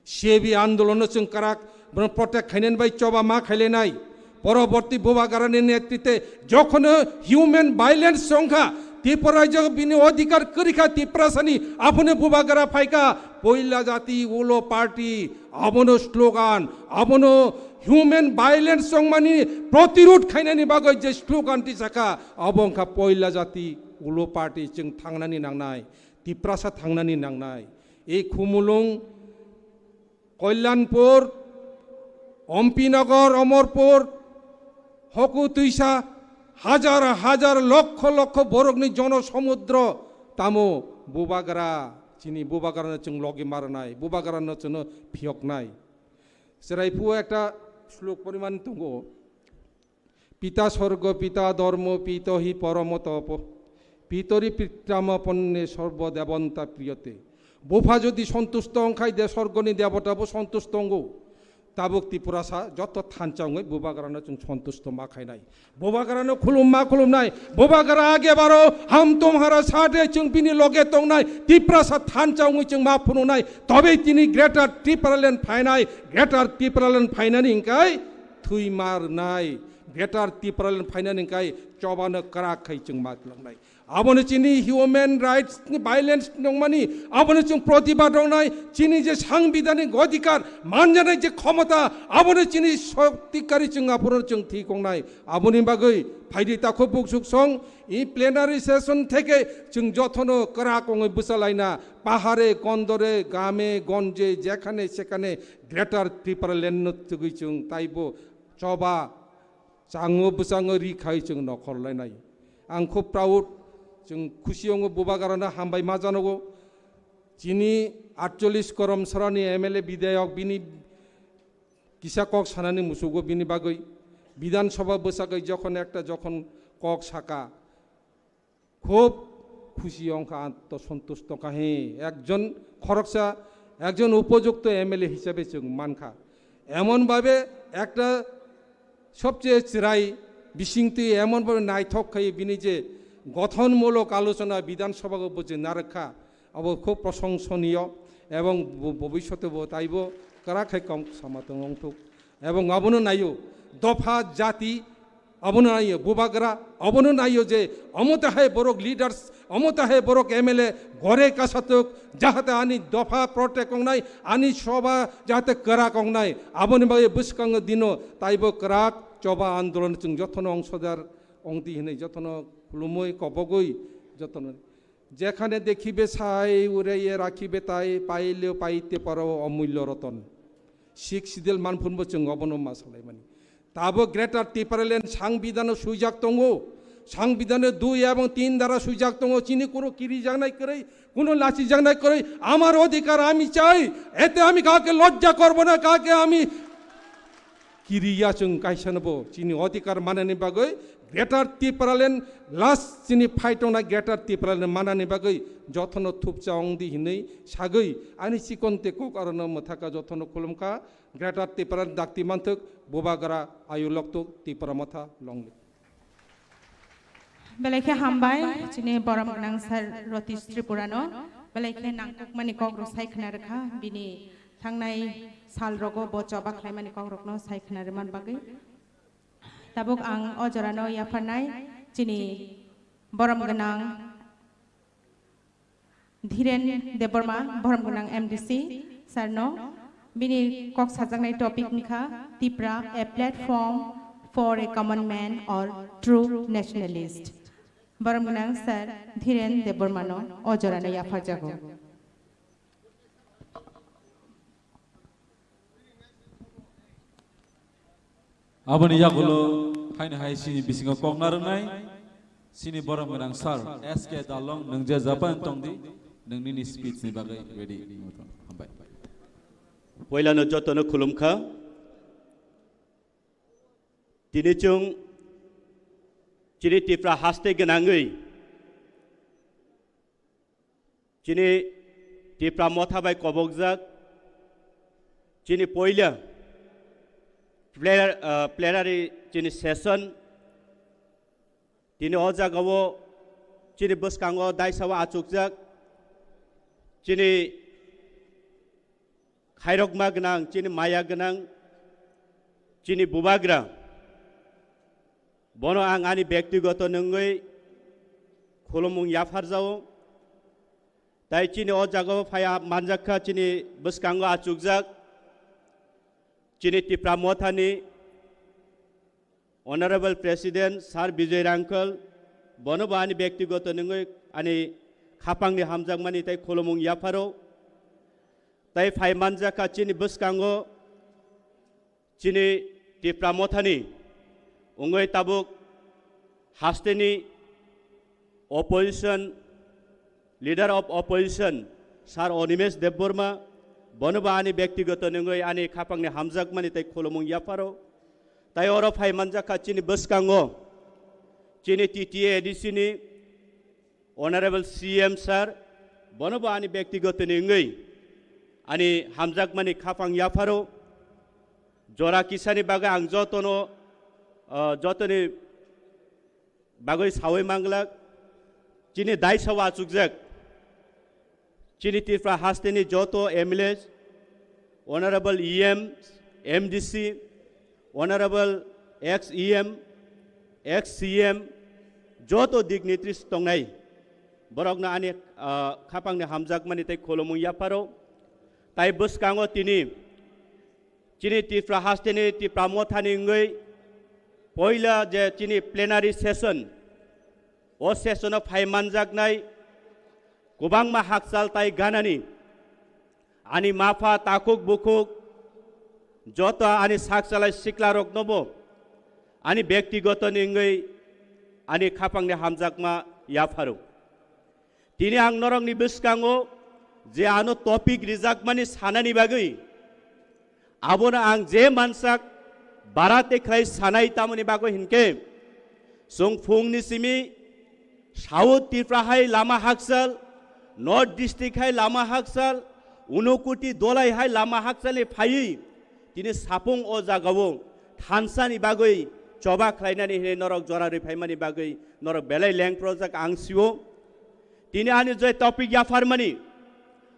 C A B andolon no chwng karak, bono protect khainani bai choba ma khailainai. Poroborti Bubagrani netrite jokhono human violence chongkha, Tripura rajyo bini odhikar kwrwikha Tiprasani, aphano Bubagra phaikha, poila jati ulo party, abono slogan, abono human violence chongmani protirod khainani bagwi je slogan tisakha, abo wngkha poila jati ulo party chwng thangnani nangnai, Tiprasa thangnani nangnai. E Khumulwng, Kalyanpur, Ompinagar, Omorpur, Hoku Twisa, hajar hajar, lokkho lokkho borokni jono somudro tamo Bubagra, chini Bubagrano chwng logi marnai, Bubagrano chwngno phiyoknai. Chwrai phuo ekta slok poriman tongo. Pita sorgo, pita dhormo, pito hi poromo topo, pitori pittama ponne sorbo devanta priyate. Bupha jodi sontusto wngkhai de sorgoni debota bo sontusto wngo. Tabuk Tiprasa joto thansa wngwi Bubagrano chwng sontusto ma khainai. Bubagrano khulum ma khulumnai. Bubagra age baro ham tumhara sade chwng bini loge tongnai. Tiprasa thansa wngwi chwng ma phunuknai. Tobe tini Greater Tipraland phainai. Greater Tipraland phainani hwnkhe thwi ma rwnai. Greater Tipraland phainani hwnkhe chobano kwrak khai chwng ma twlangnai. Abono chini human rights ni violence nongmani, abono chwng protibad wngnai, chini je sangbidhanik odhikar manjanai je khomota, abono chini shokti kari chwng aphuru chwng thik wngnai. Aboni bagwi phaidi takhuk buksuk song, i plenary session theke chwng jothono kwrak wngwi bwchalaina, pahare, kondore, game, gonje, jekhane sekhane Greater Tipraland no tugwi chwng taibo choba chango bwchango ri khai chwng nokhor lainai. Ang khub proud, chwng khusi wngo Bubagrano hambai ma janogo. Chini atchollis korom sorani M L A bidhayok bini kisa kok sanani musugo bini bagwi Bidhan Sabha bwsagwi jokhon ekta jokhon kok saka, khub khusi wngkha, anto sontusto kha he. Ekjon khoroksa, ekjon upojukto M L A hisabe chwng mankha. Emon babe ekta sobcheye chwrai bisingtwi emon babe naithok khai bini je gothonmulok alochona Bidhan Sabha o bo je narwkha, abo khub prosongsoniyo ebong bo-, bobishote bo taibo kwrak khai kok sama tong wngthok. Ebong abono naio dopha jati, abono naio Bubagra, abono naio je omo tahai borok leaders, omo tahai borok M L A gore kasatok, jahate ani dopha protect wngnai, ani soba jahate kwrak wngnai. Aboni bagwi bwskango dino taibo kwrak choba andolon chwng jotono ongsodar wngdi hinwi jotono khulumwi kobogwi jotono Jekhane dekhibe sai, ure ye rakhibe tai, paileo paite paro omullo roton. Sixth Schedule manphunbo chwng obono ma salaimani. Tabo Greater Tipraland sangbidhano swijak tongo. Sangbidhano dui ebong tin dara swijak tongo. Chini kuro kirijaknai kwrwi, kuno lachijaknai kwrwi. Amar odhikar ami chai. Ete ami kake lojja korbo na, kake ami kiriya chwng kaisa no bo chini odhikar manani bagwi Greater Tipraland last chini fight tongnai Greater Tipraland manani bagwi jotono thupcha wngdi hinwi sagwi ani chikon te kok arono mwthaka jotono khulumkha. Greater Tipraland dakti manthok Bubagra ayu loktok Tipra Motha long live. Belai khe hambai chini borom gwnang sir Ratish Tripura no. Belai khe nangkukmani kok rok sai khna rwkha bini thangnai sal rogo bo choba khlaimani kok rokno sai khna rwman bagwi. Tabuk ang o jorano yapharnai chini borom gwnang Dhiren Debbarma, borom gwnang M D C sir no bini kok sajaknai topic wngkha Tipra, a platform for a common man or true nationalist. Borom gwnang sir Dhiren Debbarma no o jorano yapharjago. Aboni yagulo haino hai chini bisingo kok narwknai chini borom gwnang sir S K Dalong, nwng je japan tongdi, nwng nini speech ni bagwi ready wngwi tong. Hambai. Poilano jotono khulumkha. Tini chwng chini Tipra haste gwnangwi chini Tipra Motha bai kobokjak chini poila plenary, ah, plenary chini session tini o jagao chini bwskango daisao achukjak chini khairokma gwnang, chini maya gwnang, chini Bubagra. Bono ang ani bektigoto nwngwi khulumung yapharjao. Tai chini o jagao phaiya manjakha chini bwskango achukjak chini Tipra Mothani Honorable President Sir Bijoy Rangkhal, bono bo ani bektigoto nwngwi ani khapangni hamjakmani tai khulumung yapharo. Tai phai manjakha chini bwskango chini Tipra Mothani wngwi tabuk hasteni opposition, leader of opposition, Sir Animesh Debbarma, bono bo ani bektigoto nwngwi ani khapangni hamjakmani tai khulumung yapharo. Tai oro phai manjakha chini bwskango chini T T A A D C ni Honorable C M Sir, bono bo ani bektigoto nwngwi ani hamjakmani khapang yapharo. Jora kisani bagwi ang jotono, ah, jotoni bagwi sawi manglak, chini daisa wachukjak, chini Tripura hasteni joto M L A, Honorable E M, M D C, Honorable ex E M, ex C M, joto dignitaries tongnai, borokno ani, ah, khapangni hamjakmani tei khulumung yapharo. Tai bwskango tini chini Tripura hasteni Tipra Mothani wngwi poila je chini plenary session, o session-o phai manjaknai kwbangma hakchal tai ganani ani mapha takhuk bukhuk joto ani sakchalai siklaroknobo ani bektigotoni wngwi ani khapangni hamjakma yapharo. Tini ang norokni bwskango je ano topic rijakmani sanani bagwi, abono ang je mansak barate khlai sanai tamoni bagwi hinkhe, chwng phungni simi South Tripura hai lama hakchal, North District hai lama hakchal, Unokoti Dolai hai lama hakchalni phaiwi tini sapung o jagao thansani bagwi choba khlainani hinwi norok jora rwi phaimani bagwi norok belai lengprojak ang sio. Tini ani je topic yapharmani,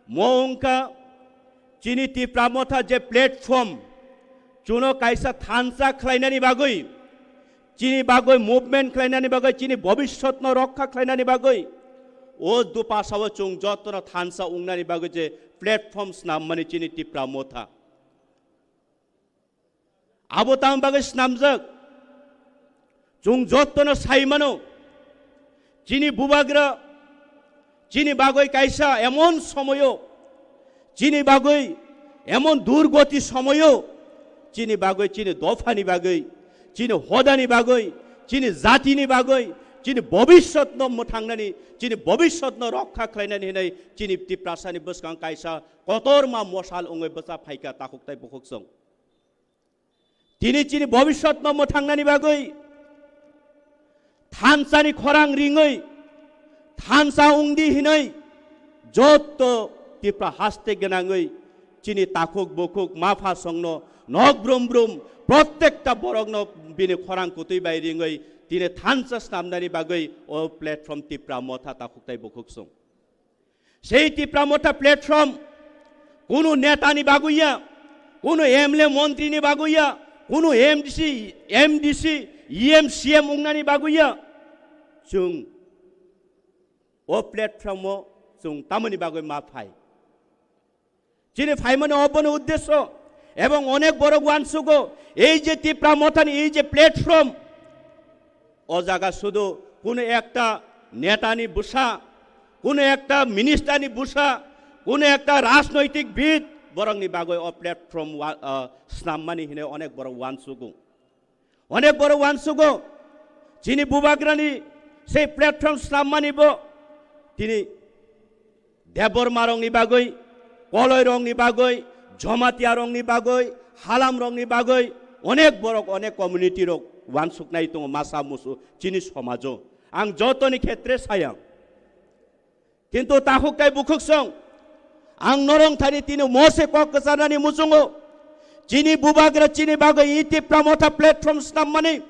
mo wngkha chini Tipra Motha je platform, chuno kaisa thansa khlainani bagwi, chini bagwi movement khlainani bagwi, chini bobiswtno rokha khlainani bagwi, o dupasao chwng jotono thansa wngnani bagwi je platform snammani chini Tipra Motha. Abo tamo bagwi snamjak? Chwng jotono sai mano, chini bubagra chini bagwi kaisa emon somoyo, chini bagwi emon durgoti somoyo, chini bagwi, chini dophani bagwi, chini hodani bagwi, chini jatini bagwi, chini bobiswtno mwthangnani, chini bobiswtno rokha khlainani hinwi chini Tiprasani bwskang kaisa kotorma mosal wngwi bwcha phaikha takhuk tai bukhuk chwng. Tini chini bobiswtno mwthangnani bagwi thansani khorang ringwi thansa wngdi hinwi jotto Tipra haste gwnangwi chini takhuk bukhuk mapha songno nok brum brum prottekta borokno bini khorang kutwi bai ringwi tini thansa snamnani bagwi o platform Tipra Motha takhuk tai bukhuk song. Sei Tipra Motha platform kunu netani bagwi ya, kunu M L A montrini bagwi ya, kunu M D C, M D C, E M, C M wngnani bagwi ya. Chwng o platform o chwng tamoni bagwi ma phai? Chini phaimani obono uddesyo ebong onek borok uansugo ei je Tipra Mothani ei je platform, o jaga sudu kunu ekta netani bwsa, kunu ekta ministerni bwsa, kunu ekta rajnoitik bid borokni bagwi o platform wa-, ah, snammani hinwi onek borok uansugo. Onek borok uansugo, chini bubagrani sei platform snammani bo tini Debbarma rokni bagwi, Koloi rokni bagwi, Jamatia rokni bagwi, Halam rokni bagwi, onek borok, onek community rok uansuknai tongo masa musu chini somajo. Ang jotoni khetre saya. Kintu takhuk tai bukhuk song, ang norong thani tini mose kok kwcharnani muchungo, chini bubagra chini bagwi i Tipra Motha platform snammani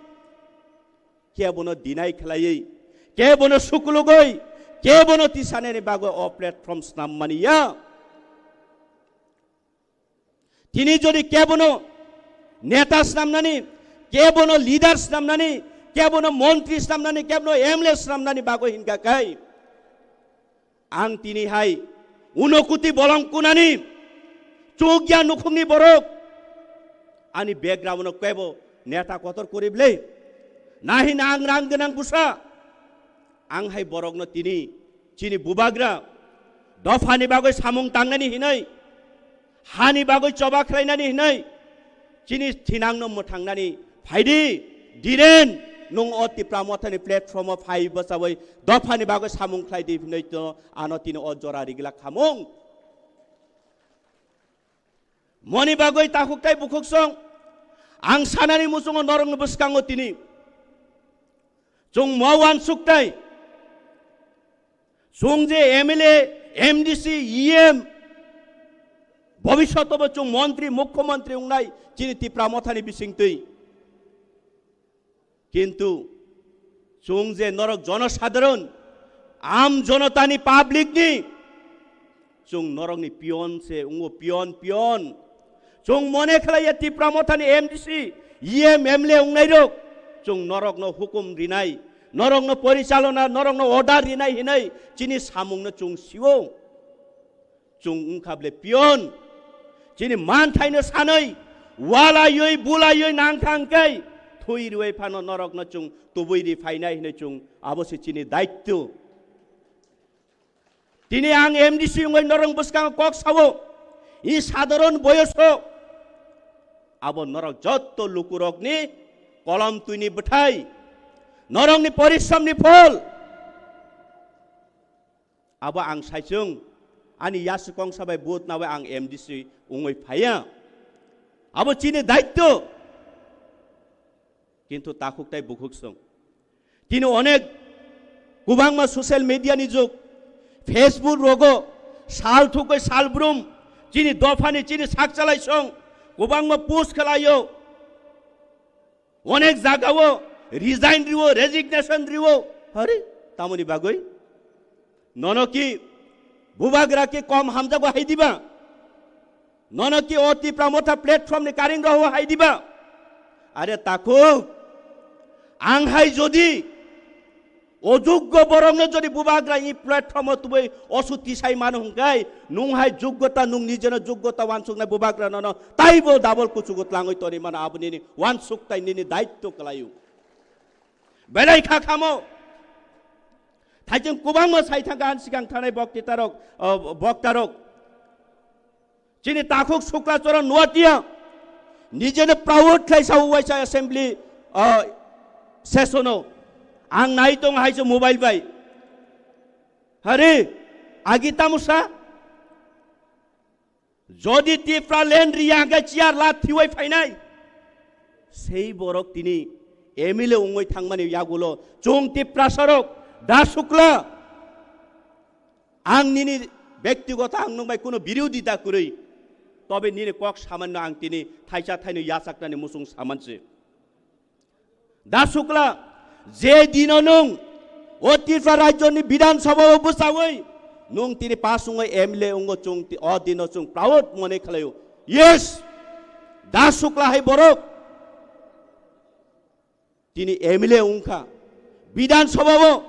kebono deny khlaiwi, kebono sukulugwi, kebono tisanani bagwi o platform snammani ya. Tini jodi kebono neta snamnani, kebono leader snamnani, kebono montri snamnani, kebono M L A snamnani bagwi hinkha khai, ang tini hai Unokoti bolong kunani chukya nukhungni borok ani background no kebo neta kotor kori ble. Nahi na ang rang gwnang bwsa. Ang hai borokno tini chini bubagra dophani bagwi samung tangnani hinwi, hani bagwi choba khlainani hinwi, chini thinangno mwthangnani phaidi, Dhiren, nwng o Tipra Mothani platform o phai bwchawi dophani bagwi samung khlaidi hinwi to ano tini o jora rigla khamung. Moni bagwi takhuk tai bukhuk song, ang sanani muchungo norokni bwskango tini chwng mo uansuk tai. Chwng je M L A, M D C, E M, Bobiswat bo chwng montri, mukhyamantri wngnai chini Tipra Mothani bisingtwi. Kintu chwng je norok jonosadharon, am jonotani, public ni, chwng norokni pion se wngo, pion, pion. Chwng mone khlaiya Tipra Mothani M D C, E M, M L A wngnairok, chwng norokno hukum rinai, norokno porichalona, norokno order rinai hinwi chini samungno chwng sio. Chwng wngkha ble pion, chini manthaino sanwi, walaiwi, bulaiwi nangthang khe, thwi rwui phano norokno chwng tubui ri phainai hinwi chwng abo se chini daityo. Tini ang M D C wngwi norok bwskango kok sao, i sadharon boyoso abo norok jotto lukurokni kolom twini bwthai, norokni porishramni phol. Abo ang saichung, ani yasukong sabai vote nawi ang M D C wngwi phaiya. Abo chini daityo. Kintu takhuk tai bukhuk song. Tini onek kwbangma social media ni jug, Facebook rogo sal thukwi sal brum, chini dophani chini sakchalai song, kwbangma post khlaio. Onek jagao resign riwo, resignation riwo. Hari, tamoni bagwi? Nono ki bubagra ki kom hamjago hai diba? Nono ki o Tipra Motha platform ni karing roho hai diba? Are takhuk, ang hai jodi ojoggo borokno jodi bubagra i platform o tubui osuti sai mano hwnkhe, nung hai joggota, nung nijeno joggota wansuknai bubagra nono taibo double kuchugo tlangwi toni mano, abo nini wansuk tai nini daityo kwlaio. Belai kha khamo. Thaijwng kwbangma sai thangkha ani sikang thanai boktitarok, o, boktarok. Chini takhuk Sukla Charan Noatia nijeno proud khlai sao waisa assembly, o, session o. Ang nai tong hai se mobile bai. Hari, agi tamo sa? Jodi Tipra land riya hwnkhe chair la thiwi phainai. Sei borok tini M L A wngwi thangmani yagulo chwng Tiprasarok da Sukla. Ang nini bektigoto ang nwng bai kuno birodhi da kwrwi. Tobe nini kok samanno ang tini thaisa thaino yachaknani muchung samanse. Da Sukla, je dino nwng o Tripura rajyoni Bidhan Sabha o bwchawi nwng tini pass wngwi M L A wngo, chwng ti-, o dino chwng proud mone khlaio. Yes, Da Sukla hai borok tini M L A wngkha. Bidhan Sabha o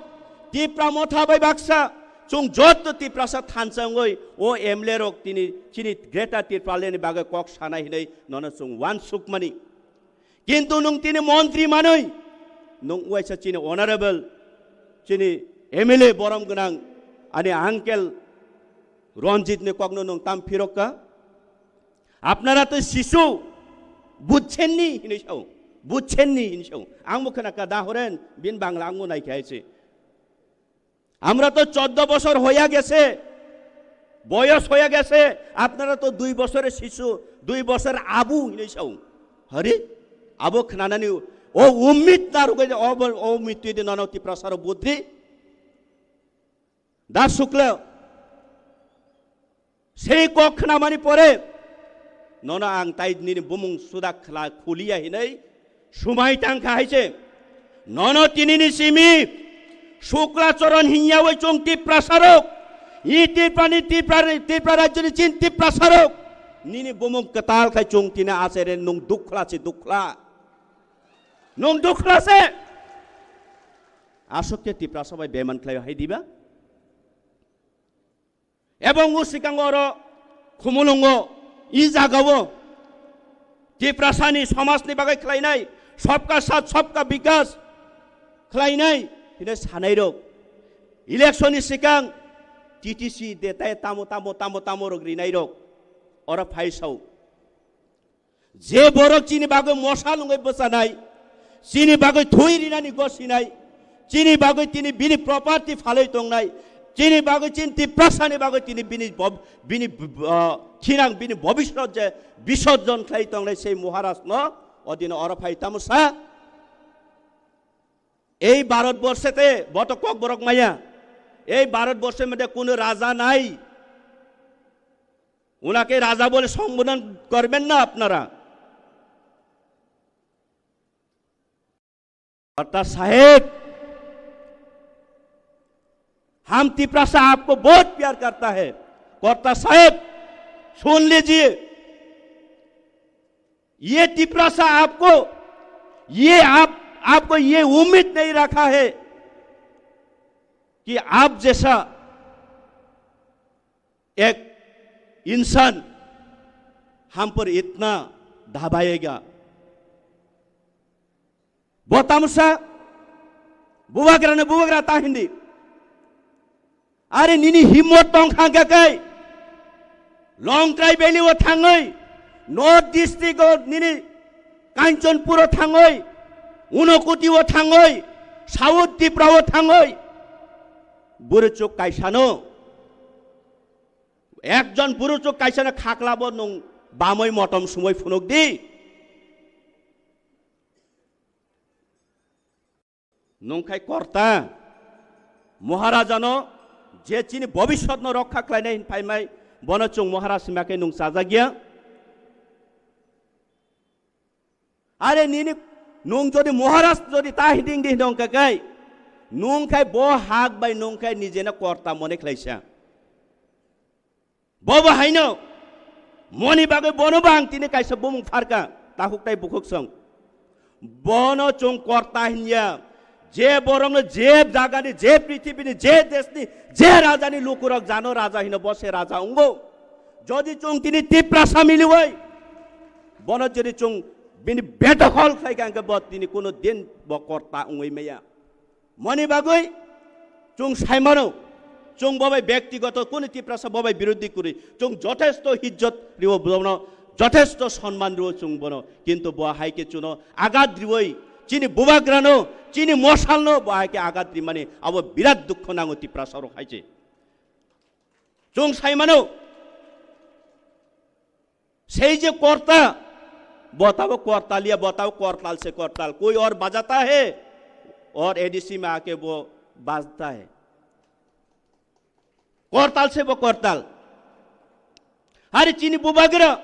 Tipra Motha bai baksa chwng joto Tiprasa thansa wngwi o M L A rok tini chini Greater Tipraland ni bagwi kok sanai hinwi nono chwng uansukmani. Kintu nwng tini montri manwi, nwng uaisa chini honorable, chini M L A borom gwnang ani uncle Ranjit ni kokno nwng tam phirokka. Apnara to shisu, bujchenni hinwi sao, bujchenni hinwi sao. Ang bo khwnakha da horen, bin Bangla ang bo naikha hai se. আমরা তো চোদ্দ বছর হইয়া গেছে, বয়স হইয়া গেছে, আপনারা তো দুই বছরের শিশু, দুই বছর আবু হিনেছাও। Hari, abo khnanani o ummit narwgwi o, o ummit twi de nono Tiprasaro budri. Da Sukla, Sei kok khnamani pore nono ang tai nini bumung suda khla khuliya hinwi sumai tangkha hai se. Nono tinini simi Sukla Charan hinya wai chwng Tiprasarok, i Tiprani Tipra, Tipra rajyoni chin Tiprasarok, nini bumung kwtal khai chwng tini asere nwng dukhla se dukhla. Nwng dukhla se. Aswk khe Tiprasa bai beman khlai hai diba? Ebong o swkang oro Khumulwngo, i jagao Tiprasani somajni bagwi khlainai, sabka saath sabka bikas khlainai, hino sanairok. Election ni swkang T T C de tai tamo, tamo, tamo, tamo rok rinairok. Oro phai sao. Je borok chini bagwi mosa lungwi bwchanai, chini bagwi thwi rinani gosinai, chini bagwi tini bini property phalwi tongnai, chini bagwi chini Tiprasani bagwi tini bini bob-, bini b-, b-, ah, thinang bini bobiswt je bisorjon khlai tongnai sei Maharaj no odino oro phai tamo sa. Ei Bharatborshe te boto Kokborok maya. Ei Bharatborshe mede kuno raja nai. ওনাকে রাজা বলে সম্বোধন করবেন না আপনারা। কর্তা সাহেব, हम तिपरासा आपको बहुत प्यार करता है। कर्ता साहेब, सुन लीजिए, ये तिपरासा आपको, ये आप, आपको ये उम्मीद नहीं रखा है कि आप जैसा एक इंसान हम पर इतना दबाएगा। Bo tamo sa, bubagra no bubagra ta hindi. Are nini himmot tong kha khe kai. Longtrai Valley o thangoi, North District o nini Kanchanpur o thangoi, Unakoti o thangoi, South Tripura o thangoi. Buruchuk kaisano. Ekjon buruchuk kaisano khaklabo nung bamoi motom sumoi phunuk di. Nungkhai korta, Maharajano je chini bobiswtno rokha khlainai hin phaimai, bono chwng Maharaj hima khe nung chajakya. Are nini nung jodi Maharaj jodi ta hiding di hinong kakai, nungkhai bo hak bai nungkhai nijeno korta mone khlaisa. Bobo haino moni bagwi bono bo ang tini kaisa bumung pharka, takhuk tai bukhuk song. Bono chwng korta hinya, je borokno je jagani, je prithibini, je deshni, je rajani lukurok jano raja hino bo se raja wngo. Jodi chwng tini Tiprasa miliwi, bono jodi chwng bini bedokol khlai kha hwnkhe bo tini kuno din bo korta wngwi maya. Moni bagwi chwng saimano, chwng bobai bektigoto kunu Tiprasa bobai birodhi kwrwi, chwng jothesto hijjot riwo bono, jothesto sonman riwo chwng bono, kintu bo hai khe chwngno agat riwi, chini bubagrano, chini mosalno bo hai khe agat rimani abo birat dukho nango Tiprasa rok hai se. Chwng saimano, সেই যে কর্তা, bo tabo kortal ya, bo tabo kortal se kortal. कोई और बजाता है, और एडीसी में आके वो बाजता है। Kortal se bo kortal. Hari chini bubagra,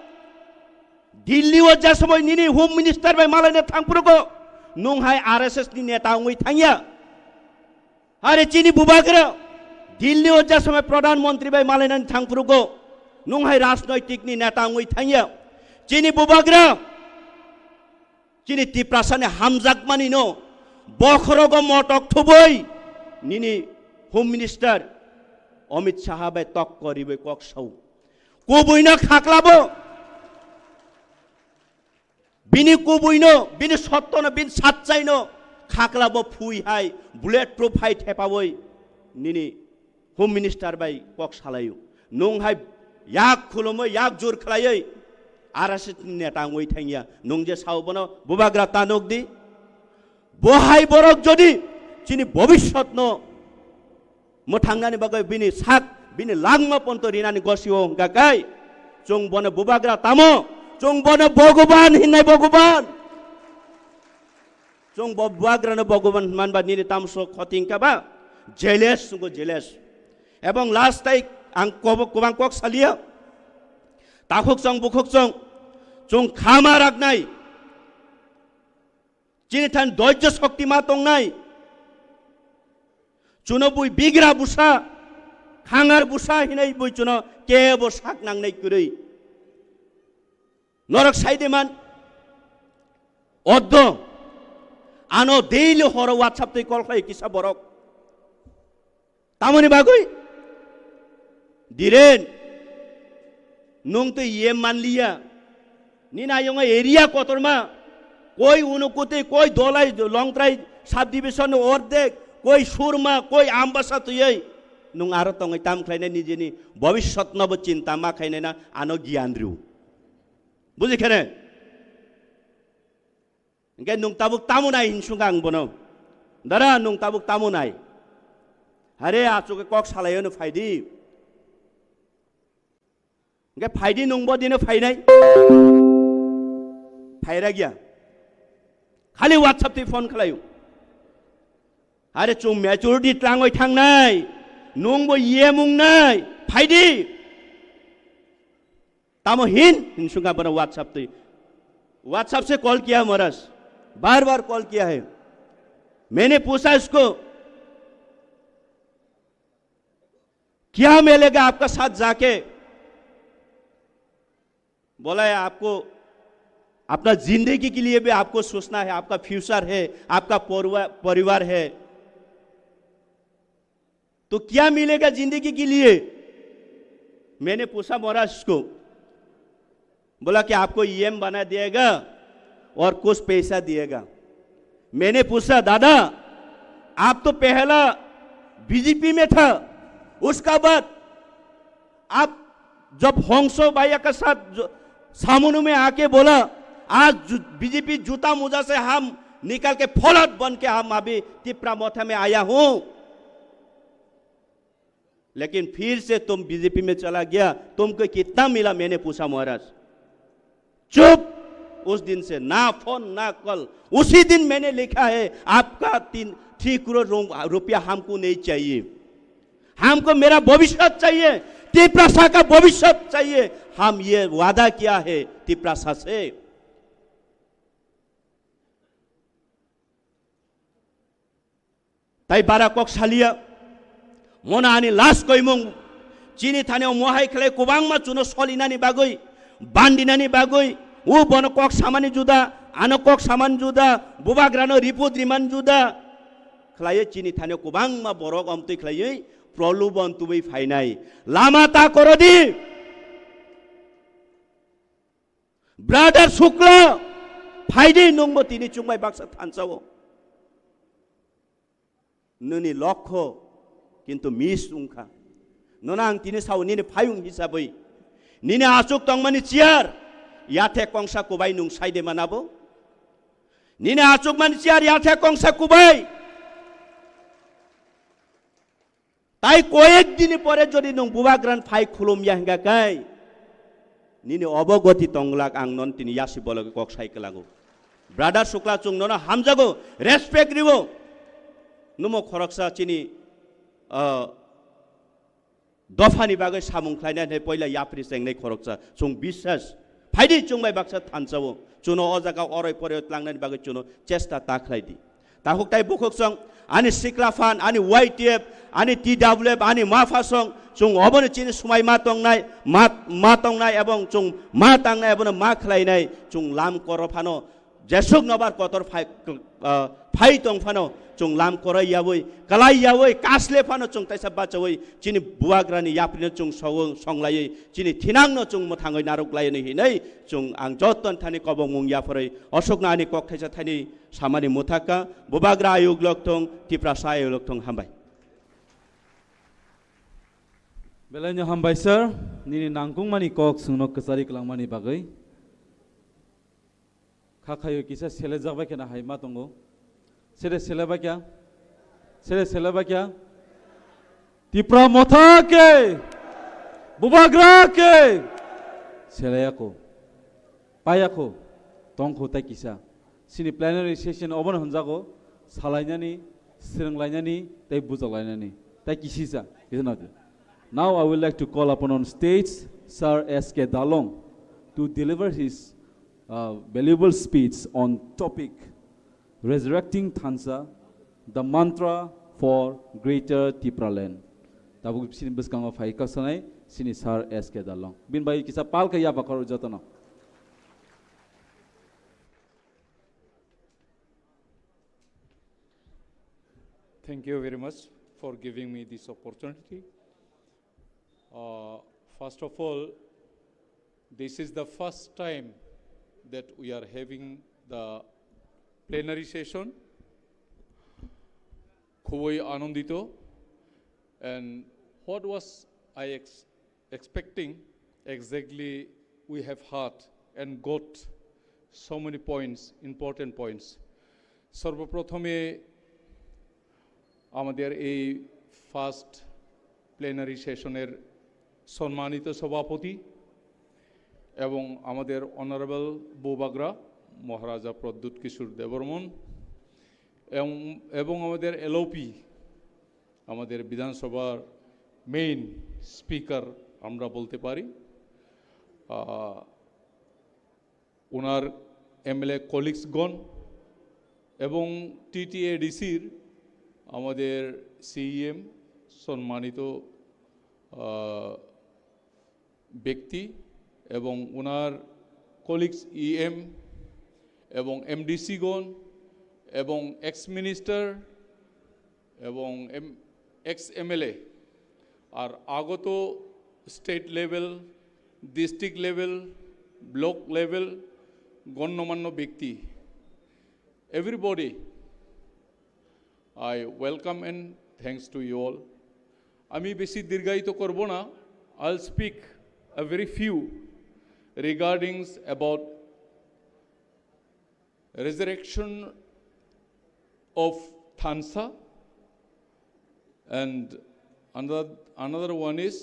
Delhi o ja somoi nini Home Minister bai malaina thangphuru go, nung hai R S S ni neta wngwi thangya. Are chini bubagra Delhi o ja somoi Pradhan Mantri bai malainani thangphuru go, nung hai rajnoitik ni neta wngwi thangya. Chini bubagra chini Tiprasa ni hamjakmani no bokhorogo motok thubui nini Home Minister Amit Shah bai tokko ribai kok sao. Kubui no khaklabo. Bini kubuino, bini sottono, bini satchaino khaklabo phui hai, bullet proof hai thepawi nini Home Minister bai kok salaio. Nung hai yak khulumwi, yak jur khlaiwi R S S ni neta wngwi thangya. Nung je sao bono bubagra ta nuk di. Bo hai borok jodi chini bobiswtno mwthangnani bagwi bini sak, bini langma ponto rinani gosio hwnkha kai, chwng bono bubagra tamo, chwng bono Bhogoban hinnai Bhogoban. Chwng bo bubagrano Bhogoban hwnmanba nini tamso khoti hwnkha ba? Jealous chwngbo jealous. Ebong last tai ang kobo-, kobang kok salia. Takhuk chwng bukhuk chwng, chwng khama raknai. Chini than doijjo shokti ma tongnai. Chuno bui bigra busa, khangar busa hinai bui chuno kebo sak nangnai kwrwi. Norok sai de man. Oddo. Ano daily horo WhatsApp tei call khlai kisa borok. Tamoni bagwi? Dhiren, nwng twi iye manliya. Nini ayongo area kotorma, koi Unakoti, koi Dholai, Longtrai subdivision ni ordek, koi Surma, koi Ambasa twiwi nwng aro tongwi tam khlainai nijini bobiswtno bo chinta ma khainaina ano giyan rw. Buji khene? Hingke nwng tabuk tamo nai hinsung ang bono. Dara, nwng tabuk tamo nai. Hare, achuke kok salaio no phaidi. Hingke phaidi nwng bo dino phainai. Phaira giya. Khali WhatsApp twi phone khlaio. Hare, chwng majority tlangwi thangnai. Nwng bo yemung nai. Phaidi. Tamo hin hin sungka bana WhatsApp twi. WhatsApp se call kiya महाराज, बार बार कॉल किया है। मैंने पूछा इसको, क्या मिलेगा आपका साथ जाके? बोला है, आपको अपना जिंदगी के लिए भी आपको सोचना है, आपका फ्यूचर है, आपका परिवार परिवार है। तो क्या मिलेगा जिंदगी के लिए? मैंने पूछा महाराज को, बोला कि आपको ईएम बना दिएगा और कुछ पैसा दिएगा। मैंने पूछा, दादा, आप तो पहला बीजेपी में था, उसका बाद आप जब हंसो भैया के साथ जो सामने में आके बोला, आज जु- बीजेपी जूता मोजा से हम निकाल के फलत बन के हम अभी तिपरा मोथा में आया हूं, लेकिन फिर से तुम बीजेपी में चला गया, तुमको कितना मिला? मैंने पूछा महाराज। चुप। उस दिन से ना फोन ना कॉल। उसी दिन मैंने लिखा है, आपका तीन थ्री करोड़ रो- रुपया हमको नहीं चाहिए, हमको मेरा भविष्य चाहिए, तिपरासा का भविष्य चाहिए। हम ये वादा किया है तिपरासा से। Tai bara kok salia, mono ani last koimung, chini thani o mohai khlai kwbangma chuno solinani bagwi, bandinani bagwi, o bono kok samani juda, ano kok samani juda, bubagrano report rimani juda khlaiwi chini thani o kwbangma borok omtwi khlaiwi prolubon tubui phainai. Lama ta korodi. Brother Shukla, phaidi nungbo tini chungbai baksa thansa o. Nini lokho kintu miss wngkha. Nono ang tini sao nini phayung hisabwi. Nini achuk tongmani chair, yathe kongsa kubai nung saide manabo. Nini achukmani chair, yathe kongsa kubai. Tai koyek dini pore jodi nung bubagran phai khulum ya hingga kai, nini obogoti tonglak ang non tini yasi bologi kok sai kelago. Brother Shukla, chung nono hamjago, respect ribo. Numo khoroksa chini, ah, dophani bagwi samung khlainai hinwi poila yapri chengnai khoroksa. Chung biswas. Phaidi chungbai baksa thansa o. Chuno o jaga oroi poroi tlangnani bagwi chuno chesta ta khlaidi. Takhuk tai bukhuk song, ani sikla phan, ani Y T F, ani T W F, ani ma pha song, chung obono chini sumai ma tongnai, ma, ma tongnai ebong chung ma tangnai, ebono ma khlainai, chung lam koro phano, jesuk nobar kotor phai, ah, phai tong phano, chung lam koroi yawi, kalai yawi, kasle phano chung taisa bachawi, chini buagrani yaprino chung song-, songlaiwi, chini thinangno chung mwthangwi naruk laini hinwi, chung ang joton thani kobong mung yapharwi, osokno ani kok thaisa thani, samani muthaka, bubagra ayuk lok thung, Tiprasa ayuk lok thung, hambai. Belaino hambai sir, nini nangkukmani kok chwngno kwchari kwlangmani bagwi. Kha khaio kisa selejak bai kheno hai ma tongo. Sere sele bai kya? Sere sele bai kya? Tipra motha ke! Bubagra ke! Seleyako. Payakho, tongkho tai kisa. Chini plenary session obono hwnjago, salainani, swrwnglainani, tei bujaklainani, tei kisisa, kisa nadi. Now I would like to call upon on stage Sir S K Dalong to deliver his, uh, valuable speech on topic Resurrecting Thansa, the mantra for Greater Tipraland. Tabuk chini bwskango phai kasanai chini Sir S K Dalong. Bini bai kisa pal khe yaba khoro jotono. Thank you very much for giving me this opportunity. Uh, first of all, this is the first time that we are having the plenary session. খুবই আনন্দিত। And what was I ex-, expecting? Exactly, we have heard and got so many points, important points. সর্বপ্রথমে আমাদের এই first plenary সেশনের সম্মানিত সভাপতি এবং আমাদের অনারেবল বুবাগ্রা মহারাজা প্রদ্যুৎ কিশোর দেববর্মন এবং, এবং আমাদের এলওপি, আমাদের বিধানসভার মেইন স্পিকার আমরা বলতে পারি, আহ, ওনার এমএলএ কলিগসগণ এবং টিটিএডিসির আমাদের সিইএম সম্মানিত আহ, ব্যক্তি এবং ওনার কলিগস ইএম এবং এমডিসিগণ এবং এক্স মিনিস্টার এবং এম এক্স এমএলএ আর আগত state level, district level, block level গণ্যমান্য ব্যক্তি, everybody, I welcome and thanks to you all. আমি বেশি দীর্ঘায়িত করব না। I'll speak a very few regarding about resurrection of Thansa and another, another one is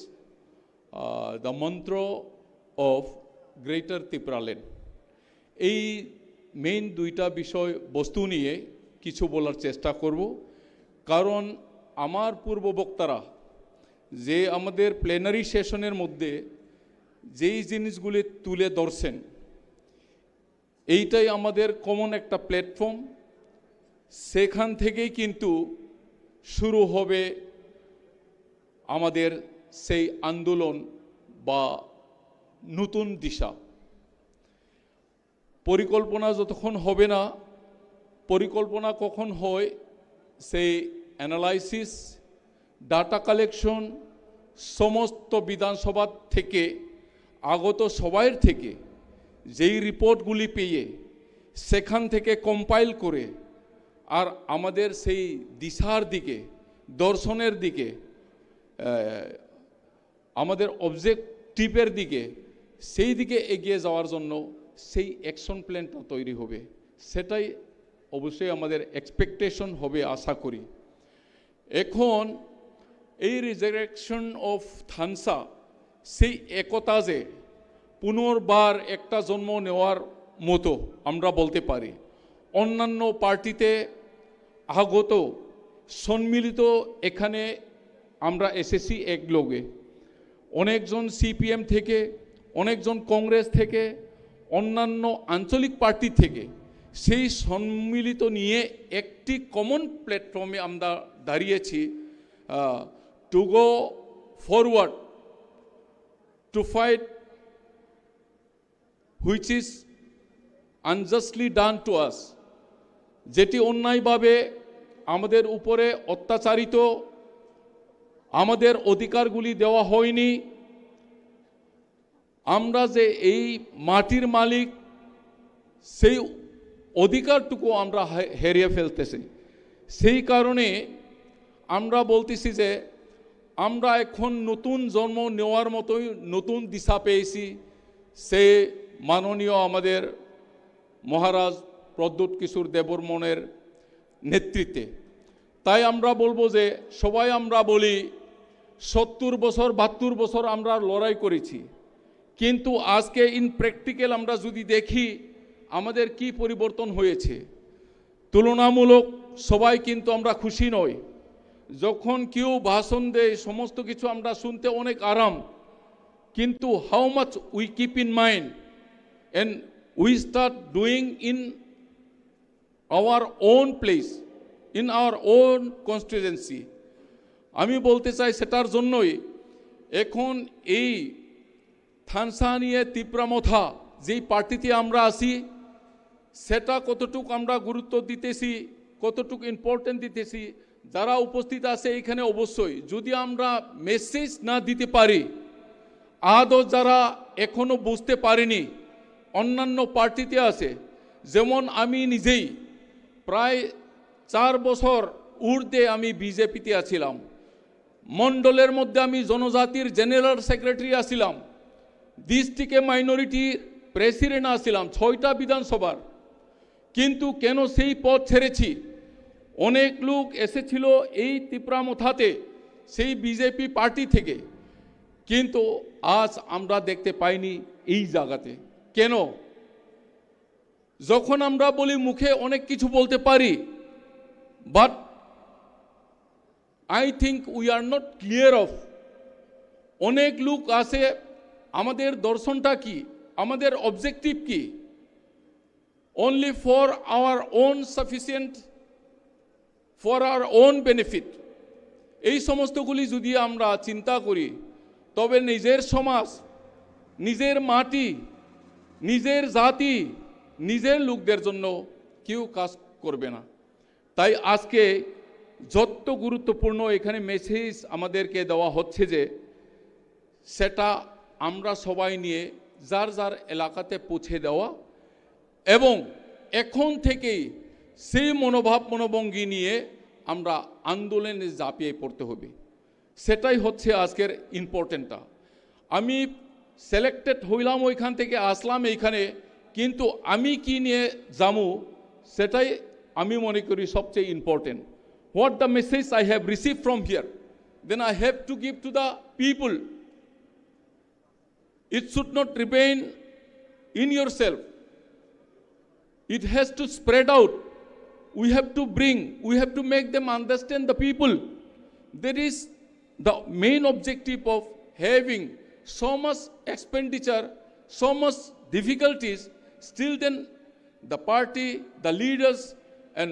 uh, the mantra of Greater Tipraland. এই মেইন দুইটা বিষয় বস্তু নিয়ে কিছু বলার চেষ্টা করব, কারণ আমার পূর্ববক্তারা যে আমাদের প্লেনারি সেশনের মধ্যে যেই জিনিসগুলি তুলে ধরছেন, এইটাই আমাদের কমন একটা প্ল্যাটফর্ম। সেখান থেকেই কিন্তু শুরু হবে আমাদের সেই আন্দোলন বা নতুন দিশা। পরিকল্পনা যতক্ষণ হবে না, পরিকল্পনা কখন হয়, সেই অ্যানালাইসিস, ডাটা কালেকশন, সমস্ত বিধানসভা থেকে আগত সবাইর থেকে যেই রিপোর্টগুলি পেয়ে সেখান থেকে কম্পাইল করে আর আমাদের সেই দিশার দিকে, দর্শনের দিকে, আহ, আমাদের অবজেক্টিভের দিকে, সেই দিকে এগিয়ে যাওয়ার জন্য সেই অ্যাকশন প্ল্যানটা তৈরি হবে, সেটাই অবশ্যই আমাদের এক্সপেকটেশন হবে আশা করি। এখন এই রিজারেকশন অফ থানসা, সেই একতা যে পুনর্বার একটা জন্ম নেওয়ার মতো আমরা বলতে পারি। অন্যান্য পার্টিতে আগত সম্মিলিত এখানে আমরা এসেছি এক লগে, অনেকজন সিপিএম থেকে, অনেকজন কংগ্রেস থেকে, অন্যান্য আঞ্চলিক পার্টি থেকে, সেই সম্মিলিত নিয়ে একটি কমন প্ল্যাটফর্মে আমরা দাঁড়িয়েছি to go forward to fight which is unjustly done to us, যেটি অন্যায়ভাবে আমাদের উপরে অত্যাচারিত, আমাদের অধিকারগুলি দেওয়া হয়নি। আমরা যে এই মাটির মালিক, সেই অধিকারটুকু আমরা হে- হেরিয়ে ফেলতেছি। সেই কারণে আমরা বলতেছি যে আমরা এখন নতুন জন্ম নেওয়ার মতোই নতুন দিশা পেয়েছি। সে মাননীয় আমাদের মহারাজ প্রদ্যুৎ কিশোর দেববর্মনের নেতৃত্বে। তাই আমরা বলবো যে সবাই আমরা বলি, সত্তর বছর, বাহাত্তর বছর আমরা লড়াই করেছি, কিন্তু আজকে ইন প্র্যাকটিক্যাল আমরা যদি দেখি আমাদের কি পরিবর্তন হয়েছে, তুলনামূলক সবাই কিন্তু আমরা খুশি নই। যখন কেউ ভাষণ দেয়, সমস্ত কিছু আমরা শুনতে অনেক আরাম, কিন্তু how much we keep in mind and we start doing in our own place, in our own constituency। আমি বলতে চাই সেটার জন্যই এখন এই থানসানিয়া তিপ্রামথা যেই পার্টিতে আমরা আছি, সেটা কতটুক আমরা গুরুত্ব দিতেছি, কতটুক ইম্পর্টেন্ট দিতেছি, যারা উপস্থিত আছে এখানে অবশ্যই যদি আমরা মেসেজ না দিতে পারি, আদৌ যারা এখনো বুঝতে পারেনি, অন্যান্য পার্টিতে আছে, যেমন আমি নিজেই প্রায় চার বছর ঊর্ধ্বে আমি বিজেপিতে আছিলাম। মণ্ডলের মধ্যে আমি জনজাতির জেনারেল সেক্রেটারি আছিলাম, ডিস্ট্রিক্টে মাইনরিটি প্রেসিডেন্ট আছিলাম ছয়টা বিধানসভার। কিন্তু কেন সেই পদ ছেড়েছি? অনেক লোক এসেছিল এই তিপ্রামথাতে, সেই বিজেপি পার্টি থেকে, কিন্তু আজ আমরা দেখতে পাইনি এই জায়গাতে। কেন? যখন আমরা বলি মুখে অনেক কিছু বলতে পারি, but I think we are not clear of অনেক লোক আছে আমাদের দর্শনটা কি, আমাদের অবজেক্টিভ কি? Only for our own sufficient, for our own benefit, এই সমস্তগুলি যদি আমরা চিন্তা করি, তবে নিজের সমাজ, নিজের মাটি, নিজের জাতি, নিজের লোকদের জন্য কেউ কাজ করবে না। তাই আজকে যত গুরুত্বপূর্ণ এখানে মেসেজ আমাদেরকে দেওয়া হচ্ছে, যে সেটা আমরা সবাই নিয়ে যার যার এলাকাতে পৌঁছে দেওয়া এবং এখন থেকেই সেই মনোভাব মনোভঙ্গি নিয়ে আমরা আন্দোলনে ঝাঁপিয়ে পড়তে হবে। সেটাই হচ্ছে আজকের ইম্পর্টেন্টটা। আমি সিলেক্টেড হইলাম, ওইখান থেকে আসলাম এইখানে, কিন্তু আমি কি নিয়ে যাবো, সেটাই আমি মনে করি সবচেয়ে important. What the message I have received from here, then I have to give to the people. It should not remain in yourself. It has to spread out. We have to bring, we have to make them understand the people. That is the main objective of having so much expenditure, so much difficulties. Still then, the party, the leaders, and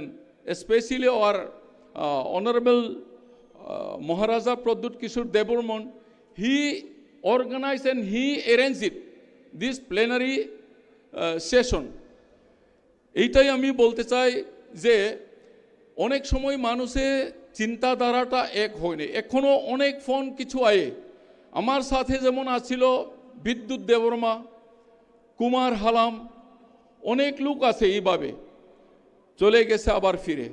especially our uh, Honorable uh, Maharaja Pradyut Kishore Debbarman, he organized and he arranged it, this plenary uh, session. এইটাই আমি বলতে চাই যে অনেক সময় মানুষের চিন্তাধারাটা এক হয় না। এখনো অনেক ফোন কিছু আয়ে। আমার সাথে যেমন আছিল বিদ্যুৎ দেববর্মা, কুমার হালাম, অনেক লোক আছে এইভাবে চলে গেছে আবার ফিরে।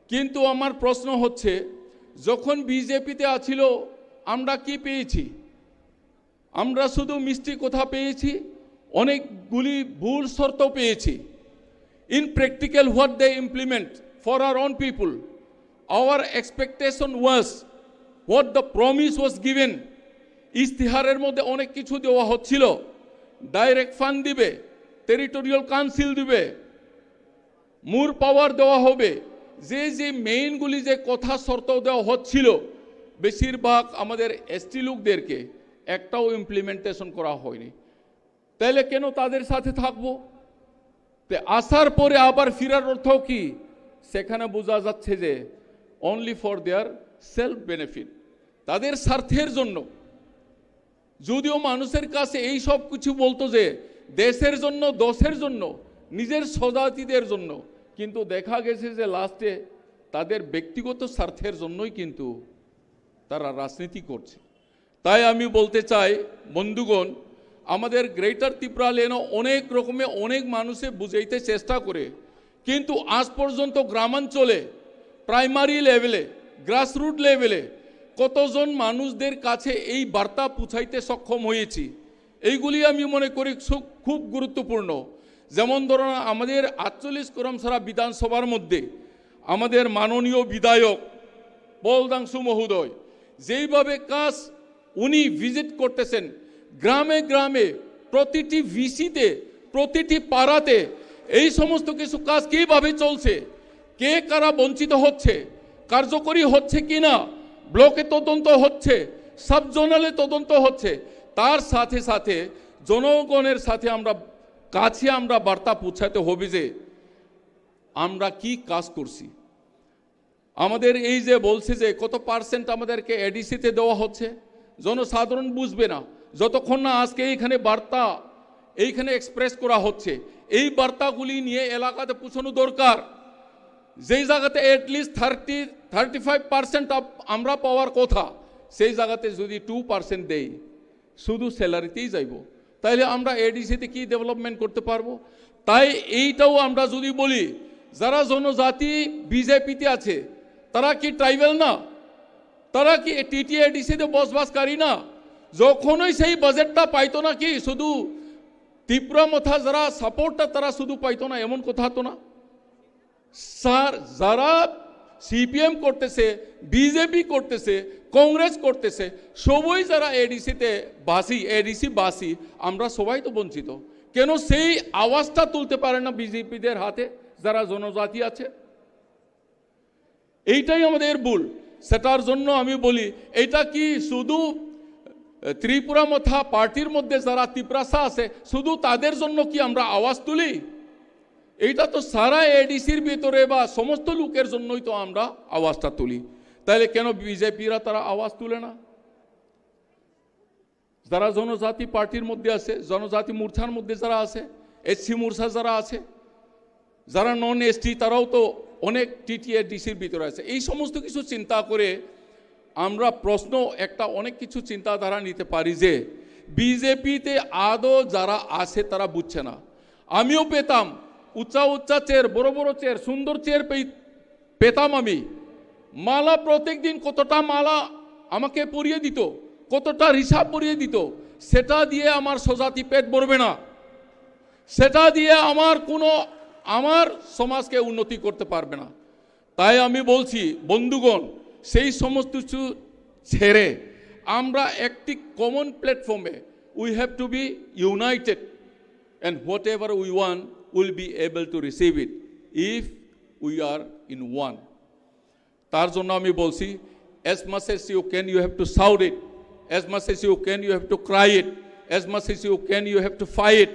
কিন্তু আমার প্রশ্ন হচ্ছে, যখন বিজেপিতে আছিল, আমরা কি পেয়েছি? আমরা শুধু মিষ্টি কথা পেয়েছি, অনেকগুলি ভুল শর্ত পেয়েছি। In practical, what they implement for our own people, our expectation was, what the promise was given. ইস্তিহারের মধ্যে অনেক কিছু দেওয়া হচ্ছিল, ডাইরেক্ট ফান্ড দিবে, টেরিটোরিয়াল কাউন্সিল দিবে, মোর পাওয়ার দেওয়া হবে। যে যে মেইনগুলি যে কথা শর্ত দেওয়া হচ্ছিল, বেশিরভাগ আমাদের এসটি লোকদেরকে একটাও ইমপ্লিমেন্টেশন করা হয়নি। তাহলে কেন তাদের সাথে থাকবো? তে আসার পরে আবার ফিরার অর্থ কি? সেখানে বোঝা যাচ্ছে যে only for their self benefit, তাদের স্বার্থের জন্য। যদিও মানুষের কাছে এই সব কিছু বলতো যে দেশের জন্য, দোষের জন্য, নিজের স্বজাতিদের জন্য, কিন্তু দেখা গেছে যে লাস্টে তাদের ব্যক্তিগত স্বার্থের জন্যই কিন্তু তারা রাজনীতি করছে। তাই আমি বলতে চাই বন্ধুগণ, আমাদের গ্রেটার ত্রিপুরা লেনও অনেক রকমে অনেক মানুষে বুঝাইতে চেষ্টা করে, কিন্তু আজ পর্যন্ত গ্রামাঞ্চলে, প্রাইমারি লেভেলে, গ্রাসরুট লেভেলে কতজন মানুষদের কাছে এই বার্তা পৌঁছাইতে সক্ষম হয়েছি, এইগুলি আমি মনে করি সু- খুব গুরুত্বপূর্ণ। যেমন ধরুন, আমাদের আটচল্লিশ করমছড়া বিধানসভার মধ্যে আমাদের মাননীয় বিধায়ক পল দাংশু মহোদয় যেইভাবে কাজ উনি ভিজিট করতেছেন, গ্রামে গ্রামে, প্রতিটি ভিসিতে, প্রতিটি পাড়াতে এই সমস্ত কিছু কাজ কিভাবে চলছে, কে কারা বঞ্চিত হচ্ছে, কার্যকরী হচ্ছে কিনা, ব্লকে তদন্ত হচ্ছে, সাব জোনালে তদন্ত হচ্ছে, তার সাথে সাথে জনগণের সাথে আমরা কাছে আমরা বার্তা পৌঁছাতে হবে যে আমরা কি কাজ করছি। আমাদের এই যে বলছে যে কত পার্সেন্ট আমাদেরকে এডিসিতে দেওয়া হচ্ছে, জনসাধারণ বুঝবে না যতক্ষণ না আজকে এইখানে বার্তা এইখানে এক্সপ্রেস করা হচ্ছে। এই বার্তাগুলি নিয়ে এলাকাতে পৌঁছানো দরকার। যেই জায়গাতে at least thirty thirty five percent আমরা পাওয়ার কথা, সেই জায়গাতে যদি টু পার্সেন্ট দেই, শুধু স্যালারিতেই যাইব, তাহলে আমরা এডিসিতে কি ডেভেলপমেন্ট করতে পারবো? তাই এইটাও আমরা যদি বলি, যারা জনজাতি বিজেপিতে আছে, তারা কি ট্রাইবাল না? তারা কি টিটিএডিসিতে বসবাসকারী না? যখনই সেই বাজেটটা পাইতো নাকি শুধু ত্রিপুরা মথা যারা সাপোর্টটা তারা শুধু পাইতো না, এমন কথা তো না। স্যার, যারা সিপিএম করতেছে, বিজেপি করতেছে, কংগ্রেস করতেছে, সবই যারা এডিসিতে বাসি, এডিসি বাসি, আমরা সবাই তো বঞ্চিত। কেন সেই আওয়াজটা তুলতে পারে না বিজেপিদের হাতে যারা জনজাতি আছে? এইটাই আমাদের ভুল। সেটার জন্য আমি বলি, এটা কি শুধু ত্রিপুরা মথা পার্টির মধ্যে যারা তিপ্রাসা আছে, শুধু তাদের জন্য কি আমরা আওয়াজ তুলি? এইটা তো সারা এডিসির ভিতরে বা সমস্ত লোকের জন্যই তো আমরা আওয়াজটা তুলি। তাহলে কেন বিজেপিরা তারা আওয়াজ তুলে না? যারা জনজাতি পার্টির মধ্যে আছে, জনজাতি মোর্চার মধ্যে যারা আছে, এসসি মোর্চা যারা আছে, যারা নন এসটি, তারাও তো অনেক টিটিএডিসির ভিতরে আছে। এই সমস্ত কিছু চিন্তা করে আমরা প্রশ্ন একটা, অনেক কিছু চিন্তাধারা নিতে পারি যে বিজেপিতে আদৌ যারা আছে তারা বুঝছে না। আমিও পেতাম উচ্চা উচ্চা চেয়ার, বড় বড় চেয়ার, সুন্দর চেয়ার পেতাম আমি। মালা প্রত্যেক দিন কতটা মালা আমাকে পরিয়ে দিত, কতটা রিসা পরিয়ে দিত, সেটা দিয়ে আমার স্বজাতি পেট ভরবে না, সেটা দিয়ে আমার কোনো, আমার সমাজকে উন্নতি করতে পারবে না। তাই আমি বলছি বন্ধুগণ, সেই সমস্ত কিছু ছেড়ে আমরা একটি কমন প্ল্যাটফর্মে, we have to be united, and whatever we want, we'll be able to receive it if we are in one. তার জন্য আমি বলছি, as much as you can, you have to shout it, as much as you can, you have to cry it, as much as you can, you have to fight.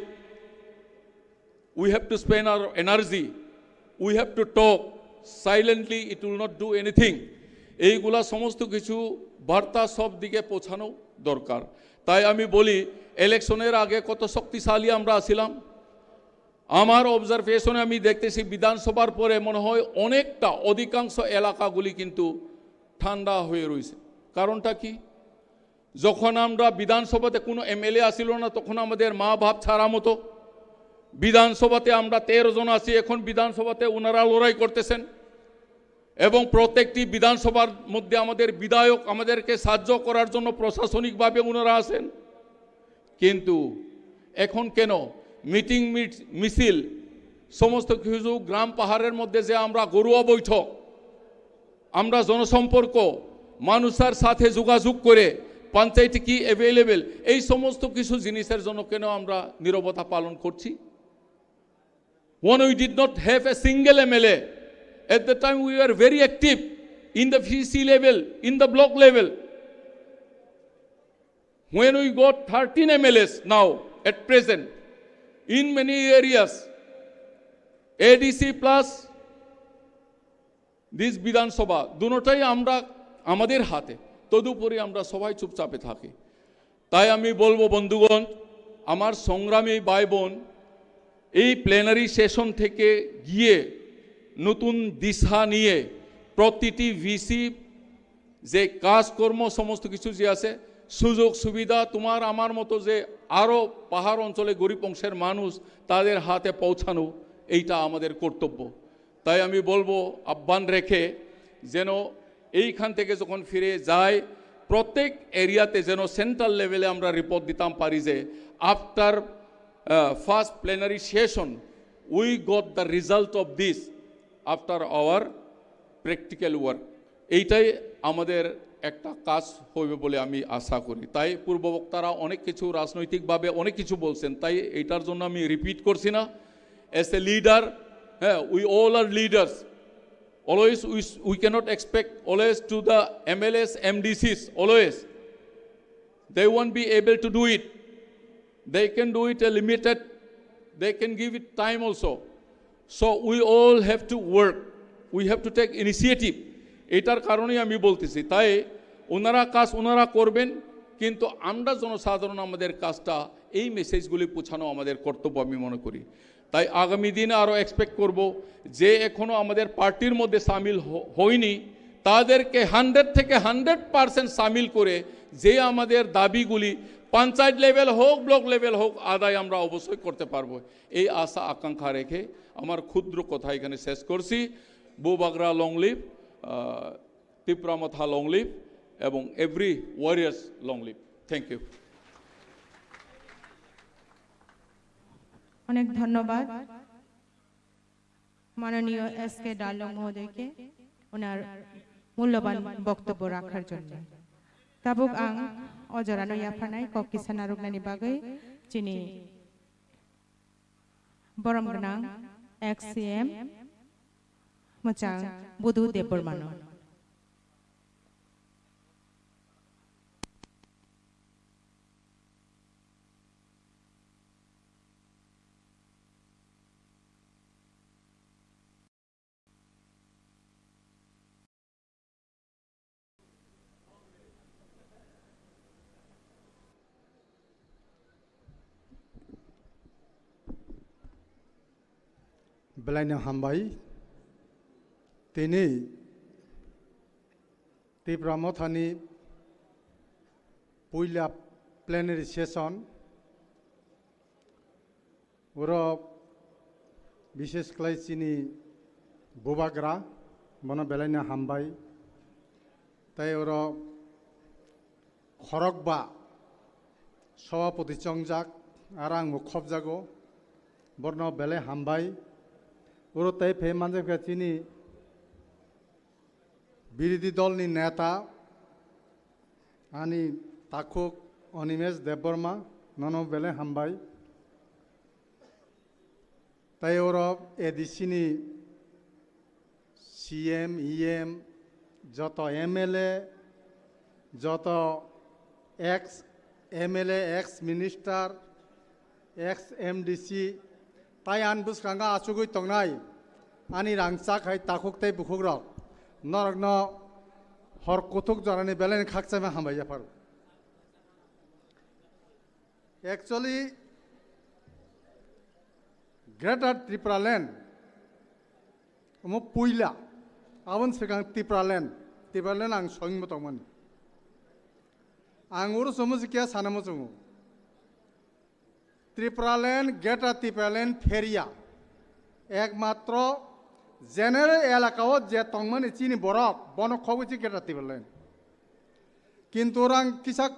We have to spend our energy, we have to talk. Silently it will not do anything. এইগুলা সমস্ত কিছু বার্তা সব দিকে পৌঁছানো দরকার। তাই আমি বলি, ইলেকশনের আগে কত শক্তিশালী আমরা আছিলাম। আমার অবজারভেশনে আমি দেখতেছি বিধানসভার পরে মনে হয় অনেকটা, অধিকাংশ এলাকাগুলি কিন্তু ঠান্ডা হয়ে রয়েছে। কারণটা কি? যখন আমরা বিধানসভাতে কোনো এমএলএ আসিল না, তখন আমাদের মা বাপ ছাড়া মতো। বিধানসভাতে আমরা তেরো জন আছি, এখন বিধানসভাতে ওনারা লড়াই করতেছেন এবং প্রত্যেকটি বিধানসভার মধ্যে আমাদের বিধায়ক আমাদেরকে সাহায্য করার জন্য প্রশাসনিকভাবে ওনারা আছেন। কিন্তু এখন কেন মিটিং মিট-, মিছিল, সমস্ত কিছু গ্রাম পাহাড়ের মধ্যে যে আমরা ঘরোয়া বৈঠক, আমরা জনসম্পর্ক, মানুষের সাথে যোগাযোগ করে পঞ্চায়েতে কি অ্যাভেলেবল, এই সমস্ত কিছু জিনিসের জন্য কেন আমরা নীরবতা পালন করছি? When we did not have a single MLA, at the time we were very active in the VC level, in the block level. When we got thirteen MLS now, at present, in many areas, ADC plus this বিধানসভা, দুটোটাই আমরা, আমাদের হাতে। তদুপরি আমরা সবাই চুপচাপে থাকি। তাই আমি বলবো বন্ধুগণ, আমার সংগ্রামী ভাই বোন, এই প্লেনারি সেশন থেকে গিয়ে নতুন দিশা নিয়ে প্রতিটি ভিসি যে কাজকর্ম সমস্ত কিছু যে আছে, সুযোগ সুবিধা তোমার আমার মতো যে আরও পাহাড় অঞ্চলে গরিব অংশের মানুষ, তাদের হাতে পৌঁছানো, এইটা আমাদের কর্তব্য। তাই আমি বলবো, আহ্বান রেখে যেন এইখান থেকে যখন ফিরে যায়, প্রত্যেক এরিয়াতে যেন সেন্ট্রাল লেভেলে আমরা রিপোর্ট দিতাম পারি যে after first plenary session we got the result of this after our practical work. এইটাই আমাদের একটা কাজ হইবে বলে আমি আশা করি। তাই পূর্ববক্তারা অনেক কিছু রাজনৈতিকভাবে অনেক কিছু বলছেন, তাই এইটার জন্য আমি রিপিট করছি না। As a leader, হ্যাঁ, we all are leaders. Always we, we cannot expect always to the MLS, এমডিসিস, always. They won't be able to do it. They can do it a limited, they can give it time also. So we all have to work, we have to take initiative. এটার কারণেই আমি বলতেছি। তাই ওনারা কাজ ওনারা করবেন, কিন্তু আমরা জনসাধারণ আমাদের কাজটা, এই মেসেজগুলি পৌঁছানো আমাদের কর্তব্য আমি মনে করি। তাই আগামী দিনে আরও এক্সপেক্ট করব যে এখনও আমাদের পার্টির মধ্যে সামিল হ-, হয়নি, তাদেরকে হান্ড্রেড থেকে হান্ড্রেড পার্সেন্ট সামিল করে যে আমাদের দাবিগুলি পঞ্চায়েত লেভেল হোক, ব্লক লেভেল হোক, আদায় আমরা অবশ্যই করতে পারবো। এই আশা আকাঙ্ক্ষা রেখে আমার ক্ষুদ্র কথা এখানে শেষ করছি। Bubagra long live, আহ, Tipra Motha long live, এবং every warriors long live. Thank you. অনেক ধন্যবাদ মাননীয় এস কে ডালং মহোদয়কে ওনার মূল্যবান বক্তব্য রাখার জন্য। Tabuk ang o jorano yapharnai kok kisa narwknani bagwi chini borom gwnang ex C M mwchang Budu Debbarmano. Belai no hambai. Tini Tipra Mothani puila plenary session, oro bishesh khlai chini bubagra, bono belai no hambai. Tai oro khorokba sobapoti chongjak, aro ang bo khobjago, borno belai hambai. Oro tai phai manjakha chini birodhi dolni neta, ani takhuk Animesh Debbarma, nono belai hambai. Tai oro A D C ni C M, E M, joto M L A, joto ex M L A, ex minister, ex M D C, tai ani bwskango achugwi tongnai ani rangchak hai takhuk tei bukhukrok, norokno hor kuthuk jorani belai khakchangma hambai yapharo. Actually, Greater Tipraland omo puila, aboni swkang Tipraland, Tipraland ang soingmo tongmani. Ang oro somo se kya sana muchungo. Tipraland, Greater Tipraland pheria. Ekmatro general elaka o je tongmani chini borok, bono khogwi se Greater Tipraland. Kintu orang kisa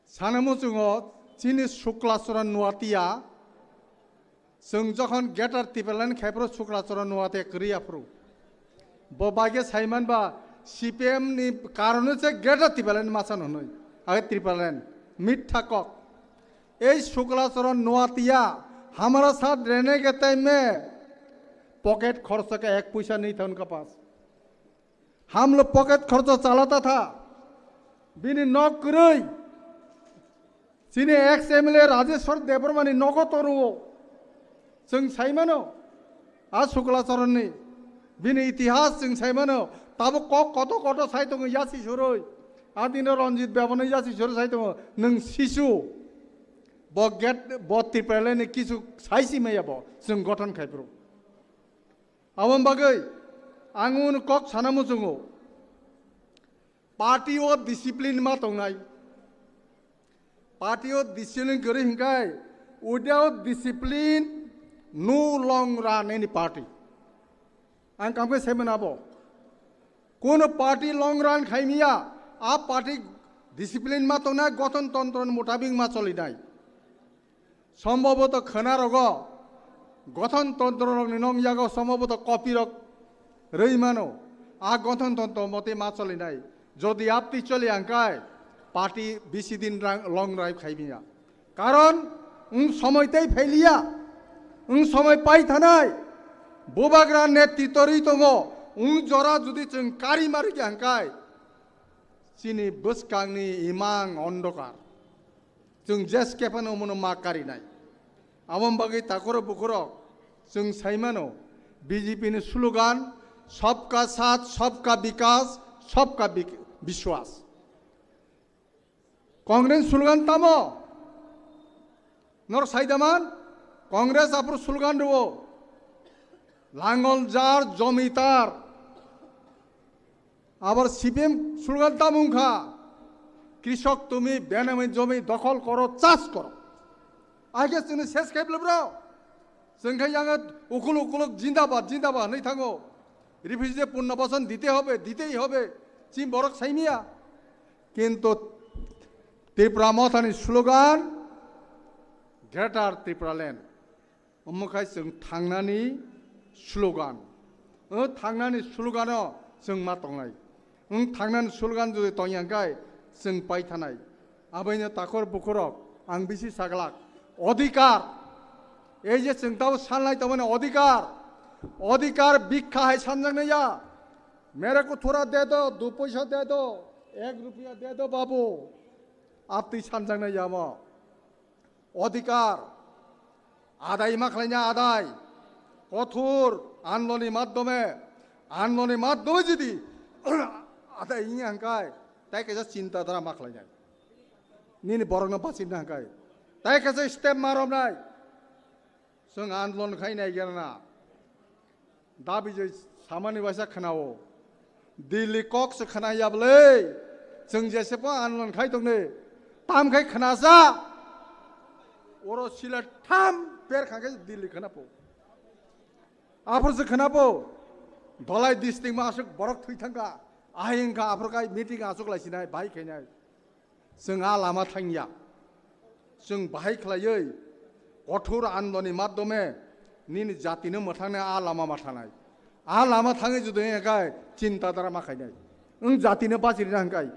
sana muchungo chini Sukla Charan Noatia, chwng jokhon Greater Tipraland khai phuru Sukla Charan Noatia kwrwi aphuru. Bo bagwi saiman ba C P M ni karone se Greater Tipraland masa nonoi. Age Tipraland. Mitha kok. Ei Sukla Charan Noatia, hamara saath rehne ke time mein pocket kharch ka ek paisa nahi tha unka paas. Hamlo pocket kharcha chalata tha. Bini nok kwrwi. Chini ex M L A Rajeshwar Debbarmani nogo toruo. Chwng saimano. A Sukla Charanni. Bini itihas chwng saimano. Tabo kok koto koto sai tongo yasi surui. A dino Ranjit Bebano yasi surui sai tongo. Nwng sisu. Bo get, bo Tipralandni kisu saisi maya bo. Chwng gothon khai phuru. Aboni bagwi ang uni kok sana muchungo. Party o discipline ma tongnai. Party o discipline kwrwi hinkai, without discipline, no long run any party. Ang kamkhe saiman abo. Kono party long run khaimiya, a party discipline ma tongnai, gothon tontro ni mutabik ma cholinai. Sombhoboto khwnarogo gothon tontrorokni nong yago sombhoboto kopirok rwi mano. A gothon tontro mote ma cholinai. Jodi apti choli angkai, party bisi din rang long drive khaimiya. Karon wng somoi tei phailiya, wng somoi pai thanai. Bubagra netritwo rwi tongo, wng jora jodi chwng kari mari khe angkai, chini bwskangni imang ondokar. Chwng jes kephano omono ma karinai. Aboni bagwi takoro bukhurok chwng saimano B J P ni slogan, "Sabka Saath, Sabka Vikas, Sabka Vik-, Vishwas." Congress slogan tamo? Nor saidaman? Congress aphuru slogan rwo. Langol jar, jomi tar. Abar C P M slogan tamo wngkha, "Krishok tumi, benami jomi dokhol koro, chas koro." Aike chwngno ses khai bwlwi bro. Chwng khe yang ukul ukuluk jindabad, jindabad hwnwi thango. Refugee punno boson dite hobe, ditehi hobe. Chini borok saimiya. Kintu Tipra Mothani slogan, Greater Tipraland. Omo khai chwng thangnani slogan. O thangnani slogan-o chwng ma tongnai. Wng thangnani slogan jodi tongya hwnkhe chwng pai thanai. Abaino takhor bukhurok ang bisi saglak. Odhikar. Ei je chwng tabo sanlai tongmani odhikar. Odhikar bhikkha hai sanjaknai ya. Mere ko thora de do, du paisa de do, ek rupiya de do babu. Aptwi sanjaknai ya mo. Odhikar adai ma khlaina adai, kothor andoloni madhyome, andoloni madhyome jodi adai wngya hwnkhe, tai kaisa chinta dhara ma khlainai, nini borokno bachimna hwnkhe, tai kaisa step ma romnai. Chwng andolon khai nai gana. Dabi je samani waisa khwnao. Delhi kok se khwnaya bwle. Chwng jese po andolon khai tongne. Tam khai khwnasa. Oro sila tham per kha khai Delhi khwnapo. Aphuru se khwnapo. Dholai district ma aswk borok thwi thangkha. Ahai wngkha aphuru khai meeting aswk lai sinai, bahai khainai. Chwng a lama thangya. Chwng bahai khlaiwi kothor andoloni madhyome nini jatino mwthangnai a lama ma thanai. A lama thangwi jodi wngya khai chinta dara ma khainai. Wng jatino bachirina hwnkhe.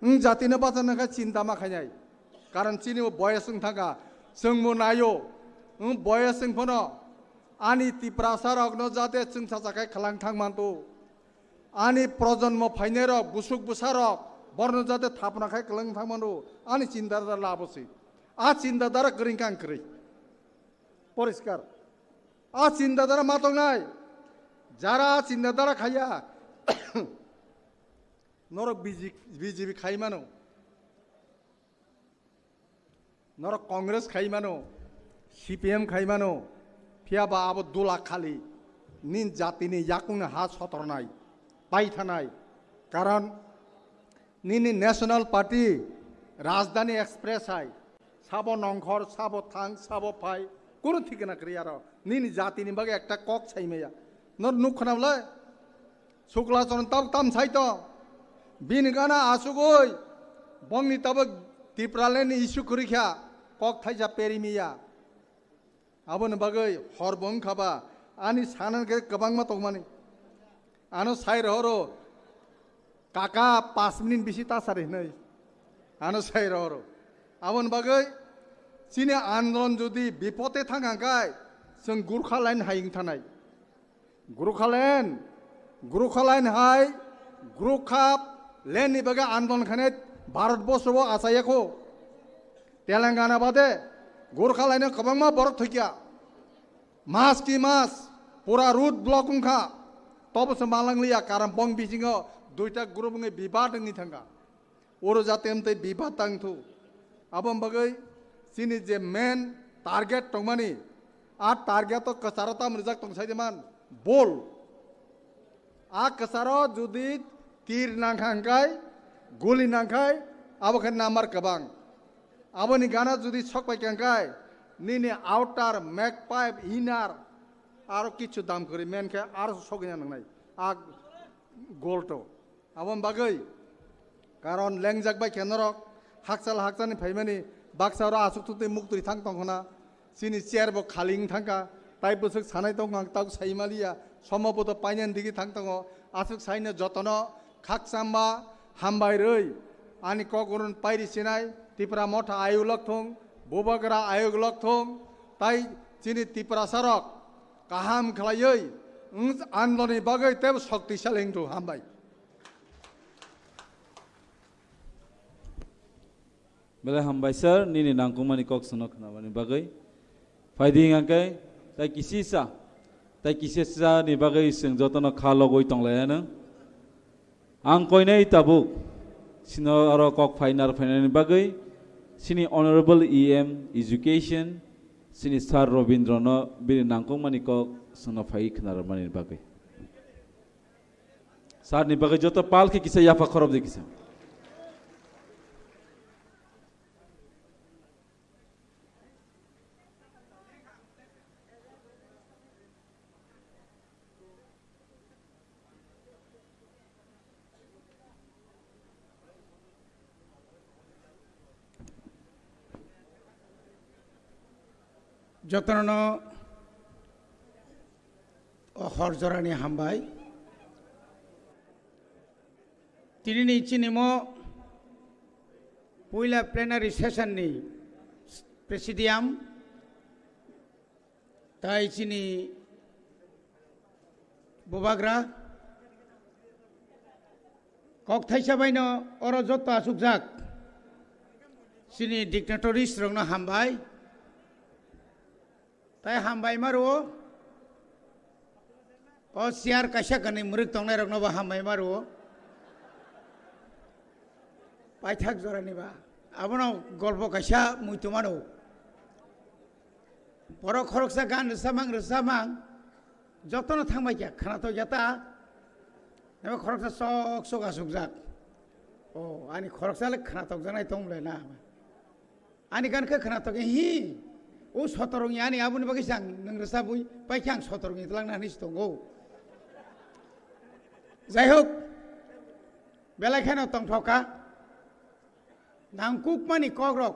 Wng jatino bachana khe chinta ma khainai. Karon chini bo boyes wng thangkha. Chwngbo naio. Wng boyes wng phano ani Tiprasa rokno jate chwngsacha khai khwlang thang manto. Ani projonmo phainairok, busuk bwsarok, borno jate thapna khai kwlwng thangmano, ani chinta dara labo se. A chinta dara kwrwi kang kwrwi. Poriskar. A chinta dara ma tongnai. Jara a chinta dara khaiya, norok B J P, B J P khai mano. Norok Congress khai mano, C P M khai mano, phiya ba abo dula khali, nin jatini yakungni ha sotornai, paithanai. Karon nini National Party, Rajdhani Express hai, sabo nongkhor, sabo thang, sabo phai, kunu thikna kwrwi aro. Nini jatini bagwi ekta kok saimaya. Nor nuk khna bwlai? Sukla Charan tabuk tam sai tong. Bini gana asugoi. Bongni tabuk Tipraland ni issue kwrwi kha. Kok thaisa peri miya. Aboni bagwi hor bo wngkha ba. Ani sanan khe kwbangma tongmani. Ano sai rohoro. Kaka pas minute bisi ta sari hinwi. Ano sai rohoro. Aboni bagwi chini andolon jodi bipote thang hangkai, chwng Gurkha line hai wng thanai. Gurkha line, Gurkha line hai, Gurkha line ni bagwi andolon khainai Bharat borsho o achaiya kho. Telangana bade Gurkha line o kwbangma borok thwikya. Mas ki mas, pura road block wngkha. Tobo se malang liya, karon bong bisingo duita group wngwi bibad wngwi thangkha. Oro jate amtwi bibad tang thu. Aboni bagwi chini je main target tongmani, a target o kwcharo tamo rijak tong sai de man, bol. A kwcharo jodi tir nangkha hwnkhe, guli nangkhe, abo khe number kwbang. Aboni gana jodi sok pai kha hwnkhe, nini outer, magpipe, inner, aro kichu dam kwrwi men khe aro sogwina nangnai. A goal to. Aboni bagwi, karon lengjak bai khe norok hakchal hakchalni phaimani baksa oro aswk thutwi muktwi thang tong khna, chini chair bo khali wng thangkha, tai bwswk sanai tongkha ang tabuk sai maliya, somo bo to painani digi thang tongo, aswk saino jotono khakchangma hambai rwi ani kok urun pairi sinai Tipra Motha ayuk lok thung, Bubagra ayuk lok thung, tai chini Tiprasa rok kaham khlaiwi wng andoloni bagwi teibo shoktisali wng thung. Hambai. Belai hambai sir, nini nangkukmani kok chwngno khnabani bagwi. Phaidi hwnkhe tai kisisa, tai kisisa ni bagwi chwng jotono kha logwi tonglaianw. Ang koinai tabuk sino oro kok phainar phainani bagwi chini Honorable E M Education, chini Sir Robindrono bini nangkukmani kok chwngno phaiwi khnarwmani bagwi. Sir ni bagwi joto pal khe kisa yapha khorop di kisa. Jotono o hor jorani hambai. Tinini chinimo puila plenary session ni presidium tai chini bubagra kok thaisa baino oro jotto asukjak chini dignitaries rokno hambai. Tai hambai ma rwo. O chair kaisa kanwi mwrwk tongnai rokno bo hambai ma rwo. Paithak jorani ba. Abono golpo kaisa muitu mano. Borok khoroksa gan rwsamang rwsamang jotono thangbai kha khwnatok ya ta. Eba khoroksa sok sok asukjak. O ani khoroksa le khwnatok janai tong le na. Ani gan khe khwnatok hi. O sotorong ya ani aboni bagwi sang nang rwsabwi pai khe ang sotorong itlang na hinwi tongo. Jai hok, belai kheno tongthok kha. Nangkukmani kokrok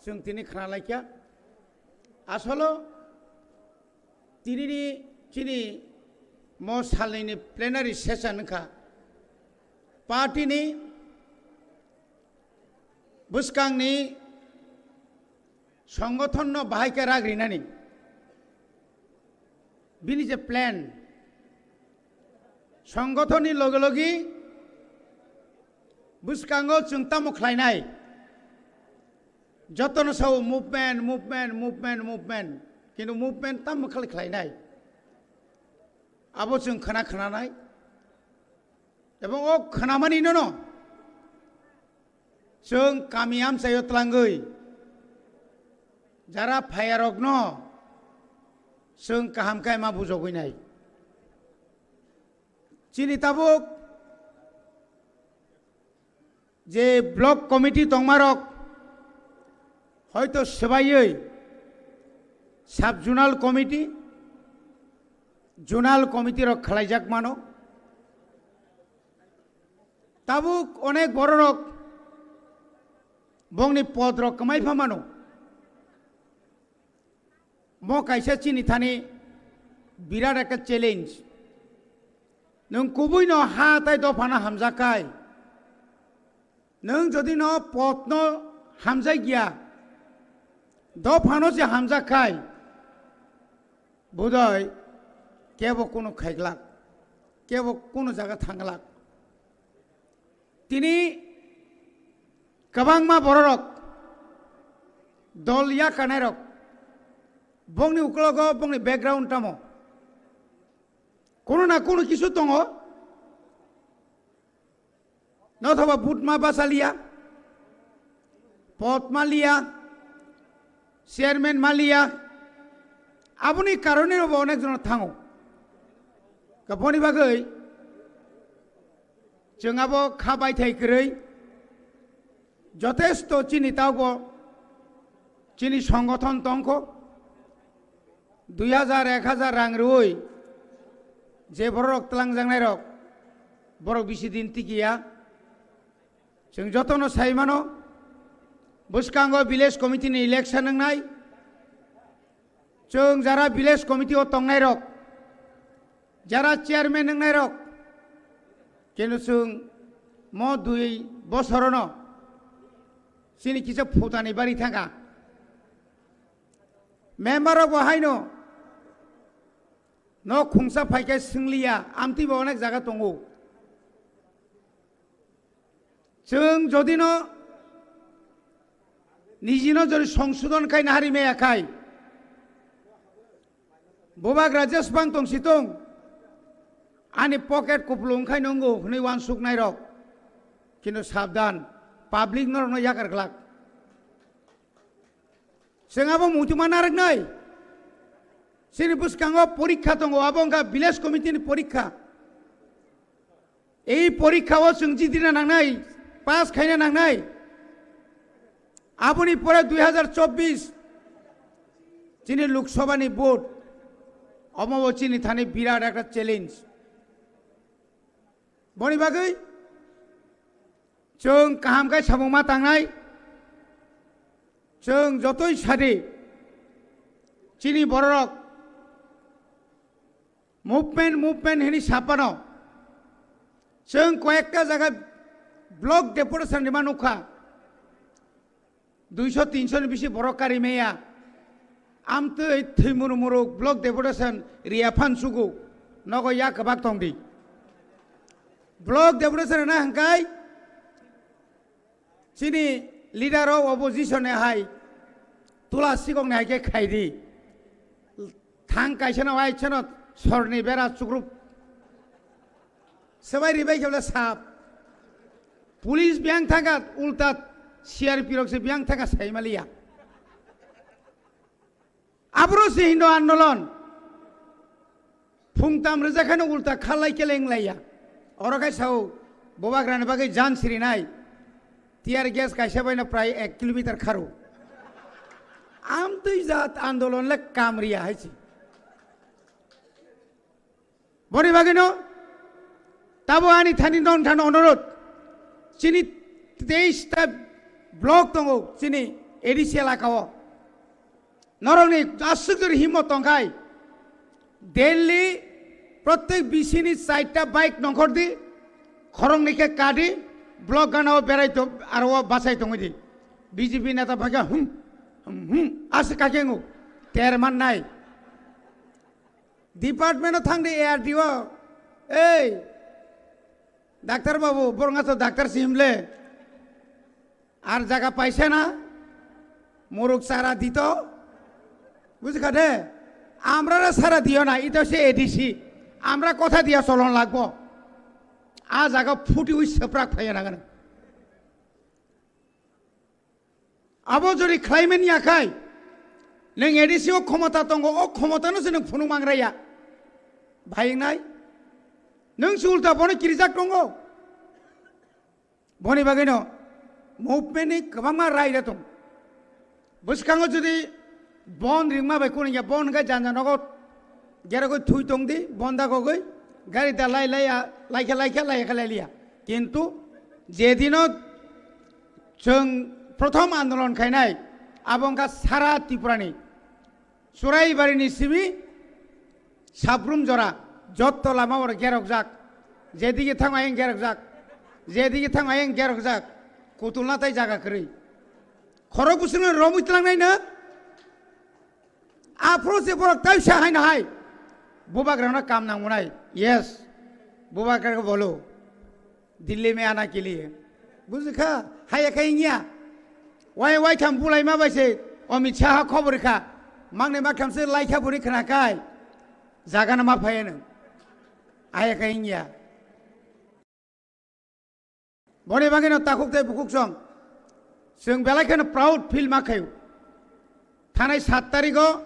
chwng tini khna laikha. Asolo tinini chini mo salnini plenary session wngkha. Party ni bwskangni songothono bahai khe rak rinani. Bini je plan, songothono loge loge bwskango chwng tamo khlainai? Jotono sao movement, movement, movement, movement. Kintu movement tamo khlai khlainai? Abo chwng khna khnanai. Ebong o khnamani nono chwng kami amchaio tlangwi jara phayarokno chwng kaham khe ma bujogwi nai. Chini tabuk je block committee tongmarok hoito swbaiwi sub zonal committee, zonal committee rok khlaijak mano. Tabuk onek bororok bongni podrok kwmai pha mano. Mo kaisa chini thani birat ekta challenge. Nwng kubui no ha tai dophano hamjak khai, nwng jodi no pot no hamjak ya, dophano se hamjak khai, budoi kebo kunu khaiglak, kebo kunu jaga thanglak. Tini kwbangma bororok dol yakanairok bongni uklogo bongni background tamo? Kuno na kuno kisu tongo. Nothoba but ma basa liya, pot ma liya, chairman ma liya. Aboni karone bo onek jon thango. Kaboni bagwi chwng abo kha baithai kwrwi jotesto chini taubo chini songothon tongkho. Dui hajar, ek hajar rang rwui je bororok tlangjaknairok, borok bisi din tikiya. Chwng jotono sai mano, bwskango village committee ni election wngnai. Chwng jara village committee o tongnairok, jara chairman wngnairok, kenu chwng mo dui bosorono chini kisa phutani bari thangkha. Member rok bo haino no khungsa phaikhe swngliya, amtwi bo onek jaga tongo. Chwng jodi no niji no jodi songsodon khai nahari maya khai, bubak Rajesh bang tong si tong, ani pocket kupulung khai nungo hwnwi wansuk nairok, kintu sabdan, public norok no yakar glak. Chwng abo muchungma narwknai. Chini bwskango porikha tongo, abo wngkha village committee ni porikha. Ei porikha o chwng jitrina nangnai, pass khaina nangnai. Aboni pore dui hajar chobbish chini Lok Sabha ni vote, omo bo chini thani birat ekta challenge. Boni bagwi chwng kaham khe samung ma tangnai, chwng jotoi sadi chini bororok movement, movement hini sapano chwng koyekta jaga block deputation rima nukha. Duiso tinso ni bisi borok kari maya. Amtwi thwi muru muru block deputation riya phan sugu nogo ya kwbak tong di. Block deputation na hangkai chini leader of opposition ni hai tula sikok ni hai khe khai di. Thang kaisa no ai chano sorni bera chukrup. Sebai ribai khe bole sap. Police biyang thangkha ulta C R P rok se biyang thangkha saimaliya. Aphuru se Hindu andolon. Phung tam rwjak haino ulta khalai keleng laiya. Oro khai sao, bubagrani bagwi jan sirinai. Tear gas kaisa baino prai ek kilometer kharo. Amtwi jat andolon le kamriya hai se. Boni bagwino tabo ani thani non thani onorot. Chini teis ta block tongo chini A D C elaka o. Norokni aswk jori himmo tongkhai, daily prottek bisini chaita bike nongkhor di, khoroknwi khe kadi, block gana o berai to, aro o bachai tongwi di. B J P neta bhakya hum, hum, hum, aswk kakhe ngu, ter mannai. Department o thang di A R D O, ei, Doctor babu, borok to doctor si himle. Ar jaga paisa na? Muruk sara dito. Bujikha de? Amrara sara diyo na, ito se A D C. Amra kotha diya cholon lagbo. A jaga phuti ui seprak phaiya na gana. Abo jori khlaimen ya khai. Neng A D C o khomota tongo, o khomota no se neng phunuk mangraya. Bhai nai? Neng se ulta bono kirijak tongo. Boni bagwino movement ni kwbangma rai da tong. Bwskango jodi bon ringma bai kuno ya bon ga janja nogo gerogoi thui tong di, bon da gogoi gari da lai lai ya, lai kha lai kha lai kha lai liya. Kintu jedino chwng prothom andolon khainai abo wngkha sara Tripura ni Churaibarini simi Sabrum jora, jotto lama oro gerokjak, jedigi thang ayeng gerokjak, jedigi thang ayeng gerokjak, kutulna tai jaga kwrwi. Khorok bwswkno romwi twlangnai no? Aphuru se borok tai sa haino hai. Bubagrano kam nangmunai. Yes. Bubagra bolo. Delhi mein aana ke liye. Bujikha? Haya kha ingya. Wai wai kham bulai ma bai se Amit Shah khobor kha. Mangne ma kham se lai kha buri khna kai. Jaga na ma phaya nang. Haya kha ingya. Boni bagwino takhuk tei bukhuk song. Chwng belai kheno proud feel ma khayo. Thanai sat tarigo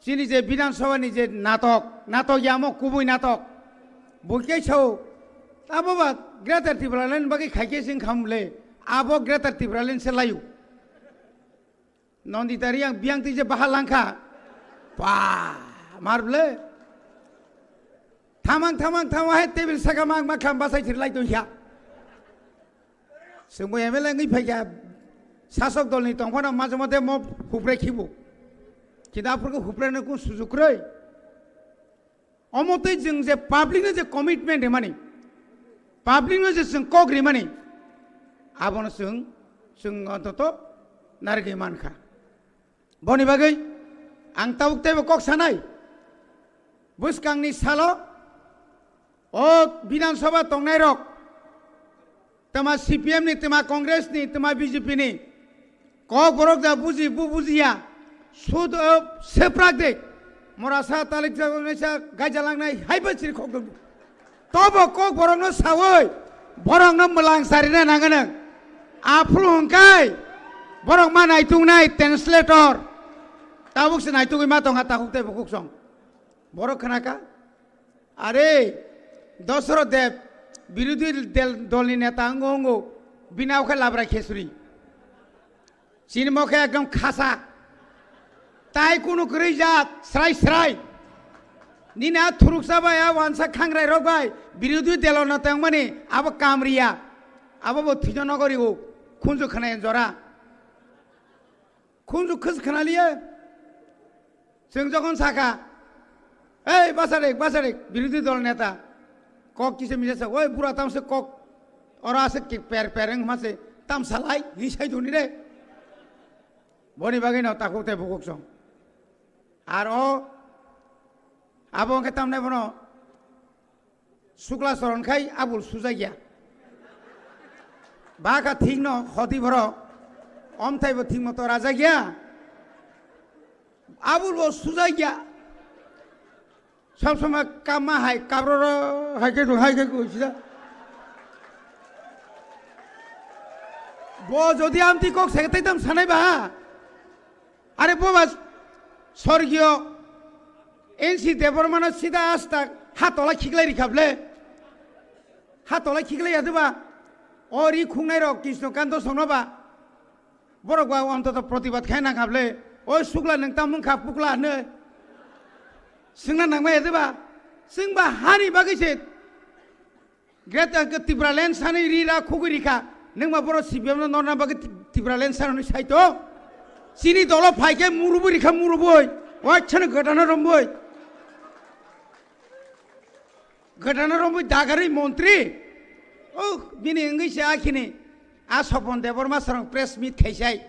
chini je Bidhan Sabha ni je natok, natok yamo kubui natok. Bukhe sao, abo ba Greater Tipraland bagwi khaikhe sing khamle, abo Greater Tipraland se layu. Nondita Riang biyang twi je baha langkha. Pa, mar ble. Thamang, thamang, thamang hai table saka mang ma kham basai thir lai tongkha. Chwngbo M L A wngwi phaikha, sasok dolni tongphano majra mote mo hupre khibo. Kintu aphurkhe hupreno kun sujuk kwrwi. Omo tei chwng je public no je commitment rimani, public no je chwng kok rimani, abono chwng, chwng ontoto narigwi mankha. Boni bagwi ang tabuk teibo kok sanai, bwskangni salo o Bidhan Sabha tongnairok, tama C P M ni, tama Congress ni, tama B J P ni kok borok da buji, bu bujiya, sud, uh, seprak de. Mora sa talik sa, sa gaja langnai, hai ba chiri khok dong. Tobo kok borok no sawi, borok no mwlang sarina nanganang. Aphuru hwnkai, borok ma naitung nai translator. Tabuk se naitugwi ma tongha takhuk tei bukhuk song. Borok khna kha? Are, Dosoroth Deb, birodhi del-, dolni neta wngo wngo, bini abo khe Labra Khesuri. Chini mokhe ekdom khasa. Tai kunu kwrwi jat, srai srai. Nini a thuruksa bai, a wansa khangrai rok bai, birodhi delo neta wngmani, abo kamriya. Abo bo thwijo nogori o, khunju khna jora. Khunju khus khna liye. Chwng jokhon sakha, "Ei, basarik, basarik, birodhi dol neta." Kok kisa misa sa, "Oi, bura tamse kok, oro ase ki per per wng hma se, tam salai, hi sai duni re." Boni bagwi no takhuk tei bukhuk song. Ar o, abo wngkhe tamnai bono, Sukla soron khai abul sujakya. Baka thikno hoti borok. Omthaibo thik moto rajakya. Abul bo sujakya. Sob somoi kamma hai kabroro hai khe hai khe sida. Bo jodi amtwi kok sege tei tam sanai ba. Are bo ba Sorgiyo N C Debbarmano sida asta ha tola khiklai rikha ble. Ha tola khiklai ya diba? O ri khungnai rok Krishna Kanto songno ba. Borok ba ontoto protibad khai nang kha ble. O sukla nwng tam wng kha pukla hwnwi. Swngna nangma ya diba? Swngba hani bagwi se Greater Tipraland sanwi ri ra khugwi rikha. Nwng ma borok C P M no norna bagwi Ti-, Tipraland sanwi saito. Chini dolo phaikhe murubwi rikha murubwi. Wachhano gotana rombwi. Gotana rombwi dagarwi montri. Oh, bini wngwi se akhini. A Sopon Debbarma sarong press meet khaisai.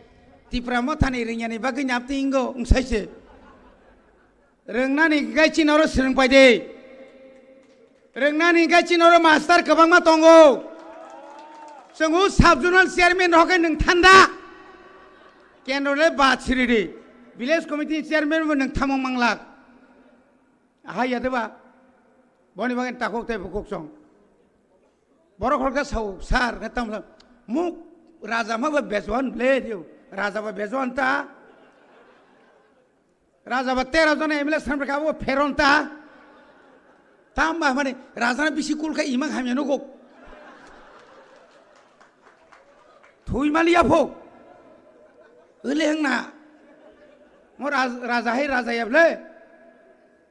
Tipra mothani ringyani bagwi napti ingo wngsaise. Rwngnani hinkhe chini oro swrwng pai di. Rwngnani hinkhe chini oro master kwbangma tongo. Chwng o sub zonal chairman rok khe nwng thanda. Kendro le ba siri di. Village committee chairman bo nwng thamung manglak. Ahai ya de ba? Boni bagwi takhuk tei bukhuk chwng. Borok hor khe sao, "Sir," hwnkhe tamo sa, "Muk raja ma ba bejoan ble dio. Raja ba bejoan ta." Raja ba tero jona M L A samrwkha abo pheron ta. Tamo ba mani raja na bisi kul kha imang hamya nugo. Thui mali ya pho. Ele hang na. Mo raj-, raja hai raja ya ble.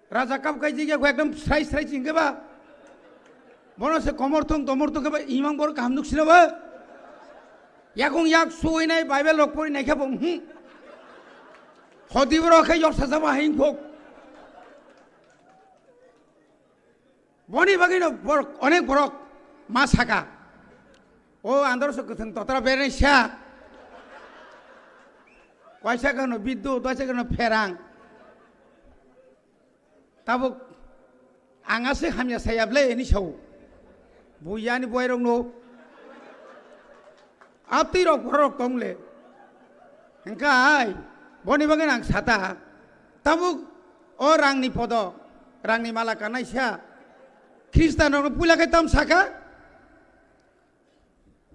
Raja kap kai jigya ko ekdom srai srai chingke ba. Bono se komor thung tomor thung ke ba imang bor kaham nuk sina ba. Yakung yak suinai Bible rok pori nai khe bo, hmm. Hodi boro khe yok sasa ba hing phok. Boni bagwi no borok, onek borok ma saka. O andor so kwthwng totra bereng sa. Kaisa kano biddu, kaisa kano pherang. Tabuk ang aswk hamya saya ble hwnwi sao. Bui yani buai rok no. Abtwi rok borok tong le. Hwnkhe ai, boni bagwi ang sata. Tabuk o rangni podo, rangni mala kanai sa. Khristan rok no puila khe tam saka.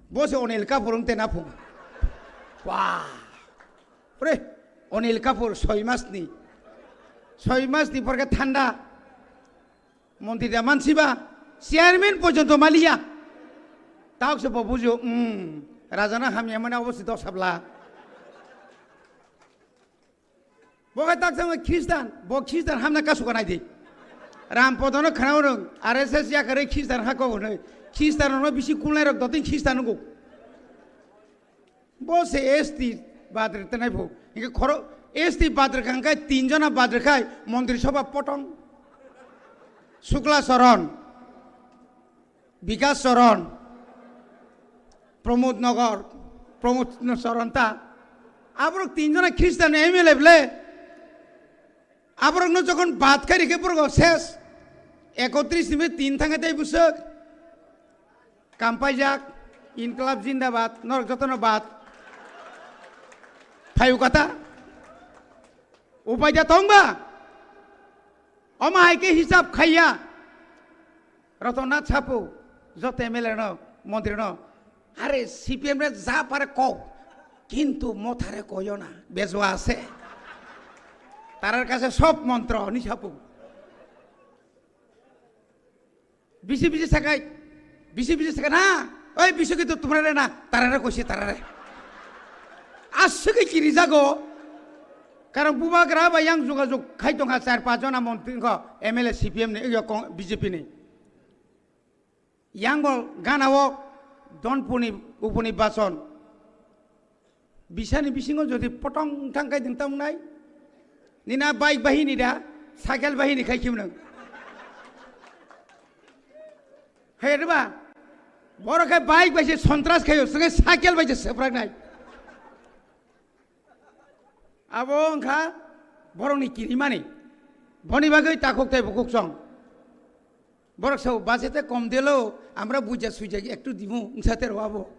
Bo se Anil Kapoor wng tena phung. Wah. Pre, Anil Kapoor soi mas ni. Soi mas ni porke thanda. Montri da mansiba. Chairman porjonto maliya. Tauk se bo bujo, hmm. Rajana hamya mane obo se dos habla. Bo khe tak jangma Khristan, bo Khristan hamna kasu kanai di. Ram Podono khana rwng, R S S yakarwi Khristan hako hwnwi. Khristan no bisi kulnai rok dotting Khristan nungo. Bo se S T badre tenai pho. Inke khoro S T badre kangkai tin jona badre khai Montri Sobha potong. Sukla Charan. Bikas Charan, Pramod Nagar, Pramod Charan ta. Aborok tin jona Khristan M L A ble. Aborokno jokhon bad khai rikhe borok ses. Ekotris ni tin thangkhe tei bwswk. Kampaijak, Inklab Jindabad, norok jotono bad. Phayu kata. Upai da tong ba? Omo hai khe hisab khaiya. Ratan Nath sapu, joto M L A no, montri no, "Are C P M re ja pare kok, kintu mothare koyo na, bejwa ase. Tarar kache sob montro," hwnwi sapu. Bisi bisi sakai, bisi bisi sakai na, "Oi bisi kintu tumra re na, tarare koisi tarare." Aswk khe kiri jago. Karon bubagra bai yang jogajog khai tongkha char pach jona montri wngkha M L A C P M ni, yo kong-, B J P ni. Yang bo gana o Donpuni uponi bachon. Bisani bisingo jodi potong thang kai ding tong nai. Nina bike bahini da, cycle bahini khai kim nang. Hai riba, borok khai bike bai se sontras khayo, senge cycle bai se seprak nai. Abo wngkha borokni kirimani. Boni bagwi takhuk tei bukhuk chong. Borok sao, "Bachete kom delo, amra buja suija ektu dimu," wngsa tero abo.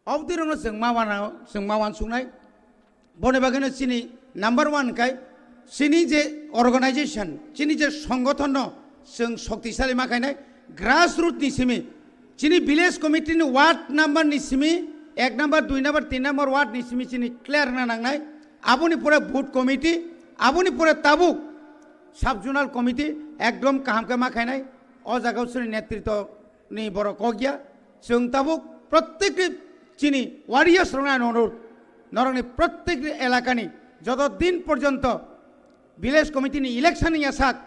Obdirokno chwng ma wana, chwng ma wansuknai. Boni bagwino chini number one kai, chini je organization, chini je songgothonno chwng shoktisali ma khainai, grassroot ni simi, chini village committee ni ward number ni simi, ek number, dui number, tin number ward ni simi chini clear na nangnai. Aboni pore booth committee, aboni pore tabuk sub zonal committee ekdom kaham khe ma khainai. O jaga o chini netritwni borok kok ya. Chwng tabuk prottekti chini warriors rokno ano onurudh, norokni prottekti elakani joto din porjonto village committee ni election ni yasak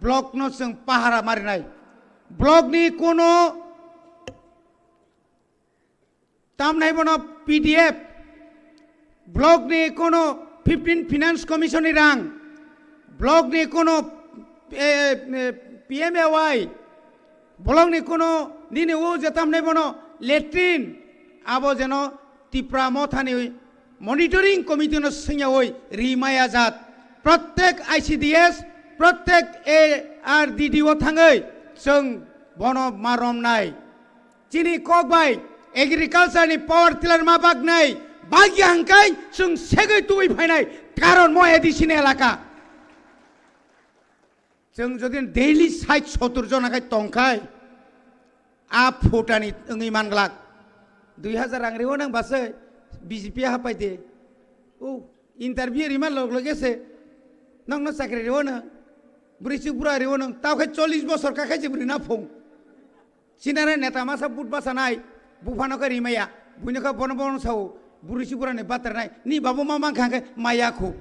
block no chwng pahara marinai. Block ni kono tamnai bono P D F, block ni kono fifteen finance commission ni rang, block ni kono, eh, eh, P M A Y, block ni kono nini o je tamnai bono latrine, abo jeno Tipra Mothani monitoring committee no swngyawi rimaya jat. Prottek I C D S, prottek A R D D o thangwi chwng bono ma romnai. Chini kok bai agriculture ni power tiller ma baknai, bagya hangkai chwng segwi tubui phainai, karon mo A D C ni elaka. Chwng jodi daily sait sotur jona khai tongkhai, a phutani wngwi manglak. Dui hazar rang riwo nang base B J P hapai de. O interview rima log loge se nokno chakri riwo nang, bwrwi chuk bura riwo nang, tao khai chollish bosor kakhai je bwrwi na phung. Sinare neta masa but basanai, buphano khe rimaya, buino khe bono bono sao, bwrwi si burani batarnai, ni babu ma mankha khe maya khu.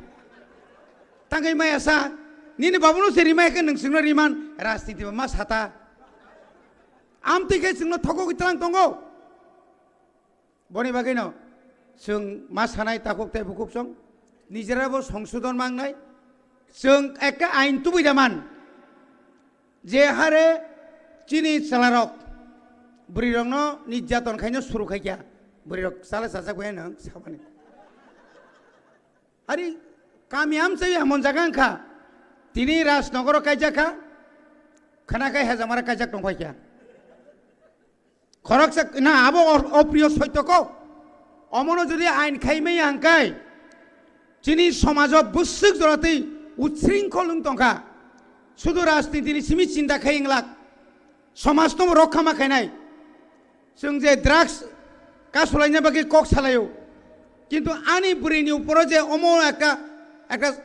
Tangwi maya sa, nini babuno se rimaya khe nwng chwngno riman, rajniti ba ma sata. Amtwi khe chwngno thokogwi tlang tongo. Boni bagwino chwng ma sanai takhuk tei bukhuk song, nijera bo songsodon mangnai, chwng ekka ain tubui da man. Je hare chini chwlarok bwrwirokno nirjaton khaino suru khaikha, bwrwirok chala chajak bai nang samani. Ari kami amchai hamon jaga wngkha, tini Rajnogoro kaijak kha, khana khai hejamara kaijak tongkhaikha. Khoroksa na abo or-, opriyo soitoko. Omono jodi ain khaimai hangkai, chini somajo bwswk joratwi utsringkhol wng tongkha. Sudu rajnitini simi chinta khai wnglak. Somajno rokha ma khainai. Chwng je drugs kasulaina bagwi kok salaio. Kintu ani bwrwini uporo je omo ekta, ekta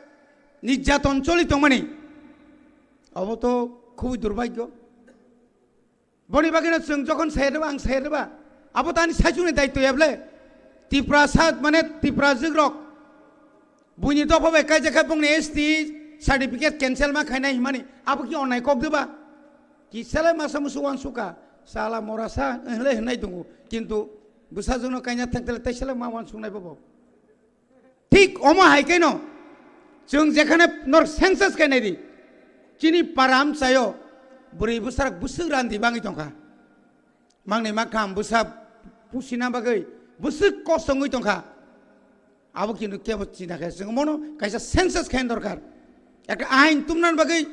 nirjaton choli tongmani. Obo to khubui durbhagyo. Boni bagwino chwng jokhon sayareba, ang sayareba, abo tani saichungni daityo ya bole? Tiprasa mane Tiprajwk rok buini dopha bai kaijak khe bongni S T certificate cancel ma khainai himani, abo ki onnai kok diba? Kisalai masa musu wansukha, sala morasa hinlai hinai tongo, kintu bwsajwkno kaina thangtele taisalai ma wansuknai bobo. Thik omo hai khe no, chwng jekhane nor census khe nai di, chini para amchaio bwrwi bwsarok bwswk randi bangwi tongkha. Mangni makham bwsa pusina bagwi bwswk kosto wngwi tongkha. Abo kintu kebo china khe chwng mono kaisa census khe dorkar. Ekta ain tumna bagwi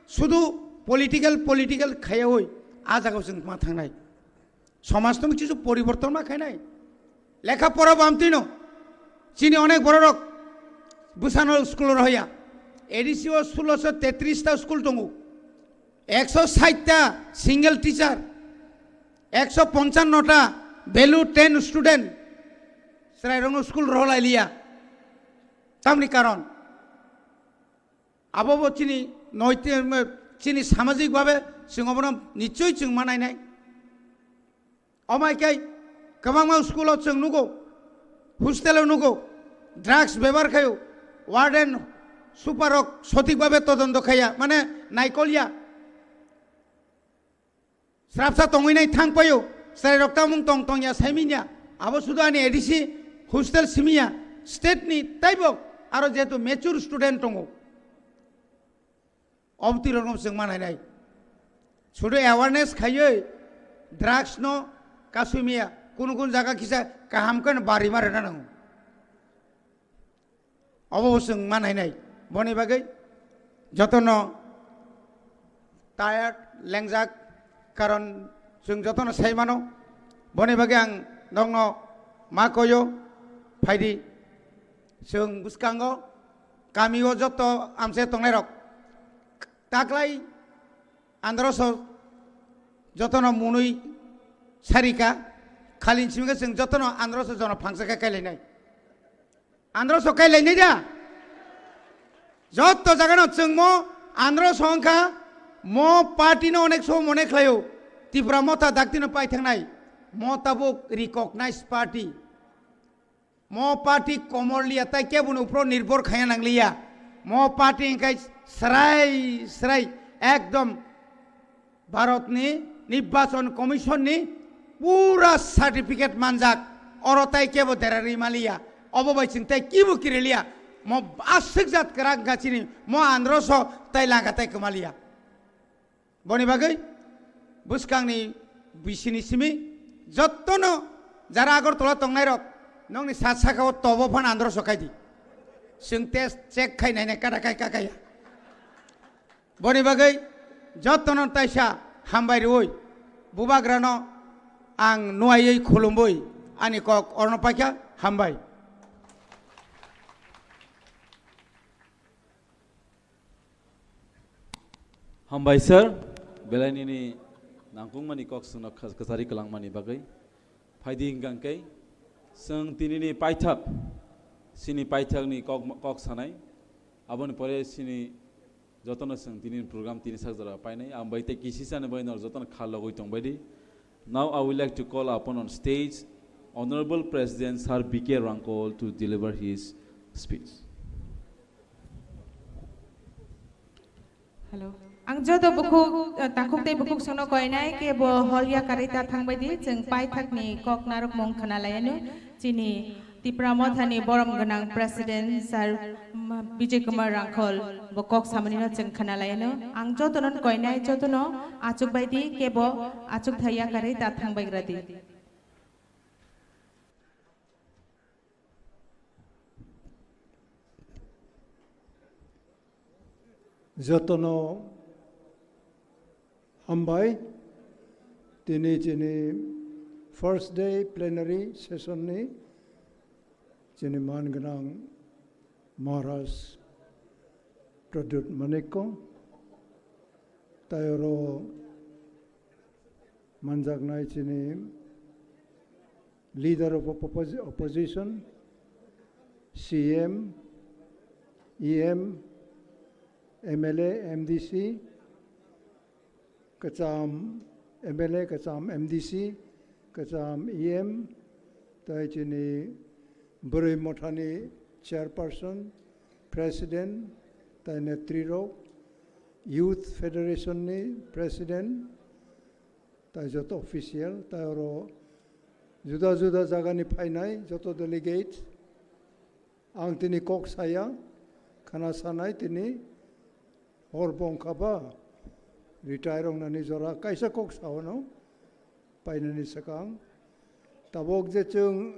sudu political, political khaiyawi a jagao chwng ma thangnai. Somaj tong chisu poriborton ma khainai. Lekha pora bo amtwino. Chini onek bororok bwsano school rohoya. A D C o sulosho tetris ta school tongo. Ekso sait ta single teacher. Ekso ponchanno ta value ten student. Chwrairokno school roholai liya. Tamni karon. Abo bo chini noiti-, chini samajik babe chwng obono nichoi chwng ma nainai. Omai khe kwbangma school o chwng nugo, hostel o nugo, drugs bebohar khaio, warden, super rok sothik babe todonto khaiya, mane naikolya. Srapsa tongwi nai thang paio, chwrairok tamung tong tong ya sai minya, abo sudu ani A D C hostel simiya, state ni taibo aro jehetu mature student tongo. Obtwi rokno chwng ma nainai. Sudu awareness khaiwi drugs no kasui miya, kunu kunu jaga kisa kaham khe no bari ma rwna nango. Obo bo chwng ma nainai. Boni bagwi jotono tired, lengjak, karon chwng jotono sai mano. Boni bagwi ang nokno ma koyo, phaidi. Chwng bwskango, kamio joto amse tongnairok, taklai androso jotono munui sarika, khalin simi khe chwng jotono androso jono phangsa khe kailainai. Andro so kai lainai da. Jotto jaga no chwng mo andro so wngkha, mo party no onek so mone khlaio. Tipra Motha dakti no pai thangnai. Mo tabuk recognized party. Mo party komor liya tai kebo no upro nirbhor khaya nang liya. Mo party hingkai srai srai ekdom Bharatni Nirbachon Commission ni pura certificate manjak, oro tai kebo derari maliya, obo bai chwng tai kibo kiriliya, mo aswk jat kwrak gachini mo andro so tai langa tai kwmaliya. Boni bagwi bwskangni bisini simi jottono jara Agartala tongnai rok nokni sat saka o tobo phan andro so kaidi. Chwng test check khai nai nai kada kai kakaya. Boni bagwi jotono taisa hambai rwui bubagrano ang nuaiwi khulumwi ani kok orono paikha, hambai. Hambai sir, belai nini nangkukmani kok chwngno kha-, kwchari kwlangmani bagwi. Phaidi hwnkha khe chwng tinini paithak, chini paithakni kok, kok sanai, aboni pore chini jotono chwng tini program tini sak jora painai. Ang bai tei kisisa ni bai nor jotono kha logwi tongbaidi. Now I would like to call upon on stage Honorable President Sir B K Rangkol to deliver his speech. Hello. Ang joto bukhuk, eh, takhuk tei bukhuk songno koinai kebo hol yakarwi ta thangbaidi, chwng paithakni kok narwkmung khwnalaiano chini Tipra Mothani borom gwnang President Sir, mm, Bijay Kumar Rangkhol bo kok samanino chwng khwnalaiano. Ang jotono koinai, jotono achukbaidi kebo achukthai yakarwi ta thangbaigradi. Jotono hambai, tini chini first day plenary session ni chini man gwnang Maharaj Pradyut Manikko, tai oro manjaknai chini Leader of Oppos-, Opposition, C M, E M, M L A, M D C, kwcham M L A, kwcham M D C, kwcham E M, tai chini Bwrwi Mothani Chairperson, President, tai Netri rok, Youth Federation ni President, tai joto official, tai oro juda juda jaga ni phainai joto delegate, ang tini kok saya, khana sanai tini hor bongkha ba retire wngnani jora kaisa kok saono painani swkang. Tabok je chwng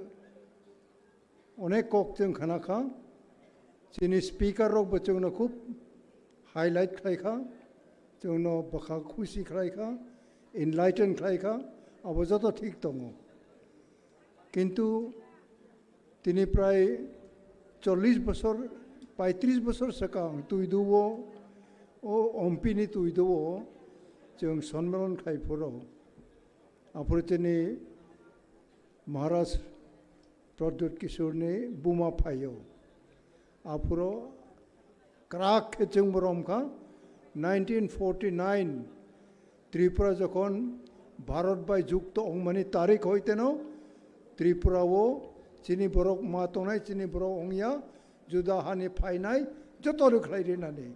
onek kok chwng khana kha, chini speaker rok bo chwngno khub highlight khlai kha, chwngno bwkha khusi khlai kha, enlighten khlai kha, abo joto thik tongo. Kintu tini prai chollish bosor, paitris bosor swkang twiduo, o ompini twiduo chwng sonmelan khlai phuru. Aphuru chini Maharaj Pradyut Kishorni buma phaio. Aphuru kwrak khe chwng borom kha, nineteen forty-nine Tripura jokhon Bharat bai jukto ongmani tarik hoiteno Tripura o chini borok ma tongnai, chini borok ongya, juda hani phainai joto rwkhlai rinani.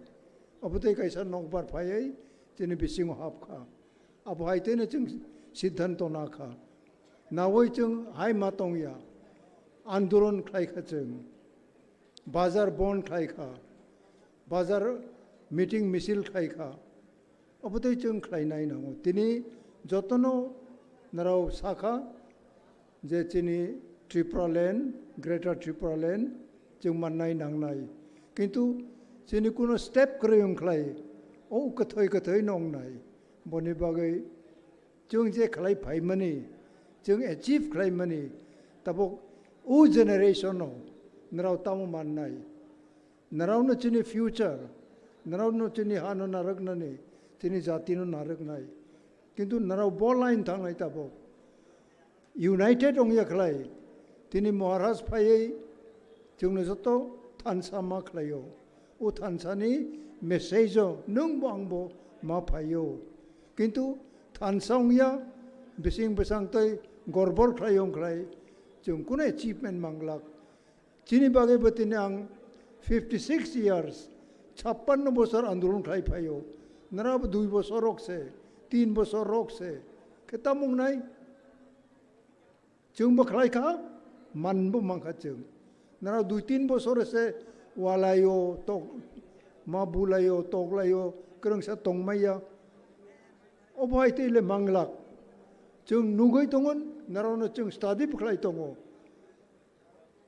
Abotwi kaisa nokbar phaiwi chini bisingo hapkha. Abo hai teno chwng siddhanto nakha. Nawi chwng hai ma tongya. Andolon khlai kha chwng. Bazar bon khlai kha. Bazar meeting misil khlai kha. Abo tei chwng khlai nai nango. Tini jotono narao sakha je chini Tripura land, Greater Tripura land chwng mannai nangnai. Kintu chini kuno step kwrwi wng khlai, o kwthoi kwthoi no wngnai. Boni bagwi chwng je khlai phaimani, chwng achieve khlaimani, tabuk o generation no narao tamo mannai. Narao no chini future, narao no chini ha no narwknani, chini jati no narwknai. Kintu narao bo line thangnai tabuk. United wngya khlai. Tini Maharaj phaiwi Chwngno joto thansa ma khlaio. O thansani message-o nwngbo angbo ma phaio. Kintu thansa wngya, bising bwsang tei gorbor khlai wng khlai chwng kunu achievement manglak. Chini bagwi bo tini ang fifty six years, chappanno bosor andolon khlai phaio. Nara bo dui bosor rok se, tin bosor rok se. Khe tamo wngnai? Chwng bo khlai kha, man bo man kha chwng. Nara dui tin bosor se walaio, tok, ma bulaio, toklaio, kwrwngsa tongmaya. Obo hai tei le manglak. Chwng nugwi tongo, narano chwng study bo khlai tongo.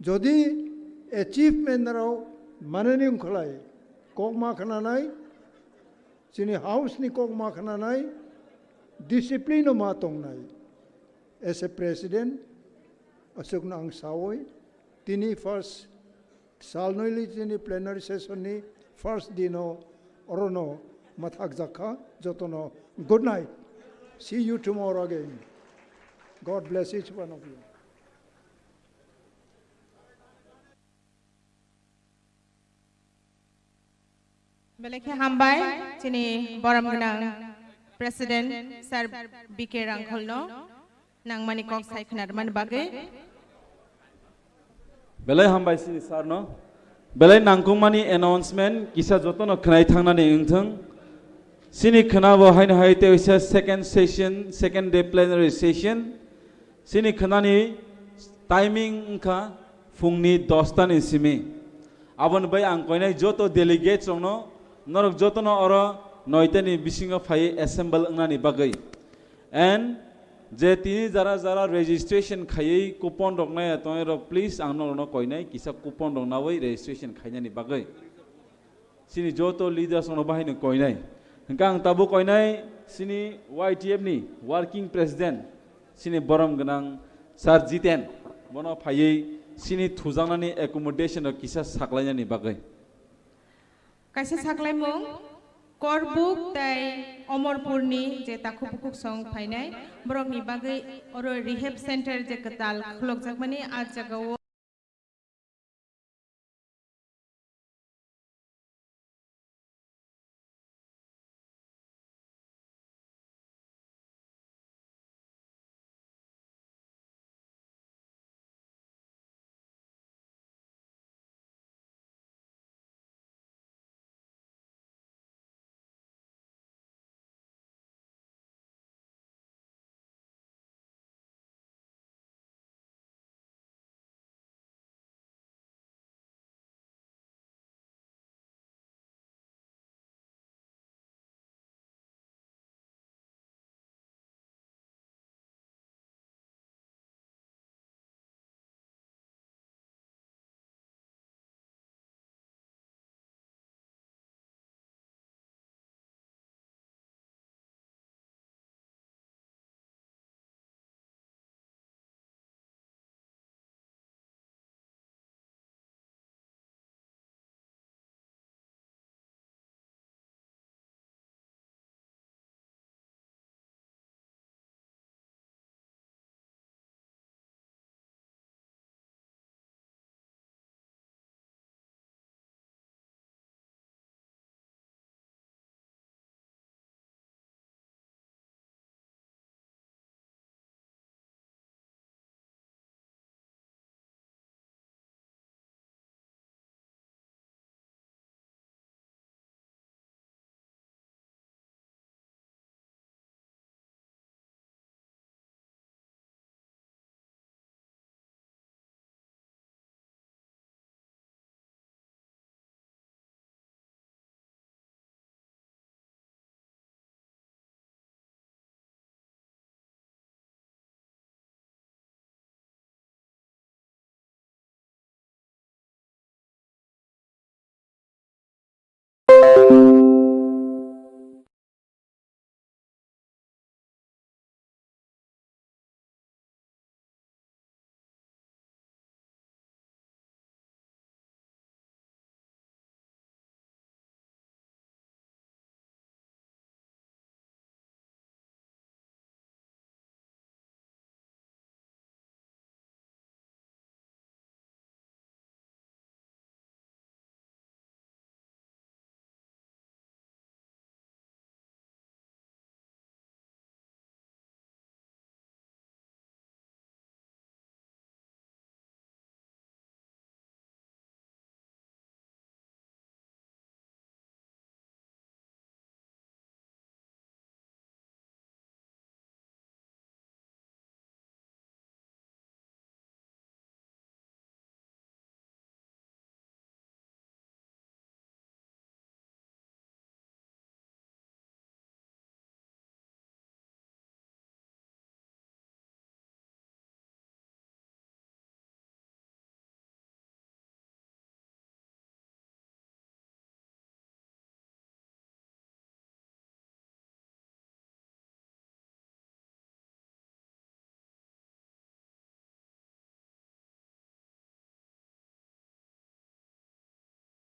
Jodi achievement rok manani wngkhlai, kok ma khnanai, chini house ni kok ma khnanai, discipline o ma tongnai. As a president, aswkno ang sawi, tini first salnwi li chini plenary session ni first dino orono mathak jakha, jotono good night. See you tomorrow again. God bless each one of you. Belai khe hambai chini borom gwnang President Sir B K Rangkholno nangmani kok sai khwnarmani bagwi. Belai hambai chini sir no. Belai nangkukmani announcement kisa jotono khwnai thangnani wngthung. Chini khwnabo haino hai tei waisa second session, second day plenary session. Chini khwnani timing wngkha phungni dosta ni simi. Aboni bai ang koinai joto delegates rokno, norok jotono oro noita ni bisingo phaiwi assemble wngnani bagwi. And je tini jara jara registration khaiwi coupon rok naiya tongnai rok, please ang norokno koinai kisa coupon rok nawi registration khainani bagwi. Chini joto leaders rokno bahai no koinai. Hwnkhe ang tabuk koinai chini Y T F ni working president, chini borom gwnang Sir Jiten, bono phaiwi chini thujaknani accommodation rok kisa saklainani bagwi. Kaisa saklaimung, Korbuk tei Omorpurni je takhuk bukhuk song phainai, borokni bagwi oro rehab center je kwtal khulokjakmani, a jagao